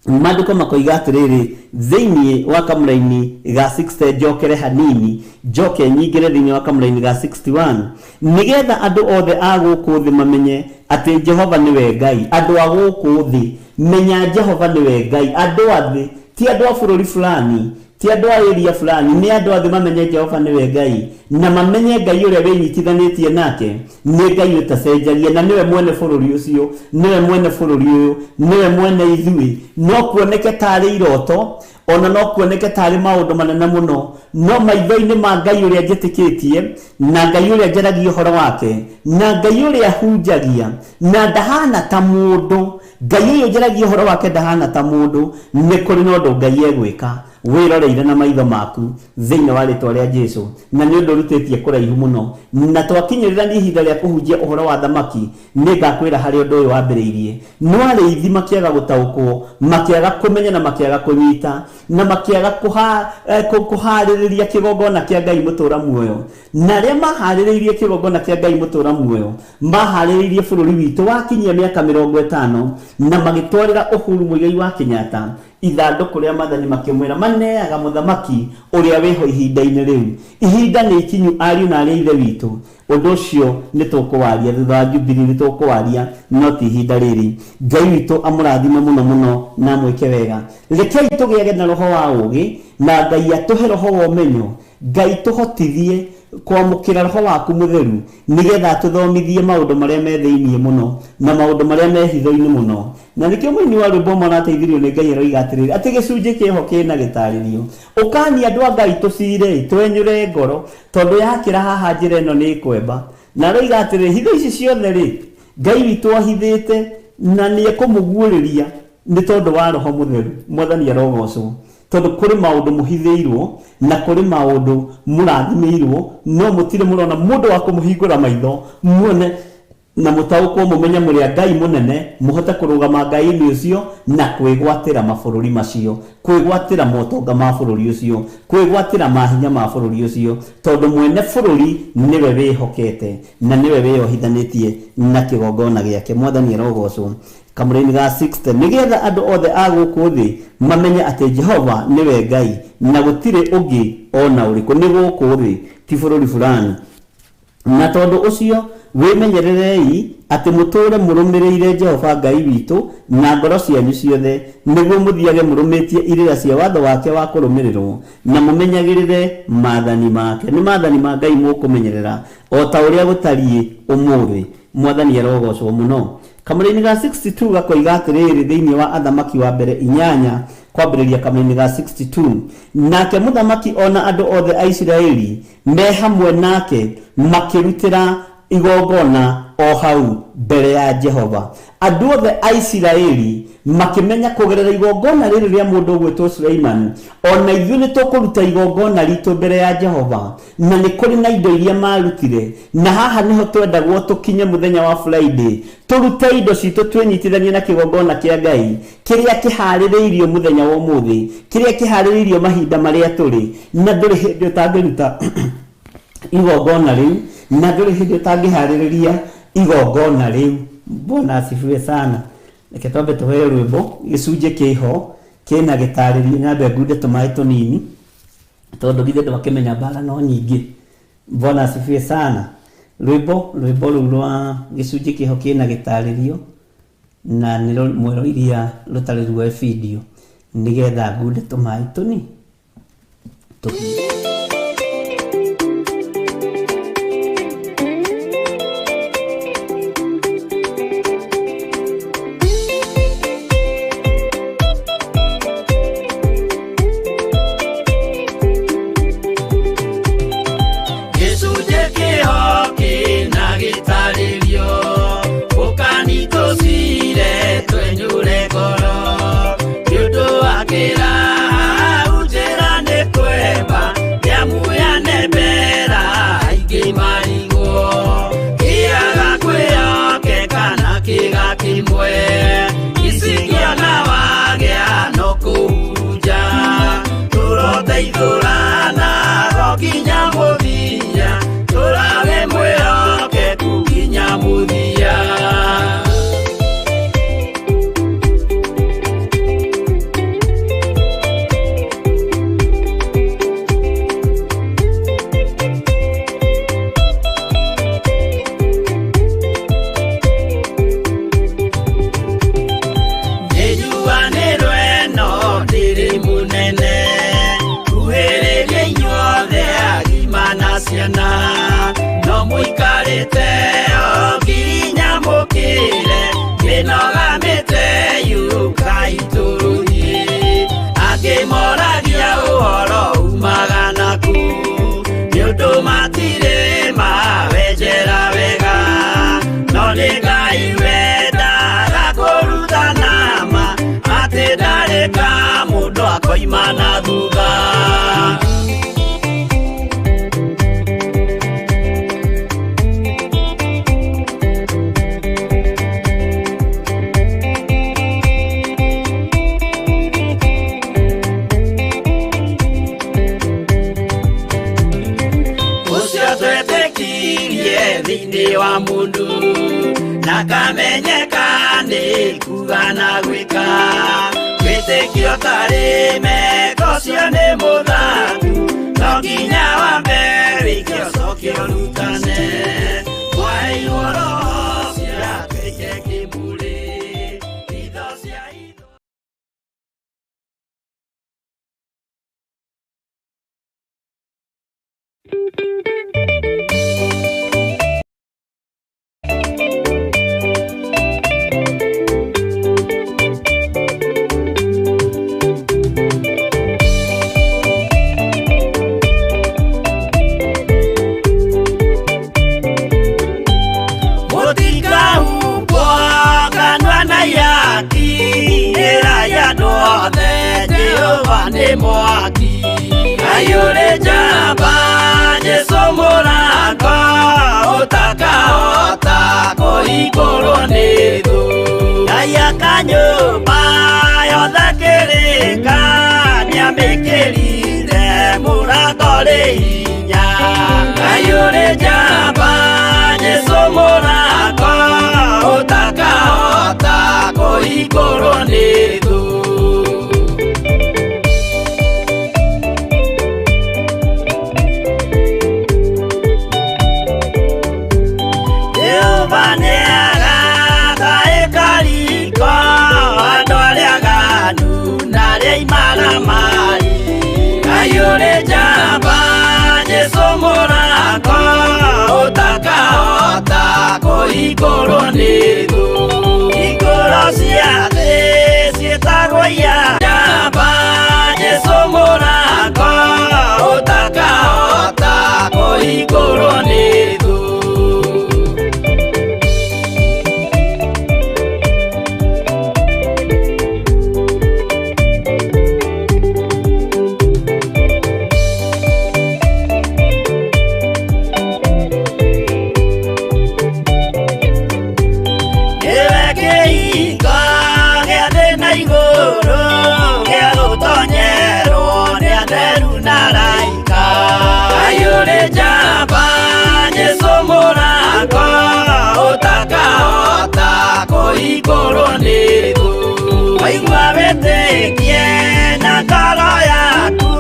S3: Maandĩko makoiga atĩrĩrĩ, thĩinĩ wa kamũraini ga 60, njokere hanini, njoke nyingĩre thĩinĩ wa kamũraini ga 61, nĩgetha andũ othe a gũkũ thĩ mamenye atĩ Jehova nĩwe Ngai. Andũ a gũkũ thĩ, menya Jehova nĩwe Ngai. Andũ a thĩ, ti andũ a bũrũri fulani, ti andũ a area fulani, nĩ andũ a thĩ mamenye Jehova nĩwe Ngai, na mamenye Ngai ũrĩa wĩnyitithanĩtie nake nĩ Ngai ũtacenjagia, na nĩwe mwene bũrũri ũcio, nĩwe mwene bũrũri ũyũ, nĩwe mwene ithuĩ. No kuoneke tarĩ iroto, ona no kuoneke tarĩ maũndũ manene mũno, no maitho-inĩ ma Ngai ũrĩa njĩtĩkĩtie, na Ngai ũrĩa njaragia ũhoro wake, na Ngai ũrĩa hunjagia, na ndahana ta mũndũ, Ngai ũyũ njaragia ũhoro wake ndahana ta mũndũ, nĩ kũrĩ na ũndũ Ngai egwĩka, wĩroreire na maitho maku, thĩinĩ wa rĩtwa rĩa Jesu, na nĩ ũndũ ũrutĩtie kũraihu mũno. Na twakinyĩrĩra nĩ ihinda rĩa kũhunjia ũhoro wa thamaki, nĩngakwĩra harĩa ũndũ ũyũ wambĩrĩirie. No arĩithi makĩaga gũtaũkwo, makĩaga kũmenya na makĩaga kũnyita, na makĩaga kũharĩrĩria kĩgongona kĩa Ngai mũtũũra muoyo. Na arĩa maharĩrĩirie kĩgongona kĩa Ngai mũtũũra muoyo, maharĩrĩirie bũrũri witũ wakinyia mĩaka 50, na magĩtwarĩra Uhuru Muigai wa Kenyatta ithandũkũ rĩa maathani, makĩmwĩra maneaga mũthamaki ũrĩa wĩho ihinda-inĩ rĩu. Ihinda nĩ ikinyu, ariũ na arĩ a Ithe witũ. Ũndũ ũcio nĩ tũkũwaria thutha wa Jubilee, nĩ tũkũwaria, no ti ihinda rĩrĩ. Ngai witũ amũrathime mũno mũno na amwĩke wega. Rekei tũgĩage na roho wa ũũgĩ, na Ngai atũhe roho wa ũmenyo. Ngai tũhotithie kwamũkĩra roho waku mũtheru, nĩgetha atũthomithie maũndũ marĩa me thĩinĩ mũno na maũndũ marĩa me hitho-inĩ mũno. Na nĩkĩo mũini wa rwĩmbo ũmwe arateithirio nĩ Ngai aroiga atĩrĩrĩ, atĩ gĩcunjĩ kĩho kĩna gĩtarĩrio. Ũkani andũ a Ngai tũcire, twenyũre ngoro, tondũ yakĩra haha njĩra ĩno nĩ ĩkwemba. Na aroiga atĩrĩrĩ, hitho ici ciothe rĩ, Ngai witũ ahithĩte na nĩ ekũmũguũrĩria nĩ tondũ wa roho mũtheru. Mwathani arogocwo. Tondũ kũrĩ maũndũ mũhithĩirwo na kũrĩ maũndũ mũrathimĩirwo, no mũtirĩ mũrona mũndũ wa kũmũhingũra maitho muone na mũtaũkwo, mũmenye mũrĩ a Ngai mũnene, mũhote kũrũgama Ngai-inĩ ũcio na kwĩgwatĩra mabũrũri macio, kwĩgwatĩra motonga ma bũrũri ũcio, kwĩgwatĩra mahinya ma bũrũri ũcio, tondũ mwene bũrũri nĩwe wĩhokete na nĩwe wĩyohithanĩtie na kĩgongona gĩake. Mwathani arogocwo. Kamũraini ga 60, nĩgetha andũ othe a gũkũ thĩ mamenye atĩ Jehova nĩwe Ngai na gũtirĩ ũngĩ o na ũrĩkũ. Nĩ gũkũ thĩ, ti bũrũri fulani. Na tondũ ũcio wĩmenyererei atĩ mũtũũre mũrũmĩrĩire Jehova Ngai witũ na ngoro cianyu ciothe, nĩguo mũthiage mũrũmĩtie irĩra cia watho wake wa kũrũmĩrĩrũo, na mũmenyagĩrĩre maathani make. Nĩ maathani ma Ngai mũkũmenyerera, o ta ũrĩa gũtariĩ ũmũthĩ. Mwathani arogocwo mũno. Kamũraini ga 62 gakoiga atĩrĩrĩ, thĩinĩ wa Athamaki wa Mbere 8, kwambĩrĩria kamũraini ga 62, Nake mũthamaki o na andũ othe a Isiraeli me hamwe nake makĩrutĩra igongona o hau mbere ya Jehova. Andũ othe a Isiraeli Makĩmenya kũgerera igongona rĩrĩ rĩa mũndũ ũgwĩtwo Suleiman, ona ithuĩ nĩ tũkũruta igongona ritũ mbere ya Jehova, na nĩ kũrĩ na indo iria marutire. Na haha nĩho twendagwo tũkinye mũthenya wa Friday, tũrute indo citũ twĩnyitithanie na kĩgongona kĩa Ngai kĩrĩa kĩharĩrĩirio mũthenya wa ũmũthĩ, kĩrĩa kĩharĩrĩirio mahinda marĩa tũrĩ. Na ndũrĩ hĩndĩ ũtangĩruta igongona rĩu, na ndũrĩ hĩndĩ ũtangĩharĩrĩria igongona rĩu. Bwana asifiwe sana. Reke twambe tũheo rwĩmbo gĩcunjĩ kĩho kĩna gĩtarĩrio, nyambe ngunde tũmaĩ tũnini tondũ githĩ ndwakĩmenya mbara no nyingĩ. Bwana asifiwe sana. Rwĩmbo rũu rwa gĩcunjĩ kĩho kĩna gĩtarĩrio na nĩ mwero iria rũtarĩ ruoe video nĩgetha ngunde tũmaĩ tũni tũhiũ.
S5: Gĩcunjĩ kĩho kĩna gĩtarĩrio, ũkanitũcire twenyũre ngoro. Nĩ ũndũ wa kĩraha njĩra nĩ kwemba, nĩamuyane mbera aingĩ marigwo. Kĩaga kwĩhokeka na kĩga kĩmwe, icikĩona wagĩa no kũhurunja. Tũroteithũrana o nginya mũthia, tũrage mwĩhokeku nginya mũthia. Nĩnjuanĩrwo ĩno ndĩrĩ mũnene, kuhĩrĩria inyuothe agima na ciana. No mũikarĩte o nginya mũkĩre, mĩnoga mĩte yũkai tũrũthiĩ. Angĩ moragia ũhoro umaga naku, nĩ ũndũ matirĩ mawenjera wega. No nĩ Ngai wendaga kũrutana ma, atĩ ndarĩ ka mũndũ akoima na thutha. Ũcio twetĩkirie thĩinĩ wa mũndũ, na kamenyeka nĩ kuga na gwĩka. Wĩtĩkio tarĩ meko ũcio nĩ mũthatu, no nginya wambe wĩke ũcoke ũrutane. Mwaheirwo roho ciatuĩke kĩmũrĩ, itho cia itho. Mũtikahumbwo kanua na ihaki, ĩrai andũ othe Jehova nĩ mwaki. Ngai ũrĩ njamba, Jesũ mũrango, ũtakahota kũhingũrwo nĩ thũ. Ngai aka nyũmba yothe kĩrĩka, nĩamĩkĩrire mũrango rĩ hinya. Ngai ũrĩ njamba, Jesũ mũrango, ũtakahota kũhingũrwo nĩ thũ. Jehova nĩagaka ĩkariko, andũ arĩa aganu na arĩa imaramari. Ngai ũrĩ njamba, Jesũ mũrango, ũtakahota kũhingũrwo nĩ thũ. Hingũro cia thĩ ciĩtagwo ia njamba, Jesũ mũrango, ũtakahota kũhingũrwo nĩ thũ. njamba Jesũ mũrango ũtakahota kũhingũrwo nĩ thũ. Waigua wĩtĩkie na ngoro yaku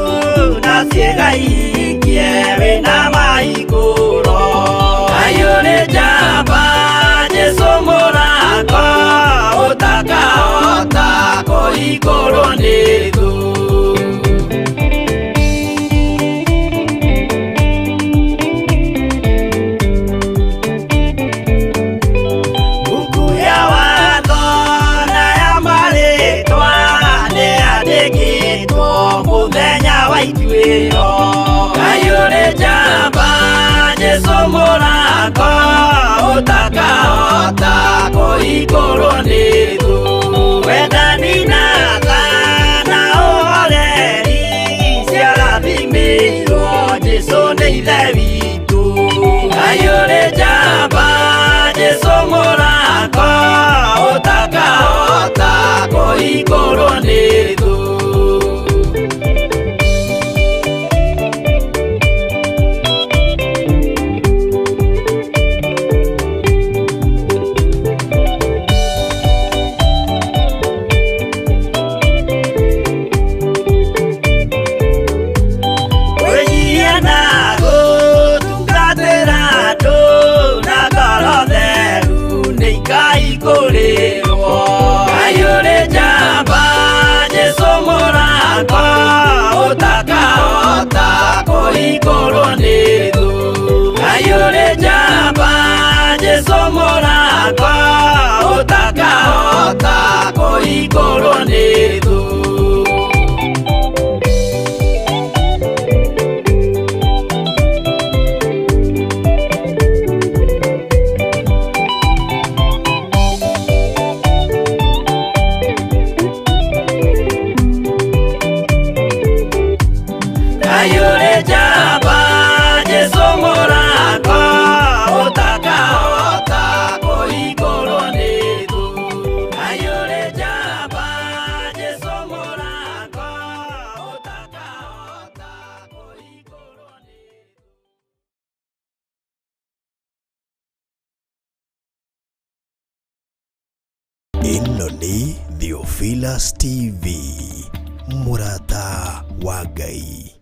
S5: na ciĩga ihingie wĩna mahingũro. Ngai ũrĩ njamba Jesũ mũrango ũtakahota kũhingũrwo nĩ thũ. Buku ya watho na ya marĩtwa nĩyandĩkĩtwo mũthenya wa ituĩro. Ngai ũrĩ njamba Jesũ mũrango ũtakahota kũhingũrwo nĩ thũ. Wendani na tha na ũhoreri ciarathimĩirwo Jesũ nĩ Ithe witũ. Ngai ũrĩ njamba Jesũ mũrango ũtakahota kũhingũrwo nĩ thũ. Kwĩnyihia na gũtungatĩra andũ na ngoro theru nĩikaihingũrĩrwo. Ngai ũrĩ njamba Jesũ mũrango ũtakahota kũhingũrwo nĩ thũ. Ngai ũrĩ njamba Jesũ mũrango ũtakahota kũhingũrwo nĩ thũ. Ngai ũrĩ njamba Jesũ mũrango ũtakahota kũhingũrwo nĩ thũ. Ngai ũrĩ njamba Jesũ mũrango ũtakahota kũhingũrwo nĩ thũ.
S2: Ĩno nĩ Theophilus TV, mũrata wa Ngai.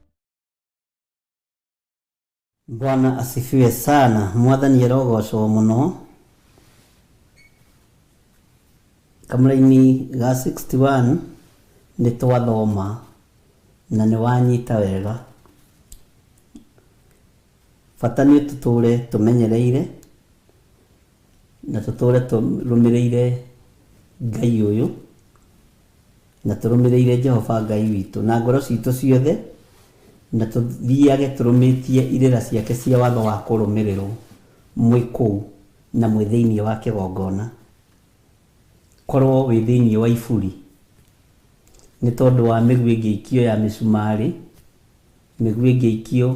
S3: Bwana asifiwe sana. Mwathani arogocwo mũno. Kamũraini ga 61 nĩ twathoma na nĩ wanyita wega. Bata nĩ tũtũre tũmenyereire na tũtũre tũrũmĩrĩire Ngai ũyũ na tũrũmĩrĩire Jehova Ngai witũ na ngoro citũ ciothe na tũthiage tũrũmĩtie irĩra ciake cia watho wa kũrũmĩrĩrwo mwĩ kũu na mwĩ thĩinĩ wa kĩgongona. Korwo wĩ thĩinĩ wa iburi nĩ tondũ wa mĩguĩ ĩngĩikio ya mĩcumarĩ, mĩguĩ ĩngĩikio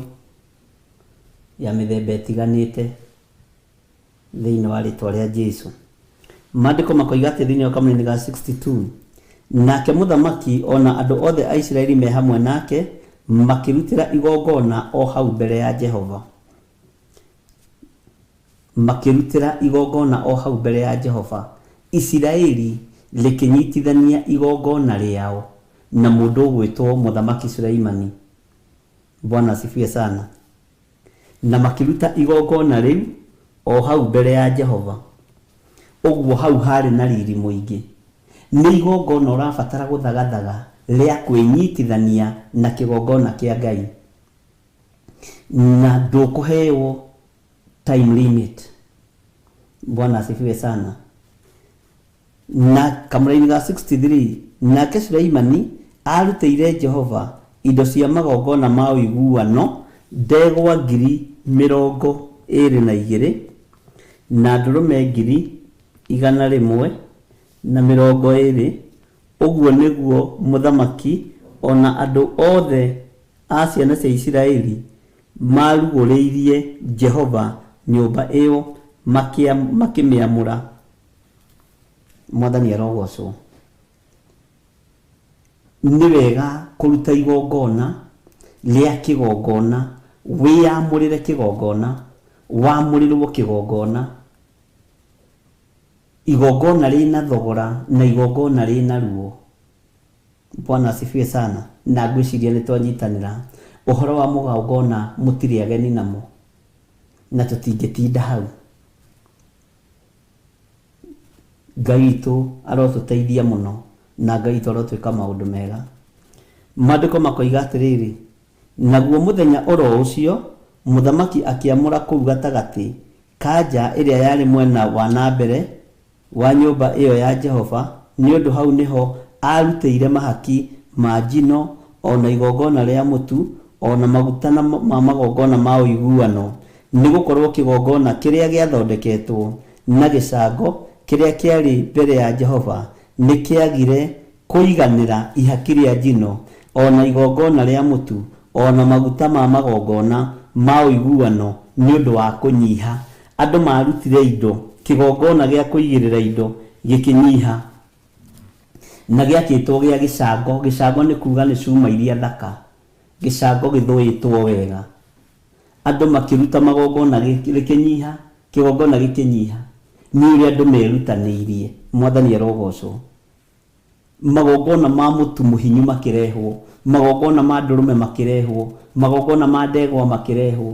S3: ya mĩthemba ĩtiganĩte thĩinĩ wa rĩtwa rĩa Jesũ. Maandĩko makoiga atĩ thĩinĩ wa kamũraini ga 62 nake mũthamaki ona andũ othe a Isiraeli me hamwe nake makĩrutĩra igongona o hau mbere ya Jehova. Makĩrutĩra igongona o hau mbere ya Jehova. Isiraeli rĩkĩnyitithania igongona rĩao na mũndũ ũgwĩtwo mũthamaki Suleimani. Bwana asifiwe sana. Na makĩruta igongona rĩu o hau mbere ya Jehova. Ũguo hau harĩ na riri mũingĩ. Nĩ igongona ũrabatara gũthagathaga rĩa kwĩnyitithania na kĩgongona kĩa Ngai. Na ndũkũheo time limit. Bwana asifiwe sana. Na kamũraini ga 63 nake Suleimani arutĩire Jehova indo cia magongona ma ũiguano ndegwa 22,000 na ndũrũme 120,000. Ũguo nĩguo mũthamaki ona andũ othe a ciana cia Isiraeli marugũrĩirie Jehova nyũmba ĩyo makĩmĩamũra. Mwathani arogocwo. Nĩ wega kũruta igongona rĩa kĩgongona Wĩyamũrĩre kĩgongona, wamũrĩrwo kĩgongona, igongona rĩna thogora na igongona rĩna ruo. Bwana asifiwe sana. Na ngwĩciria nĩ twanyitanĩra ũhoro wa mũgongona, mũtirĩ ageni namo na tũtingĩtinda hau. Ngai witũ arotũteithia mũno na Ngai witũ arotwĩka maũndũ mega. Maandĩko makoiga atĩrĩrĩ, naguo mũthenya oro ũcio mũthamaki akĩamũra kũu gatagatĩ ka nja ĩrĩa yarĩ mwena wa na mbere wa nyũmba ĩyo ya Jehova, nĩ ũndũ hau nĩho aarutĩire mahaki ma njino, o na igongona rĩa mũtu, o na maguta ma magongona ma ũiguano, nĩ gũkorũo kĩgongona kĩrĩa gĩathondeketwo na gĩcango kĩrĩa kĩarĩ mbere ya Jehova nĩkĩagire kũiganĩra ihaki rĩa njino, o na igongona rĩa mũtu, o na maguta ma magongona ma ũiguano, nĩ ũndũ wa kũnyiha. Andũ maarutire indo, kĩgongona gĩa kũigĩrĩra indo gĩkĩnyiha, na gĩakĩtwo gĩa gĩcango. Gĩcango nĩ kuga nĩ cuma iria thaka, gĩcango gĩthũĩtwo wega. Andũ makĩruta magongona gĩkĩnyiha, kĩgongona gĩkĩnyiha, nĩ ũrĩa andũ merutanĩirie. Mwathani arogocwo. Magongona ma mũtu mũhinyu makĩrehwo, magongona ma ndũrũme makĩrehwo, magongona ma ndegwa makĩrehwo.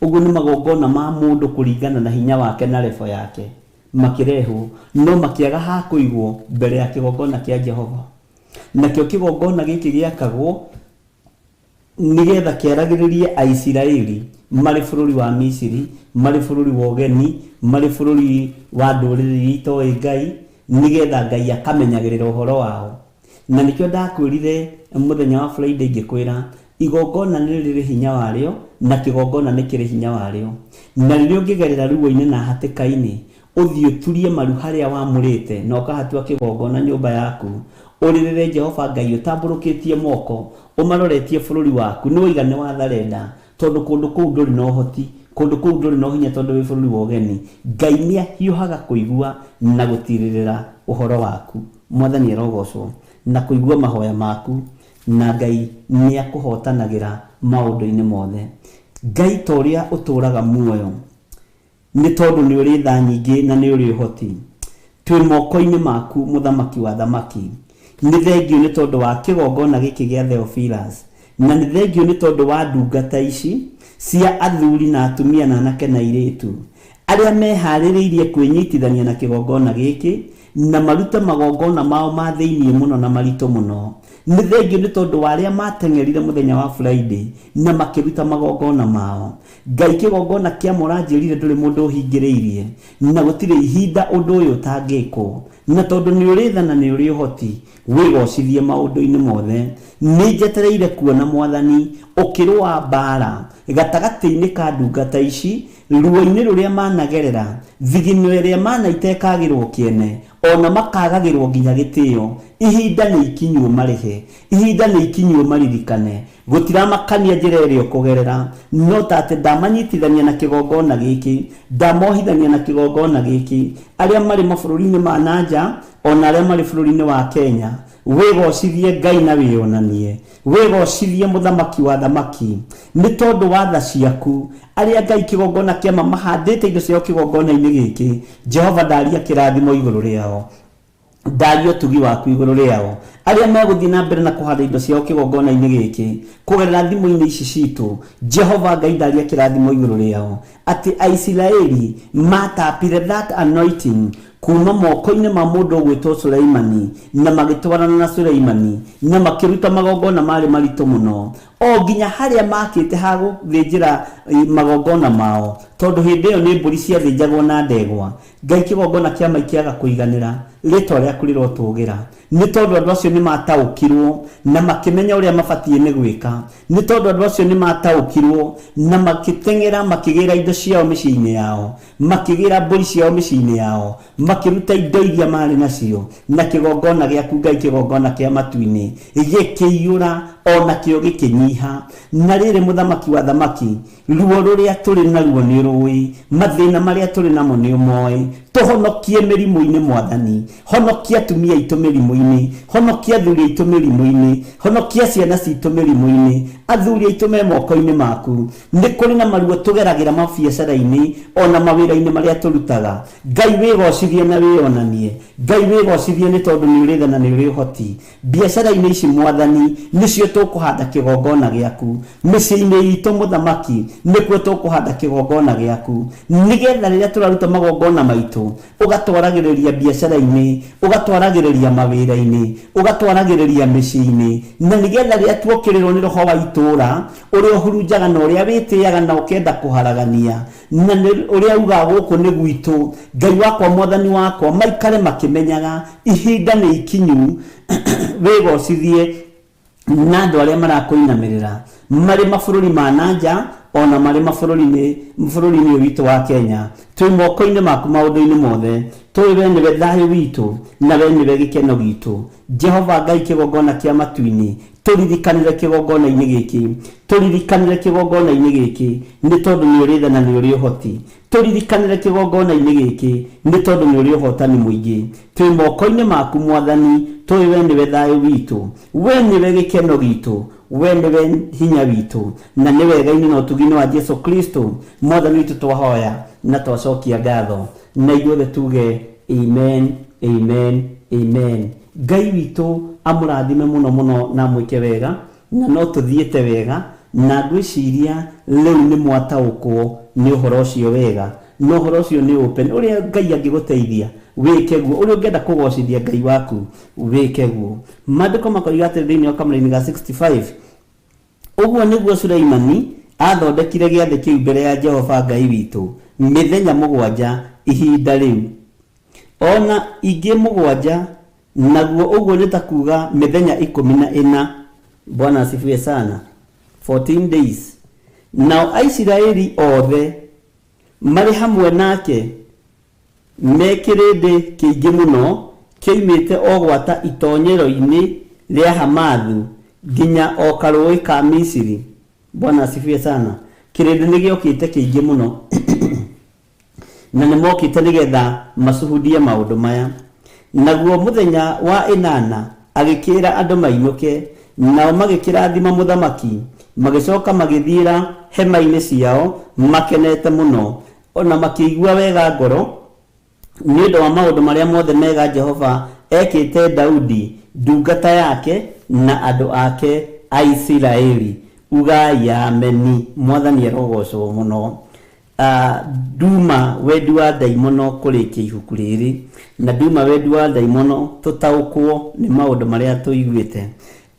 S3: Ũguo nĩ magongona ma mũndũ kũringana na hinya wake na rebo yake makĩrehwo, no makĩaga ha kũigwo mbere ya kĩgongona kĩa Jehova. Nakĩo kĩgongona gĩkĩ gĩakagwo nĩgetha kĩaragĩrĩrie Aisiraeli marĩ bũrũri wa Misiri, marĩ bũrũri wa ũgeni, marĩ bũrũri wa ndũrĩrĩ iria itoĩ Ngai, nĩgetha Ngai akamenyagĩrĩra ũhoro wao. Na nĩkĩo ndakwĩrire mũthenya wa Friday ngĩkwĩra, igongona nĩ rĩrĩ hinya warĩo na kĩgongona nĩ kĩrĩ hinya warĩo. Na rĩrĩa ũngĩgerera ruo-inĩ na hatĩka-inĩ, ũthiĩ ũturie maru harĩa wamũrĩte na ũkahatua kĩgongona nyũmba yaku, ũrĩrĩre Jehova Ngai ũtambũrũkĩtie moko, ũmaroretie bũrũri waku, nĩ woiga nĩ watharenda, tondũ kũndũ kũu ndũrĩ na ũhoti, kũndũ kũu ndũrĩ na ũhinya tondũ wĩ bũrũri wa ũgeni. Ngai nĩ ahiũhaga kũigua na gũtirĩrĩra ũhoro waku. Mwathani arogocwo na kũigua mahoya maku, na Ngai nĩ akũhotanagĩra maũndũ-inĩ mothe. Ngai ta ũrĩa ũtũũraga muoyo, nĩ tondũ nĩ ũrĩ tha nyingĩ na nĩ ũrĩ ũhoti, twĩ moko-inĩ maku, mũthamaki wa thamaki. Nĩ thengiũ nĩ tondũ wa kĩgongona gĩkĩ gĩa Theophilus, na nĩ thengiũ nĩ tondũ wa ndungata ici cia athuri na atumia na anake na airĩtu, arĩa meharĩrĩirie kwĩnyitithania na kĩgongona gĩkĩ na marute magongona mao ma thĩinĩ mũno na maritũ mũno. Nĩ thengiũ nĩ tondũ wa arĩa mateng'erire mũthenya wa Friday na makĩruta magongona mao. Ngai, kĩgongona kĩa mũranjĩrire ndũrĩ mũndũ ũhingĩrĩirie, na gũtirĩ ihinda ũndũ ũyũ ũtangĩkwo. Na tondũ nĩ ũrĩ tha na nĩ ũrĩ ũhoti, wĩgocithie maũndũ-inĩ mothe. Nĩ njetereire kuona Mwathani ũkĩrũa mbaara gatagatĩ-inĩ ka ndungata ici, ruo-inĩ rũrĩa managerera, thigino ĩrĩa manaita ĩkagĩrwo kĩene, ona makagagĩrwo nginya gĩtĩo. Ihinda nĩ ikinyu ũmarĩhe, ihinda nĩ ikinyu ũmaririkane. Gũtiramakania njĩra ĩrĩa ũkũgerera, no ta atĩ ndamanyitithania na kĩgongona gĩkĩ, ndamohithania na kĩgongona gĩkĩ, arĩa marĩ mabũrũri-inĩ ma na nja, ona arĩa marĩ bũrũri-inĩ wa Kenya. Wĩgocithie Ngai na wĩonanie, wĩgocithie mũthamaki wa thamaki, nĩ tondũ wa tha ciaku. Arĩa Ngai kĩgongona kĩama mahandĩte indo ciao kĩgongona-inĩ gĩkĩ, Jehova ndaria kĩrathimo igũrũ rĩao, ndaria ũtugi waku igũrũ rĩao. Arĩa megũthiĩ na mbere na kũhanda indo ciao kĩgongona-inĩ gĩkĩ kũgerera thimũ-inĩ ici citũ, Jehova Ngai ndaria kĩrathimo igũrũ rĩao, atĩ Aisiraeli matapire that anointing kuma moko-inĩ ma mũndũ ũgwĩtwo Suleimani, na magĩtwarana na Suleimani na makĩruta magongona marĩ maritũ mũno, o nginya harĩa makĩte ha gũthĩnjĩra magongona mao, tondũ hĩndĩ ĩyo nĩ mbũri ciathĩnjagwo na ndegwa. Ngai, kĩgongona kĩa ma ikĩaga kũiganĩra, rĩtwa rĩaku rĩrotũgĩra, nĩ tondũ andũ acio nĩ mataũkirwo na makĩmenya ũrĩa mabatiĩ nĩ gwĩka, nĩ tondũ andũ acio nĩ mataũkirwo na makĩteng'era makĩgĩra indo ciao mĩciĩ-inĩ yao, makĩgĩra mbũri ciao mĩciĩ-inĩ yao, makĩruta indo iria marĩ nacio, na kĩgongona gĩaku Ngai, kĩgongona kĩa matu-inĩ gĩkĩiyũra. Onakĩo gĩkĩnyiha. Na rĩrĩ, Mũthamaki wa athamaki, ruo rũrĩa tũrĩ naruo nĩ ũrũĩ, mathĩna marĩa tũrĩ namo nĩ ũmoĩ. Tũhonokie mĩrimũ-inĩ, Mwathani. Honokia atumia aitũ mĩrimũ-inĩ, honokia athuri aitũ mĩrimũ-inĩ, honokia ciana citũ mĩrimũ-inĩ. Athuri aitũ me moko-inĩ maku. Nĩ kũrĩ na maruo tũgeragĩra mabiacara-inĩ ona mawĩra-inĩ marĩa tũrutaga. Ngai wĩgocithie na wĩyonanie. Ngai wĩgocithie nĩ tondũ nĩ ũrĩ tha na nĩ ũrĩ ũhoti. Biacara-inĩ ici Mwathani nĩcio tũkũhanda kĩgongona gĩaku. Mĩciĩ-inĩ itũ Mũthamaki nĩkuo tũkũhanda kĩgongona gĩaku. Nĩgetha rĩrĩa tũraruta magongona maitũ ũgatwaragĩrĩria biacara-inĩ, ũgatwaragĩrĩria mawĩra-inĩ, ũgatwaragĩrĩria mĩciĩ-inĩ. Na nĩgetha rĩrĩa tuokĩrĩrwo nĩ roho wa itũũra, ũrĩa ũhurunjaga na ũrĩa wĩtĩaga na ũkenda kũharagania, na nĩ ũrĩa ugaga gũkũ nĩ gwitũ, Ngai wakwa Mwathani wakwa, maikare makĩmenyaga ihinda nĩ ikinyu wĩgocithie na andũ arĩa marakũinamĩrĩra marĩ mabũrũri ma na nja ona marĩ mabũrũri-inĩ bũrũri-inĩ ũyũ witũ wa Kenya. Twĩ moko-inĩ maku maũndũ-inĩ mothe. Tũĩ we nĩwe thayũ witũ na we nĩwe gĩkeno gitũ. Jehova Ngai kĩgongona kĩa matu-inĩ, tũririkanĩre kĩgongona-inĩ gĩkĩ, tũririkanĩre kĩgongona-inĩ gĩkĩ, nĩ tondũ nĩ ũrĩ tha na nĩ ũrĩ ũhoti. Tũririkanĩre kĩgongona-inĩ gĩkĩ, nĩ tondũ nĩ ũrĩ ũhotani mũingĩ. Twĩ moko-inĩ maku Mwathani, tũĩ we nĩwe thayũ witũ, we nĩwe gĩkeno gitũ, we nĩwe hinya witũ, na nĩ wega-inĩ na ũtugi-inĩ wa Jesu Kristo Mwathani witũ twahoya na twacokia ngatho. Na ithuothe tuge amen, amen, amen. Ngai witũ amũrathime mũno mũno na amwĩke wega, na no tũthiĩte wega, na ngwĩciria rĩu nĩ mwataũkwo nĩ ũhoro ũcio wega, na ũhoro ũcio nĩ open. Ũrĩa Ngai angĩgũteithia wĩke guo, ũrĩa ũngĩenda kũgocithia Ngai waku wĩke guo. Maandĩko makoiga atĩrĩ thĩinĩ wa kamũraini ga 65, Ũguo nĩguo Suleimani aathondekire gĩathĩ kĩu mbere ya Jehova Ngai witũ mĩthenya mũgwanja ihinda rĩu, o na ingĩ mũgwanja, naguo ũguo nĩ ta kuuga mĩthenya 14. Bwana asifiwe sana. 14 days. Nao Aisiraeli othe marĩ hamwe nake me kĩrĩndĩ kĩingĩ mũno kĩoimĩte o gwata itonyero-inĩ rĩa Hamathu nginya o karũũĩ ka Misiri. Bwana asifiwe sana. Kĩrĩndĩ nĩ gĩokĩte kĩingĩ mũno na nĩ mokĩte nĩgetha macuhudie maũndũ maya. Naguo mũthenya wa ĩnana agĩkĩĩra andũ mainũke, nao magĩkĩrathima mũthamaki, magĩcoka magĩthiĩra hema-inĩ ciao makenete mũno, o na makĩigua wega ngoro nĩ ũndũ wa maũndũ marĩa mothe mega Jehova ekĩte Daudi ndungata yake na andũ ake a Isiraeli. Ugai ameni. Mwathani arogocwo mũno. Nduma wendi wa ndaimono kũrĩkia ibuku rĩrĩ, na nduma wendi wa ndaimono tũtaũkwo nĩ maũndũ marĩa tũiguĩte.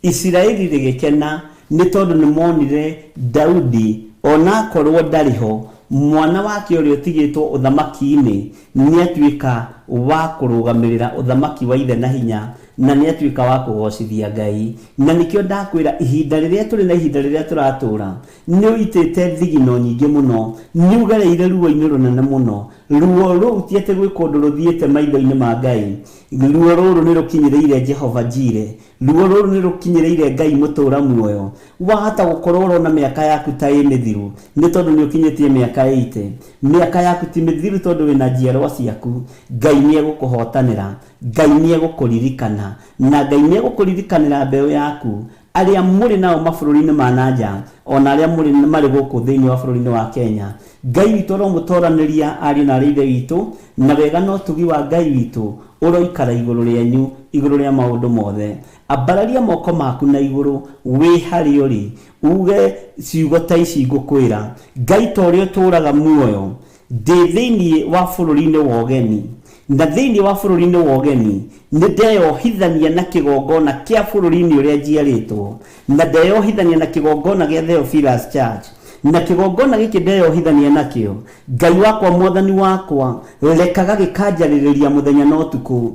S3: Isiraeli rĩgĩkena nĩ tondũ nĩ monire Daudi ona akorwo ndarĩ ho, mwana wake ũrĩa ũtigĩtwo ũthamaki-inĩ nĩ atuĩka wa kũrũgamĩrĩra ũthamaki wa ithe na hinya, na nĩ atuĩka wa kũgocithia Ngai. Na nĩkĩo ndakwĩra ihinda rĩrĩa tũrĩ na ihinda rĩrĩa tũratũra, Nĩ ũitĩte thigino nyingĩ mũno. Nĩ ũgereire ruo-inĩ rũnene mũno. Ruo rũu ti atĩ gwĩ kũndũ rũthiĩte maitho-inĩ ma Ngai. Ruo rũrũ nĩ rũkinyĩrĩire Jehova Jire. Ruo rũrũ nĩ rũkinyĩrĩire Ngai mũtũũra muoyo. Wahota gũkorwo ũrona mĩaka yaku ta ĩ mĩthiru nĩ tondũ nĩ ũkinyĩtie mĩaka ĩite. Mĩaka yaku ti mĩthiru tondũ wĩna njiarwa ciaku. Ngai nĩ egũkũhotanĩra. Ngai nĩ egũkũririkana. Na Ngai nĩ egũkũririkanĩra mbeũ yaku. Arĩa mũrĩ nao mabũrũri-inĩ ma na nja, o na arĩa mũrĩ marĩ gũkũ thĩinĩ wa bũrũri-inĩ wa Kenya. Ngai witũ aromũtoranĩria ariũ na aarĩ a Ithe witũ, na wega na ũtugi wa Ngai witũ ũroikara igũrũ rĩanyu, igũrũ rĩa maũndũ mothe. Ambararia moko maku na igũrũ wĩ harĩa ũrĩ, uuge ciugo ta ici ngũkwĩra, Ngai ta ũrĩa ũtũũraga muoyo, Ndĩ thĩinĩ wa bũrũri-inĩ wa ũgeni, na thĩinĩ wa bũrũri-inĩ wa ũgeni nĩndeyohithania na kĩgongona kĩa bũrũri-inĩ ũrĩa njiarĩtwo, na ndeyohithania na kĩgongona gĩa Theophilus Church. Na kĩgongona gĩkĩ ndeyohithania nakĩo, Ngai wakwa, Mwathani wakwa, rekaga gĩkanjarĩrĩria mũthenya na ũtukũ,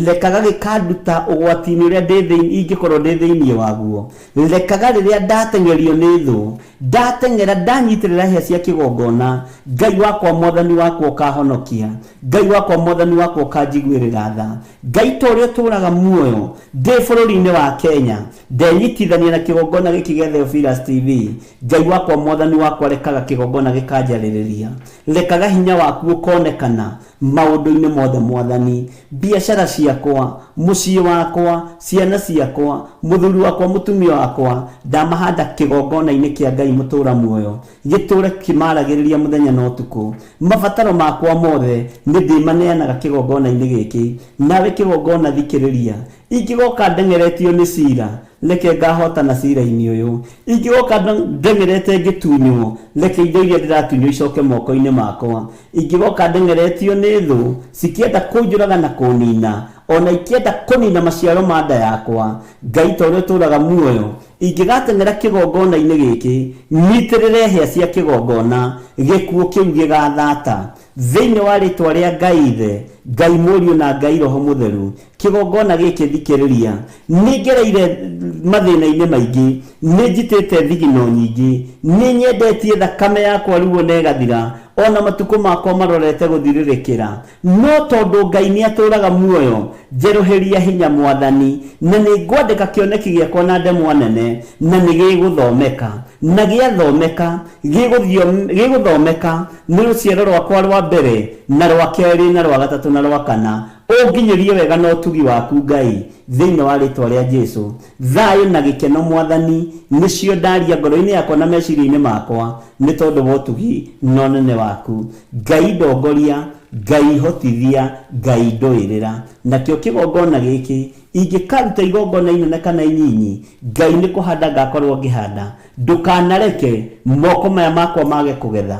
S3: rekaga gĩkanduta ũgwati-inĩ ũrĩa ndĩ thĩinĩ, ingĩkorwo ndĩ thĩinĩ waguo. Rekaga rĩrĩa ndateng'erio nĩ thũ, ndateng'era ndanyitĩrĩra hĩa cia kĩgongona, Ngai wakwa, Mwathani wakwa, ũkahonokia. Ngai wakwa, Mwathani wakwa, ũkanjiguĩrĩra tha. Ngai, ta ũrĩa ũtũũraga muoyo ndĩ bũrũri-inĩ wa Kenya, ndenyitithania na kĩgongona gĩkĩ gĩa Theophilus TV. Ngai wakwa, Mwathani wakwa, rekaga kĩgongona gĩkanjarĩrĩria, rekaga hinya waku ũkonekana maũndũ-inĩ mothe. Mwathani, biacara ciakwa, mũciĩ wakwa, ciana ciakwa, mũthuri wakwa, mũtumia wakwa, ndamahanda kĩgongona-inĩ kĩa Ngai mũtũũra muoyo, gĩtũũre kĩmaragĩrĩria mũthenya na ũtukũ. Mabataro makwa mothe nĩ ndĩmaneanaga kĩgongona-inĩ gĩkĩ. Nawe kĩgongona, thikĩrĩria. Ingĩgoka ndeng'eretio nĩ cira, reke ngahotana cira-inĩ ũyũ. Ingĩgoka ndeng'erete ngĩtunywo, reke indo iria ndĩratunywo icoke moko-inĩ makwa. Ingĩgoka ndeng'eretio nĩ thũ cikĩenda kũnjũraga na kũnina, ona ikĩenda kũnina maciaro ma nda yakwa, Ngai, ta ũrĩa ũtũũraga muoyo, ingĩgateng'era kĩgongona-inĩ gĩkĩ, nyitĩrĩre hĩa cia kĩgongona, gĩkuũ kĩu gĩgathata. Thĩinĩ wa rĩtwa rĩa Ngai Ithe, Ngai Mũriũ na Ngai Roho Mũtheru, kĩgongona gĩkĩ, thikĩrĩria. Nĩ ngereire mathĩna-inĩ maingĩ, nĩ njitĩte thigino nyingĩ, nĩ nyendetie thakame yakwa ruo na ĩgathira, ona matukũ makwa marorete gũthirĩrĩkĩra. No tondũ Ngai nĩ atũũraga muoyo, njerũhĩria hinya, Mwathani, na nĩ ngwandĩka kĩoneki gĩakwa na ndemwa nene, na nĩ gĩgũthomeka, na gĩathomeka gĩgũthomeka nĩ rũciaro rwakwa rwa mbere na rwa kerĩ na rwa gatatũ na rwa kana. Ũnginyĩrie wega na ũtugi waku, Ngai, thĩinĩ wa rĩtwa rĩa Jesu. Thayũ na gĩkeno, Mwathani, nĩcio ndaria ngoro-inĩ yakwa na meciria-inĩ makwa, nĩ tondũ wa ũtugi na ũnene waku. Ngai, ndongoria. Ngai, hotithia. Ngai, ndũĩrĩra. Nakĩo kĩgongona gĩkĩ, ingĩkaruta igongona inene kana inyinyi, Ngai, nĩ kũhanda ngakorwo ngĩhanda. Ndũkanareke moko maya makwa mage kũgetha,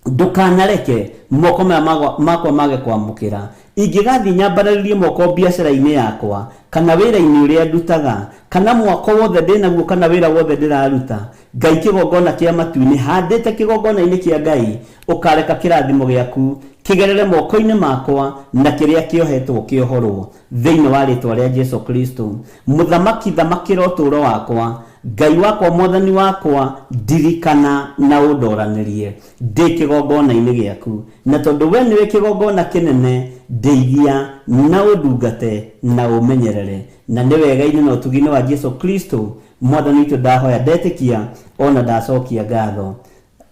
S3: ndũkanareke moko maya makwa mage kwamũkĩra. Ingĩgathiĩ nyambararĩrie moko biacara-inĩ yakwa kana wĩra-inĩ ũrĩa ndutaga kana mwako wothe ndĩnaguo kana wĩra wothe ndĩraruta, Ngai, kĩgongona kĩa matu-inĩ, handĩte kĩgongona-inĩ kĩa Ngai, ũkareka kĩrathimo gĩaku kĩgerere moko-inĩ makwa, na kĩrĩa kĩohetwo kĩohorwo, thĩinĩ wa rĩtwa rĩa Jesu Kristo. Mũthamaki, thamakĩra ũtũũro wakwa. Ngai wakwa, Mwathani wakwa, ndirikana na ũndoranĩrie ndĩ kĩgongona-inĩ gĩaku, na tondũ we nĩwe kĩgongona kĩnene, ndeithia na ũndungate na ũmenyerere. Na nĩ wega-inĩ na ũtugi-inĩ wa Jesu Kristo Mwathani witũ ndahoya, ndetĩkia, ona ndacokia ngatho.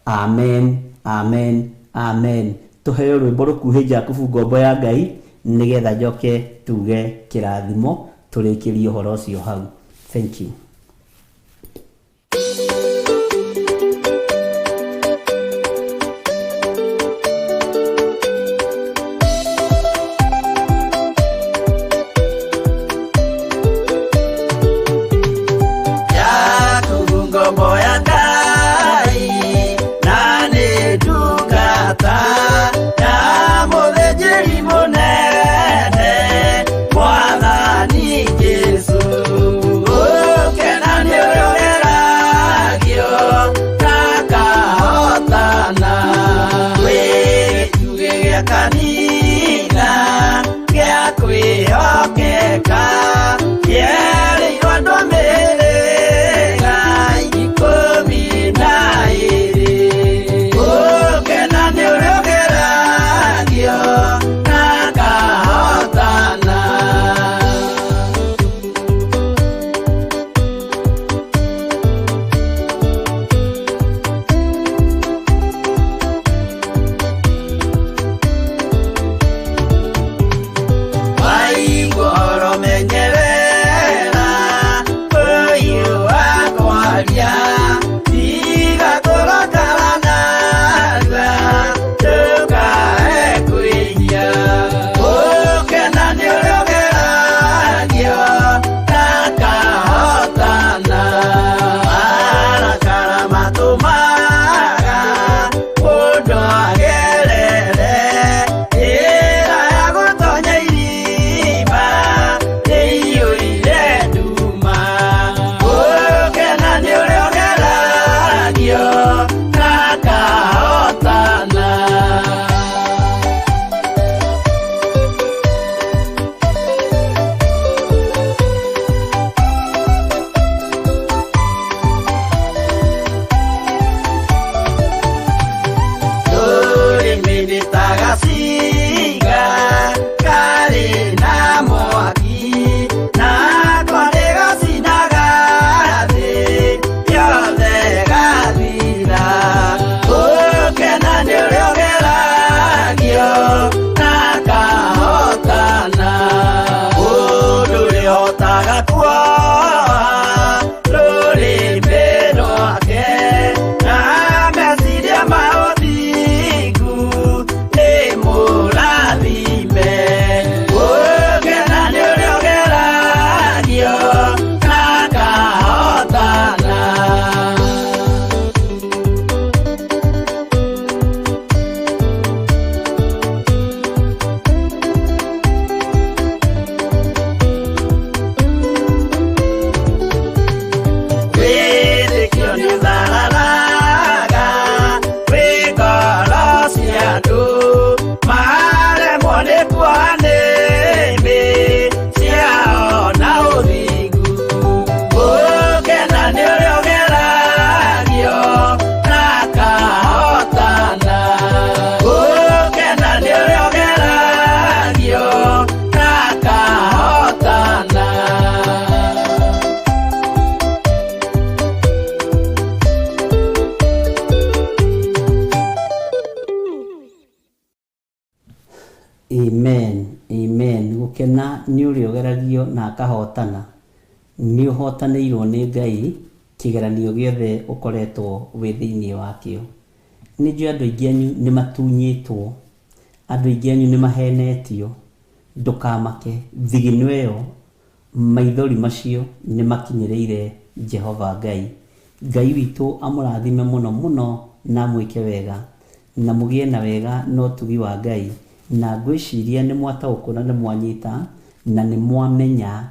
S3: Amen, amen, amen. Tũheo rwĩmbo rũkuhĩ, Jakubu ngombo ya Ngai, nĩgetha njoke tuge kĩrathimo, tũrĩkĩrie ũhoro ũcio hau. Thank you.
S5: Jakubu ngombo ya Ngai, na nĩ ndungata ya mũthĩnjĩri mũnene, Mwathani Jesũ. Ũkĩra.
S3: Gũkena nĩ ũrĩa ũgeragio na akahotana. Nĩ ũhotanĩirwo nĩ Ngai kĩgeranio gĩothe ũkoretwo wĩ thĩinĩ wakĩo. Nĩ njũĩ andũ aingĩ anyu nĩ matunyĩtwo, andũ aingĩ anyu nĩ mahenetio. Ndũkamake, thigino ĩyo, maithori macio nĩ makinyĩrĩire Jehova Ngai. Ngai witũ amũrathime mũno mũno na amwĩke wega, na mũgĩe na wega na ũtugi wa Ngai. Na ngwĩciria nĩ mwataũkwo na nĩ mwanyita na nĩ mwamenya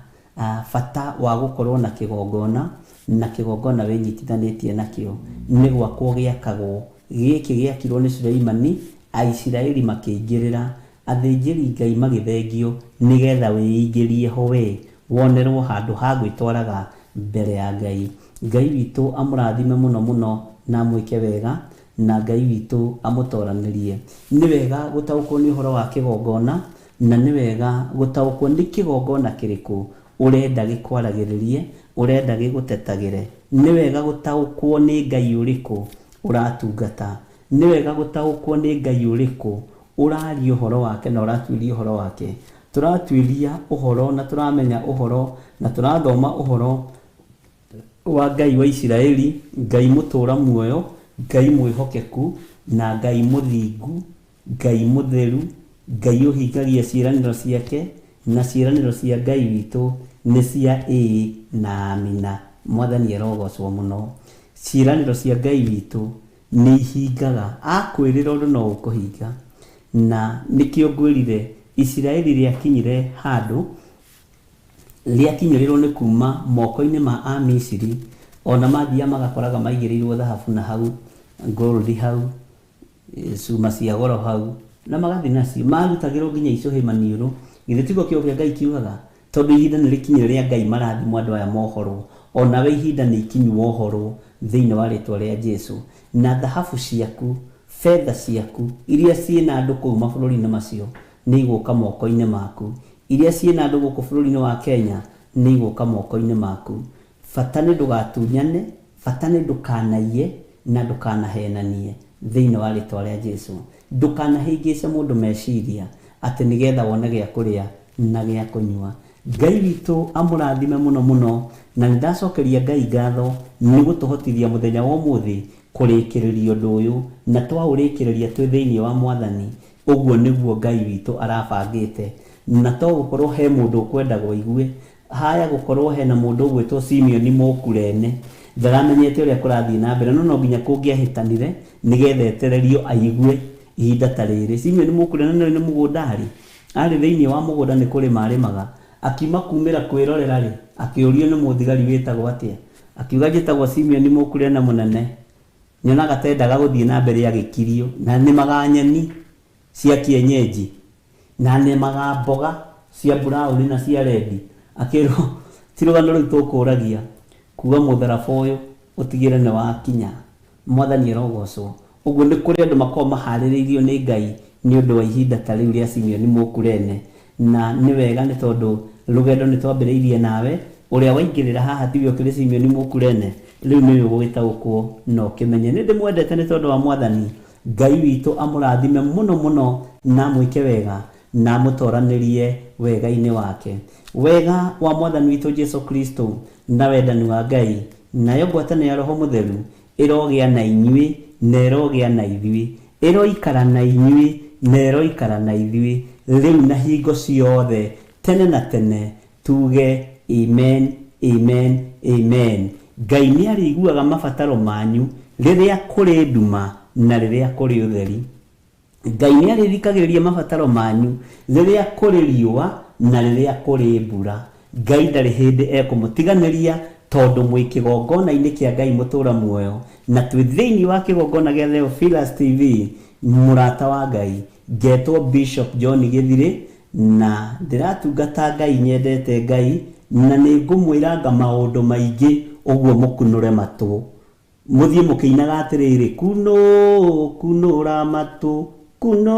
S3: bata wa gũkorwo na kĩgongona, na kĩgongona wĩnyitithanĩtie nakĩo. Nĩ gwakwo gĩakagwo. Gĩkĩ gĩakirwo nĩ Suleimani, Aisiraeli makĩingĩrĩra, athĩnjĩri Ngai magĩthengio nĩgetha wĩingĩrie ho we, wonerwo handũ ha gwĩtwaraga mbere ya Ngai. Ngai witũ amũrathime mũno mũno na amwĩke wega, na Ngai witũ amũtoranĩrie. Nĩ wega gũtaũkwo nĩ ũhoro wa kĩgongona, na nĩ wega gũtaũkwo nĩ kĩgongona kĩrĩkũ ũrenda gĩkwaragĩrĩrie, ũrenda gĩgũtetagĩre. Nĩ wega gũtaũkwo nĩ Ngai ũrĩkũ ũratungata. Nĩ wega gũtaũkwo nĩ Ngai ũrĩkũ ũraria ũhoro wake na ũratuĩria ũhoro wake. Tũratuĩria ũhoro na tũramenya ũhoro na tũrathoma ũhoro wa Ngai wa Isiraeli, Ngai mũtũra muoyo, Ngai mwĩhokeku, na Ngai mũthingu, Ngai mũtheru, Ngai ũhingagia ciĩranĩro ciake, na ciĩranĩro cia Ngai witũ nĩ cia ĩĩ na amina. Mwathani arogocwo mũno. Ciĩranĩro cia Ngai witũ nĩ ihingaga. Akwĩrĩra ũndũ no ũkũhinga. Na nĩkĩo ngwĩrire Isiraeli rĩakinyire handũ rĩakinyĩrĩrwo nĩ kuma moko-inĩ ma Amisiri, ona mathiaga magakoraga maigĩrĩirwo thahabu na hau, gold hau, cuma cia goro hau, na magathiĩ nacio. Marutagĩrwo nginya icũhĩ maniũrũ. Githĩ tiguo kiugo kĩa Ngai kiugaga? Tondũ ihinda nĩ rĩkinyire rĩa Ngai marathimwo andũ aya mohorwo. Onawe ihinda nĩ ikinyu wohorwo thĩinĩ wa rĩtwa rĩa Jesu. Na thahabu ciaku, betha ciaku, iria ciĩna andũ kũu mabũrũri-inĩ macio, nĩ igũka moko-inĩ maku. Iria ciĩna andũ gũkũ bũrũri-inĩ wa Kenya, nĩ igũka moko-inĩ maku. Bata nĩ ndũgatunyane, bata nĩ ndũkanaiye, na ndũkanahenanie thĩinĩ wa rĩtwa rĩa Jesu. Ndũkanahĩngĩce mũndũ meciria atĩ nĩgetha wone gĩa kũrĩa na gĩa kũnyua. Ngai witũ amũrathime mũno mũno, na nĩ ndacokeria Ngai ngatho nĩ gũtũhotithia mũthenya wa ũmũthĩ kũrĩkĩrĩria ũndũ ũyũ, na twaũrĩkĩrĩria twĩ thĩinĩ wa Mwathani. Ũguo nĩguo Ngai witũ arabangĩte, na to gũkorwo he mũndũ ũkwendaga ũigue. Haya gũkorwo hena mũndũ ũgwĩtwo Simeon Mũkurene, ndaramenyete ũrĩa kũrathiĩ na mbere, no no nginya kũngĩahĩtanire nĩgetha etererio aigue ihinda ta rĩrĩ. Simeon Mũkurene nĩ mũgũnda arĩ, arĩ thĩinĩ wa mũgũnda nĩ kũrĩma arĩmaga. Akiuma kumĩra kwĩrorera rĩ, akĩũrio nĩ mũthigari wĩtagwo atĩa, akiuga njĩtagwo Simeon Mũkurene mũnene. Nyonaga tendaga gũthiĩ na mbere agĩkirio, na nĩmaga nyeni cia kienyeji, na nĩmaga mboga cia brown na cia red. Akĩrwo ti rũgano rũu tũkũragia, kuga mũtharaba ũyũ ũtigĩre nĩ wakinya. Mwathani arogocwo. Ũguo nĩ kũrĩ andũ makoragwo maharĩrĩirio nĩ Ngai nĩ ũndũ wa ihinda ta rĩu rĩa Simeon Mũkurene. Na nĩ wega nĩ tondũ rũgendo nĩ twambĩrĩirie nawe, ũrĩa waingĩrĩra haha tiwe ũkĩrĩ Simeon Mũkurene, rĩu nĩwe ũgũgĩtaũkwo na ũkĩmenye. Nĩ ndĩmwendete nĩ tondũ wa Mwathani. Ngai witũ amũrathime mũno mũno na amwĩke wega na amũtoranĩrie wega-inĩ wake. Wega wa Mwathani witũ Jesu Kristo na wendani wa Ngai nayo ngwatanĩro ya Roho Mũtheru ĩrogĩa na inyuĩ na ĩrogĩa na ithuĩ, ĩroikara na inyuĩ na ĩroikara na ithuĩ rĩu na hingo ciothe tene na tene. Tuge amen, amen, amen. Ngai nĩ arĩiguaga mabataro manyu rĩrĩa kũrĩ nduma na rĩrĩa kũrĩ ũtheri. Ngai nĩ arĩthikagĩrĩria mabataro manyu rĩrĩa kũrĩ riũa na rĩrĩa kũrĩ mbura. Ngai ndarĩ hĩndĩ ekũmũtiganĩria tondũ mwĩ kĩgongona-inĩ kĩa Ngai mũtũra muoyo, na twĩ thĩinĩ wa kĩgongona gĩa Theophilus TV. Mũrata wa Ngai, ngetwo Bishop John Gĩthirĩ, na ndĩratungata Ngai, nyendete Ngai, na nĩ ngũmwĩranga maũndũ maingĩ ũguo mũkunũre matũ. Mũthiĩ mũkĩinaga atĩrĩrĩ, kuno kunũra matũ, kuno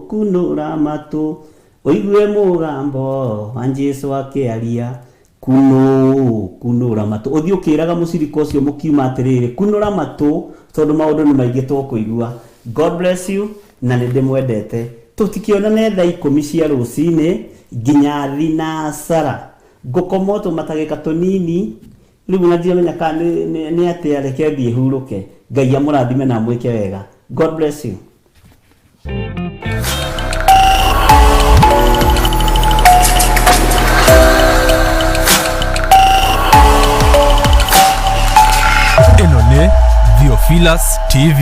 S3: kunũra matũ, ũigue mũgambo wa Jesũ akĩaria, kuno kunũra matũ. Ũthiĩ ũkĩraga mũcirika ũcio mũkiuma atĩrĩrĩ, kunũra matũ, tondũ maũndũ nĩ maingĩ tũkũigua. God bless you, na nĩ ndĩmwendete. Tũtikĩonane thaa 10 cia rũcinĩ nginya thinacara. Ngũkoma o tũmatagĩka tũnini rĩu na ndiramenya kana nĩ atĩa, reke thiĩ hurũke. Ngai amũrathime na amwĩke wega. God bless you.
S1: Ĩno nĩ Theophilus TV.